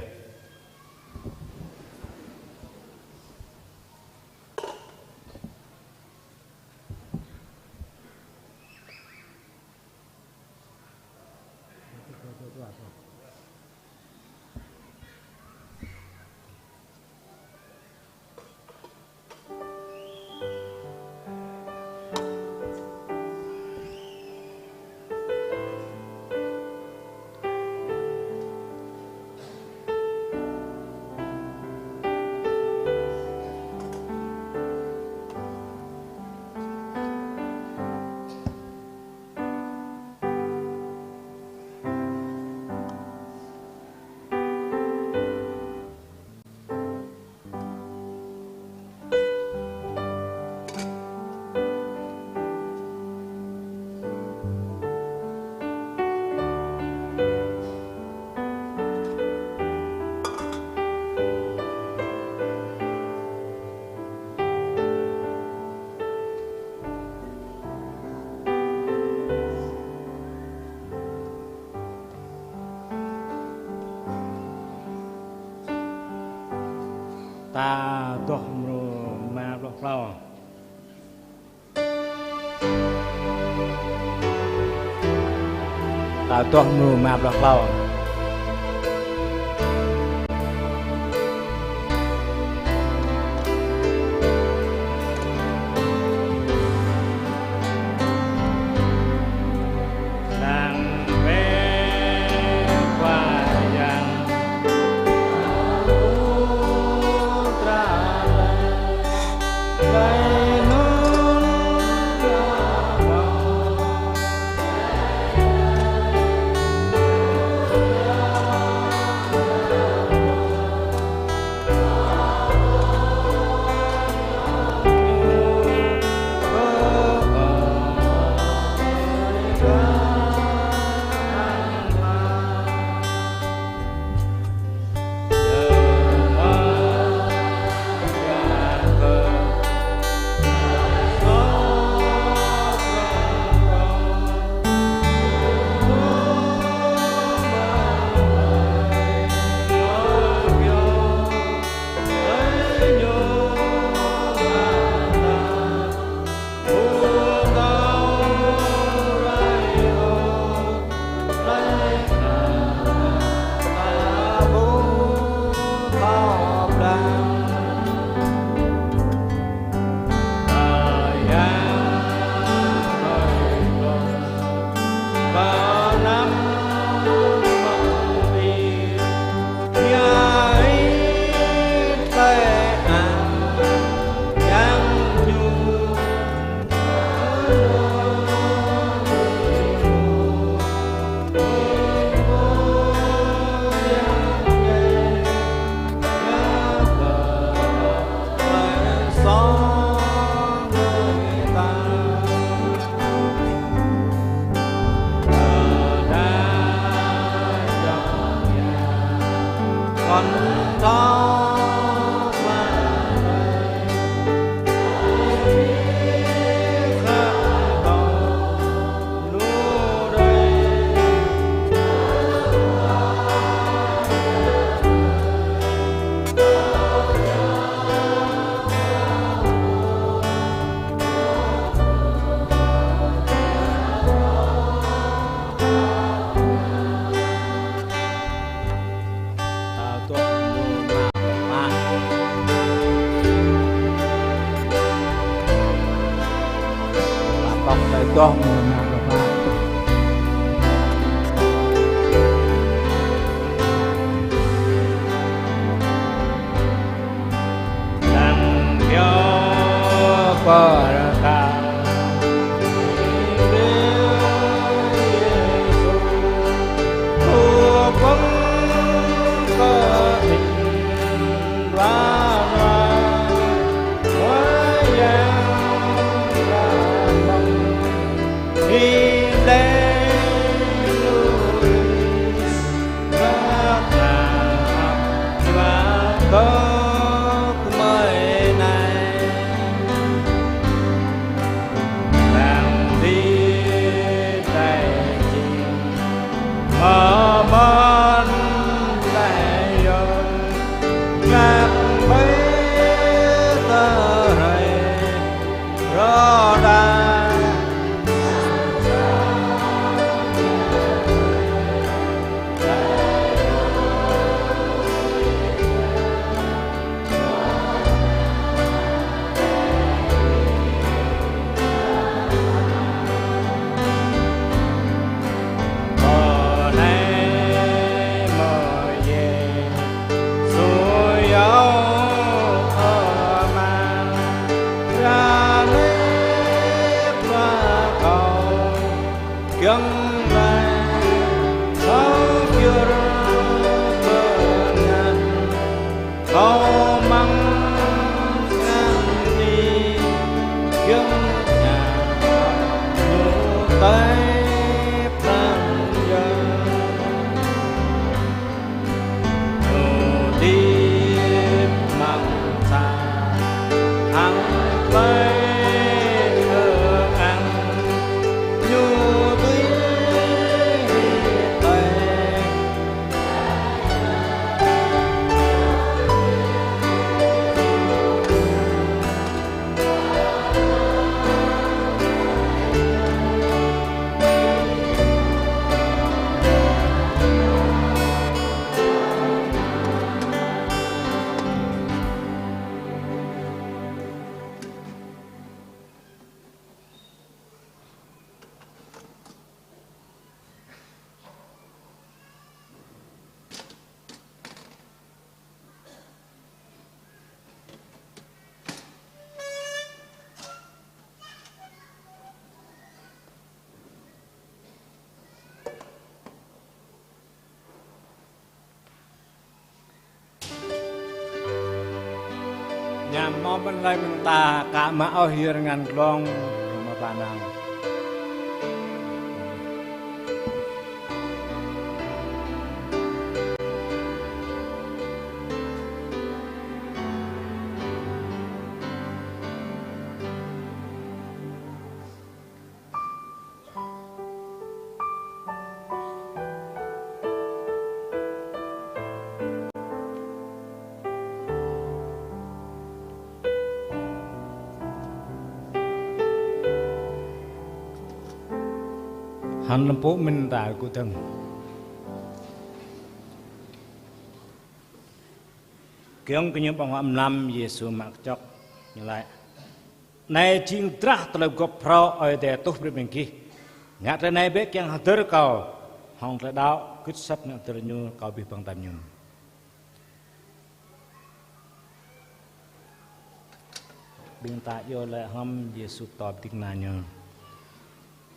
Ta adoh mrô rơma pluh klâo. Ta adoh mrô rơma pluh klâo. Ñu hmâo ƀing lĕ ƀing ta ka mă ôh yơr ngăn glông, mă ba nang. Hăng lơ̆m pơpŭ mơ̆n ta gŭ dơ̆ng. Giŏng kơ ñu ƀơ̆ng huă mlam, Yêsu mă kơčŏk, ñu laĭ: Anai jing drah tơlơi gŏp phrâo Ơi Adai tuh brơi ƀing gih. Ngă tơlơi anai bĕ kiăng hơdơr Kâo. Hăng tơlơi đaŏ gưt asăp ngă hơdơr Ñu, Kâo abih bang tam Ñu. Ƀing ta iâu laĭ hrŏm, Yêsu pơtô ƀing ding kơna Ñu.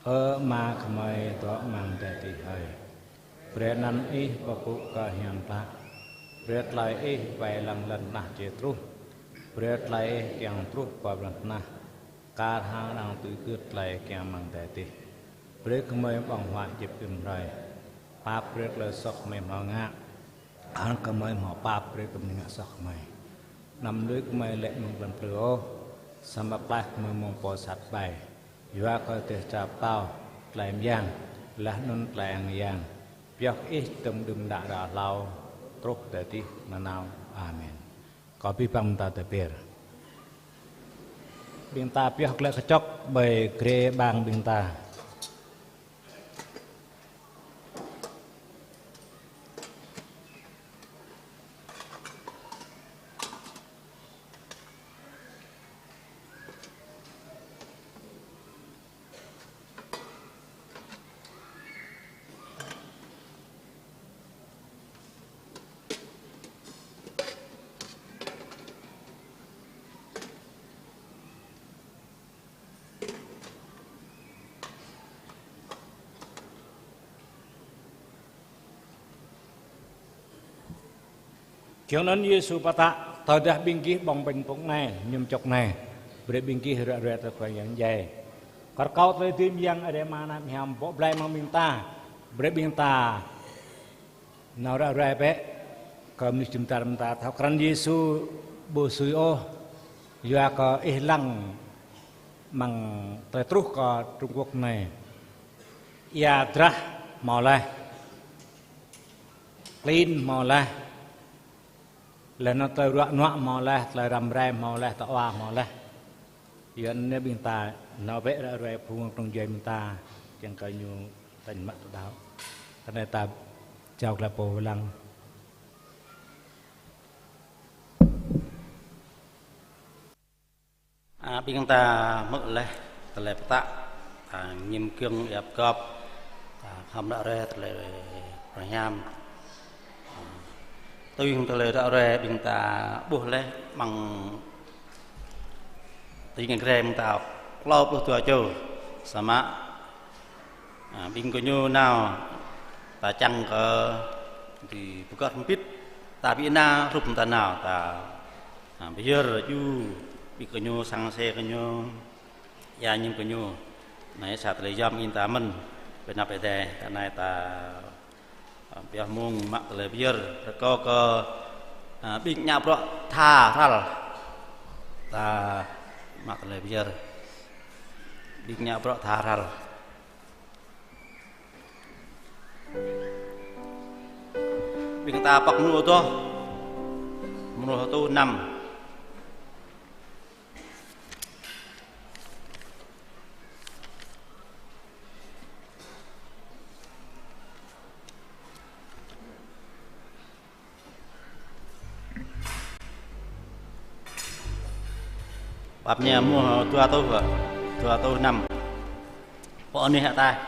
Ơ Ama gơmơi dŏ amăng adai adih hơi. Brơi anăn Ih pơpŭ kơ hiam klă. Brơi tơlơi Ih wai lăng lŏn tơnah či truh. Brơi tơlơi Ih kiăng truh pơ lŏn tơnah, kar hăng arăng tui gưt tơlơi kiăng amăng adai adih. Brơi gơmơi ƀơ̆ng huă djŏp rĭm hrơi. Pap brơi tơlơi soh gơmơi hmâo ngă, hăng gơmơi hmâo pap brơi kơ ƀing ngă soh gơmơi. Anăm lui gơmơi lê̆ mơ̆ng plei plư ôh, samơ̆ pơklaih gơmơi mơ̆ng pô sat ƀai. Yua kơ dêh čar pơtao, tơlơi mơyang, laih anŭn tơlơi ang yang, pioh kơ Ih tơm đưm đă ră hlâo, truh adai adih nanao. Amen. Kâo abih bang ƀing ta tơpir. Ƀing ta pioh glaĭ kơčŏk ƀơi grê ƀang ƀing ta. Giŏng anŭn Yêsu pơtă: Tơdah ƀing gih ƀơ̆ng pĕnh pŭk anai, mơñum čŏk anai, brơi ƀing gih ruă ruai tơlơi Khua Yang djai. Kar kâo tơlơi dưi mơyang Ơi Adai Ama Ană Hiam bŏ blai amăng ƀing ta, brơi ƀing ta nao ruă ruai bĕ kơ mơnuih jum dar ƀing ta, thâo krăn Yêsu ƀu sui ôh, yua kơ ih lăng amăng tơlơi truh kơ Trung Quốc anai. Ia drah hmâo laih, klin hmâo laih, laih anŭn tơlơi ruă nuă hmâo laih, tơlơi răm rai hmâo laih, tơlơi ua hmâo laih. Yua anŭn ƀing ta nao bĕ ruă ruai phung trông djuai ƀing ta, kiăng kơ ñu tañ mă tơdăo. Tơ anai ta jao glaĭ pô lăng. A, ƀing ta hmư̆ laih tơlơi pơtă, ta ñim kiăng iăp gŏp, ta khŏm đă rai tơlơi pơhrăm. A, tui hăng tơlơi đă rai ƀing ta ƀuh laih amăng tơlơi ngă rai ƀing ta klâo pluh dua čô, samơ̆ a, ƀing gơñu nao, ta čang kơ tui pơgŏt hơbĭt, ta ƀu nao hrup ta nao, ta, a, pơyơr djru ƀing gơñu, sang se gơñu, ia ñim gơñu. Anai sa tơlơi yom ƀing ta mơ̆n, pơnăp Ơi Adai, tơ anai ta, a, pioh mông mă tơlơi pơyơr, rơkâo kơ, a, ƀing ngă bruă tha hrăl. Ta mă tơlơi pơyơr, ƀing ngă bruă tha hrăl. Ƀing ta pŏk mơnuih adoh, mơnuih rơtuh năm. Pap ñu mơ̆ dua rơtuh, dua rơtuh năm. Pô anih hă ta?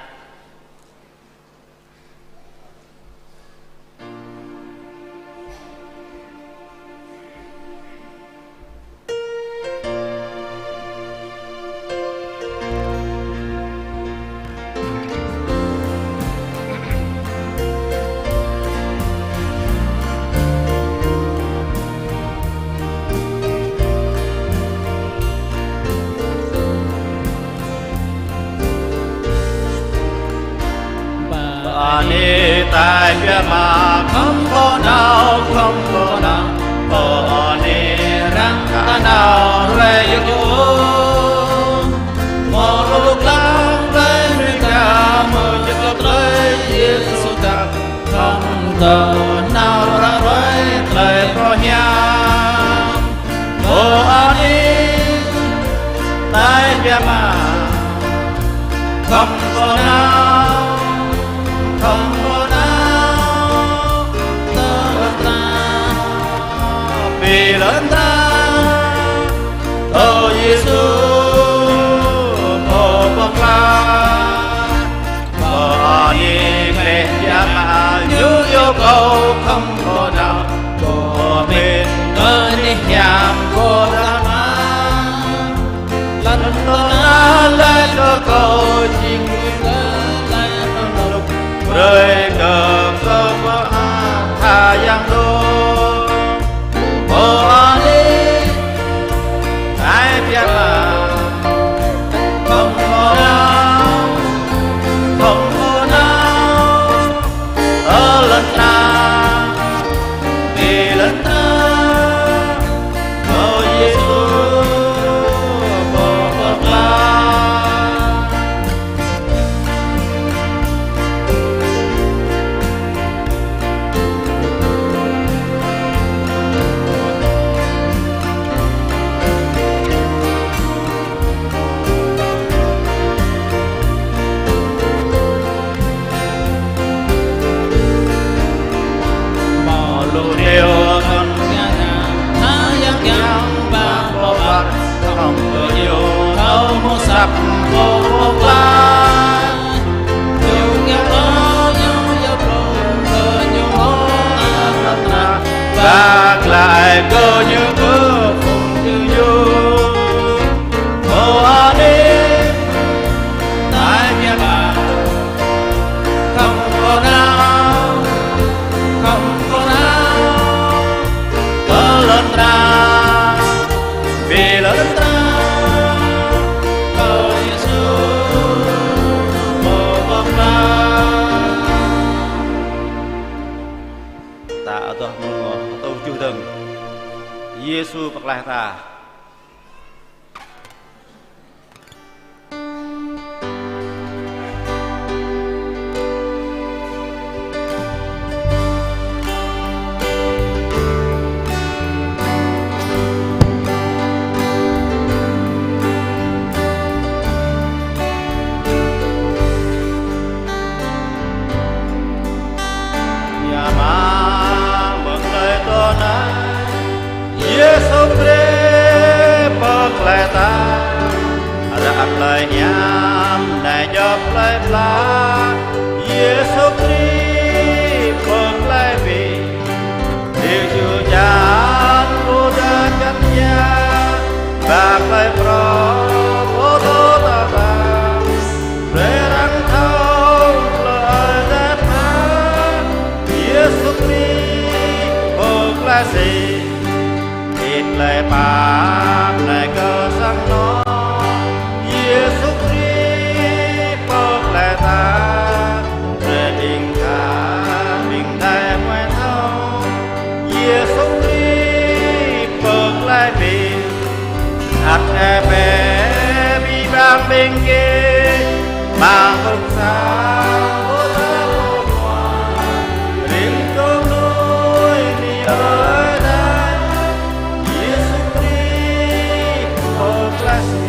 Pô anih tai biă mă, khŏm pô nao, khŏm pô nao. Pô anih arăng kơ nao rai yơh. Mơ̆ lu lăng rai mơ̆ng ta, mơ̆ jơ̆ tơlơi Yêsu ta. Khŏm tơnao ră ruai tơlơi pơhiăp. Pô anih tai biă mă, khŏm pô nao, khŏm pô nao, tơlơi ta, ƀing lŏn ta, ơ Yêsu, pô pơklaih. Pô anih gleh biă mă, ñu iâu kâo khŏm pô nao, pô pơmĭn kơ anih hiam pô ta mă. Lŏn tơnah laĭ kơ kâo jing Yêsu pơklaih ta. Yua mă mơ̆ng tơlơi tơnai, Yêsu Krist pơklaih ta. Ră tơlơi hiam anai djŏp tơlơi pơklaih, Yêsu Krist pơklaih ƀing. Rĭm čô čan pô djă čan ia, ba tơlơi phrâo pô tŏ ta ta. Brơi arăng thâo tơlơi Ơi Adai pơklaih, Yêsu Krist pơklaih sĭt. Ih tơlơi pap anai kơ sang anŏ, Yêsu Krist pơklaih ta. Brơi ƀing ta, ƀing ta huăi thâo, Yêsu Krist pơklaih ƀing. Ăt ĕp ƀĕ abih bang ƀing gih, mă bruă sang pô ta pô mơnuă, rĭm čô mơnuih ni ơi ta, Yêsu Krist pơklaih sĭt.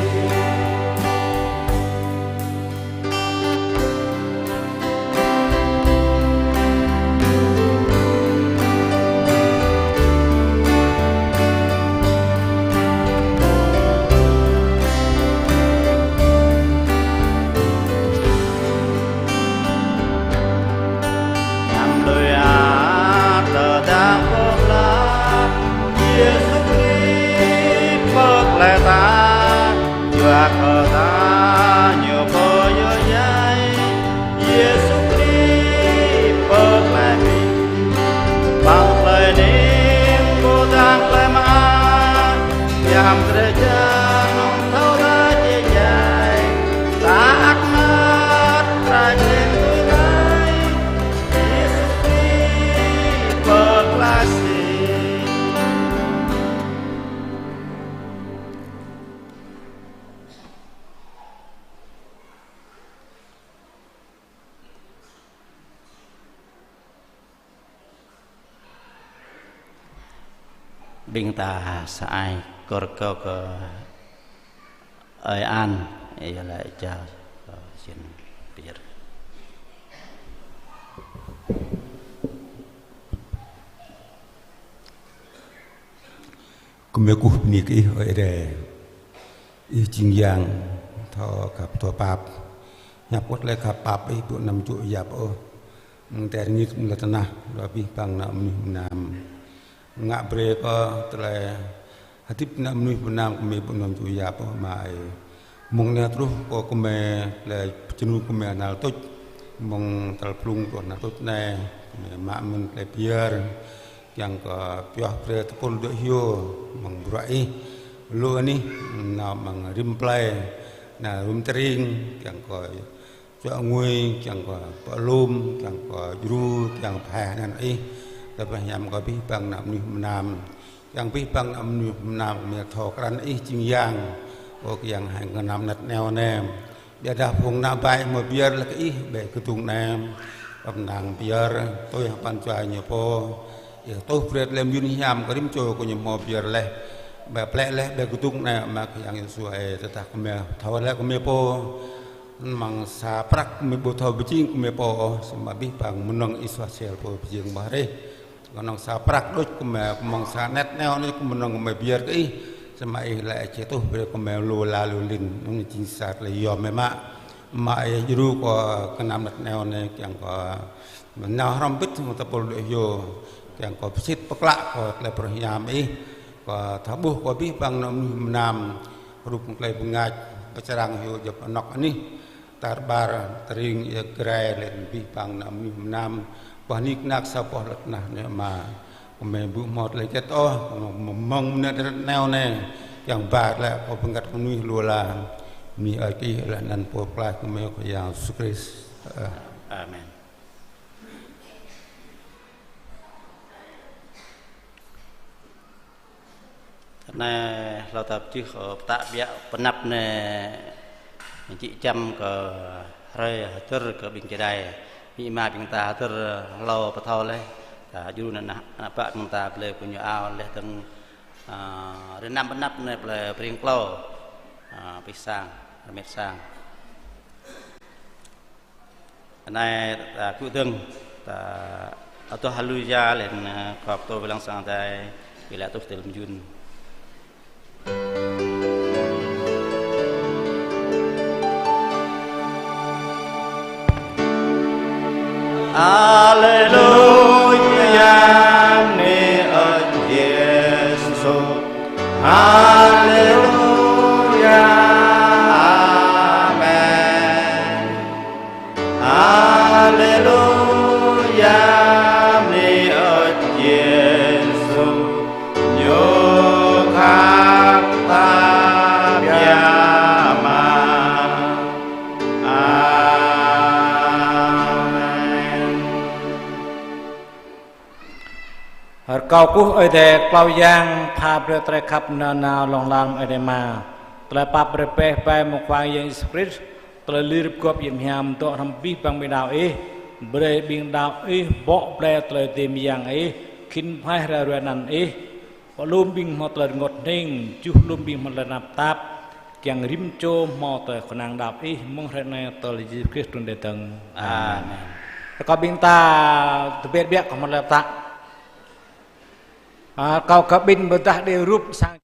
Hiam lui ăt tơdang pơklaih, Yêsu Krist pơklaih ta. Yua kơ ta ñu pô yơh djai, Yêsu Krist pơklaih ƀing. Păng tơlơi ning pô dang tơlơi mơak, hiam drơi jăn nong thâo ta či djai. Ta ăt mơak ta či tui ƀai, Yêsu Krist pơklaih sĭt. Ƀing ta sa ai kơr kơ kơ ơi An, ih lĕ čar kơ sin pir. Gơmơi kơkuh bơni kơ Ih, ơ Ơi Adai. Ih jing Yang thâo khăp thâo pap. Hiăp kơ tơlơi khăp pap Ih ƀu anăm čô yap ôh. Mơ̆ng tơlơi rơngit mơ̆ng lŏn tơnah, lu abih bang ană mơnuih mơnam. Ngă brơi kơ tơlơi hơdip ană mơnuih mơnam gơmơi ƀu anăm čô yap ôh, Ama ơi. Mơ̆ng anai truh kơ gơmơi tơlơi pơjơnum gơmơi anăl tuč. Mơ̆ng tal blung truh anăl tuč anai, gơmơi mă mơ̆n tơlơi pơyơr. Kiăng kơ pioh brơi tơpul dŏ hyu, mơ̆ng bruă Ih. Lu anih, nao mơ̆ng rĭm plơi, nao rĭm tơring, kiăng kơ čuă ngui, kiăng kơ pơalum, kiăng kơ djru, kiăng pơhaih anăn Ih. Tơdah hiam kơ abih bang ană mơnuih mơnam. Kiăng abih bang ană mơnuih mơnam gơmơi thâo krăn Ih jing Yang. Ơ Khua Yang hai gơnam anet aneo anai. Biă dah phung ană ƀai hmâo pơyơr laih kơ Ih ƀơi kơdung anai. Kơnang pơyơr, tui hăng pran jua ñu pô. Ih tuh brơi tơlơi mơyun hiam kơ rĭm čô kơ ñu hmâo pơyơr laih. Ƀơi plĕ laih ƀơi kơdung anai, Ama Khua Yang Yêsu ơi, tơdah gơmơi thâo laih gơmơi pô. Mơ̆ng sa prăk gơmơi ƀu thâo pơjing gơmơi pô ôh, samơ̆ abih bang mơnơ̆ng Ih suaih sel pô pơjing mơ̆ rih. Kơnơ̆ng sa prăk đôč gơmơi, mơ̆ng sa anet aneo anai gơmơi mơnơ̆ng gơmơi pơyơr kơ Ih, samơ̆ Ih lĕ či tuh brơi gơmơi lu ala lu lin, anŭn jing sa tơlơi yôm mơ̆ mă. Mă Ih djru kơ gơnam anet aneo anai, kiăng kơ nao hrŏm bĭt hăng tơpul dŏ hyu, kiăng kơ pơsit pơklă kơ tơlơi pơrơhiam Ih, kơ thâo ƀuh kơ abih bang ană mơnuih mơnam, rup tơlơi bơngač, pơčrang hyu djŏp anŏ anih. Tar ƀar tơring ia Jrai laih abih bang ană mơnuih mơnam, boh nik nak sa boh lŏn tơnah anai Ama. Gơmơi ƀu hmâo tơlơi hơget ôh, mơ̆ng mơnat rơneo anai, kiăng ba glaĭ kơ bơngăt mơnuih lu ala. Bơni ơi kơ Ih laih anăn Pô Pơklaih gơmơi Khua Yang Yêsu Krist. Amen. Anai hlâo ta pơjưh kơ pơtă biă pơanăp anai, jĕ čăm kơ hrơi hơdơr kơ ƀing čơđai. Amĭ ama ƀing ta hơdơr hlâo pơthâo laih. Ta djru ană, ană bă ƀing ta blơi kơ ñu ao laih dơ̆ng, a, hrơi năm pơanăp anai blơi pring klâo, a, pih sang, rơmet sang. Anai ta kơkuh dơ̆ng, ta adoh haleluya laih anŭn, a, khŏm pơtô wai lăng sang Adai, wai lăng tuh tơl mơjun. Haleluya, bơni ơi Yêsu. Haleluya, amen. Haleluya, bơni ơi Yêsu, ñu khăp ta biă mă. Amen. Rơkâo kơkuh Ơi Adai klâo yang pha brơi tơlơi khăp nanao hlŏng lar mơ̆ng Ơi Adai Ama, tơlơi pap brơi peh bai mơ̆ng Khua Yang Yêsu Krist, tơlơi lir pơgop yơh hiam dŏ hrŏm abih bang ƀing đaŏ ih, brơi ƀing đaŏ ih bŏ blai tơlơi dưi mơyang ih, khĭn pơhaih rai ruai anăn ih, pơlum ƀing hmâo tơlơi rơngot hning, juh lum ƀing hmâo tơlơi tơnap tap, kiăng rĭm čô hmâo tơlơi kơnang đaŏ ih mơ̆ng hrơi anai tơl Yêsu Krist trŭn tơdang. Amen. Rơkâo ƀing ta tơbiă biă kơ hmâo tơlơi pơtă. A, rơkâo kơ ƀing pơdah đĭ rup sang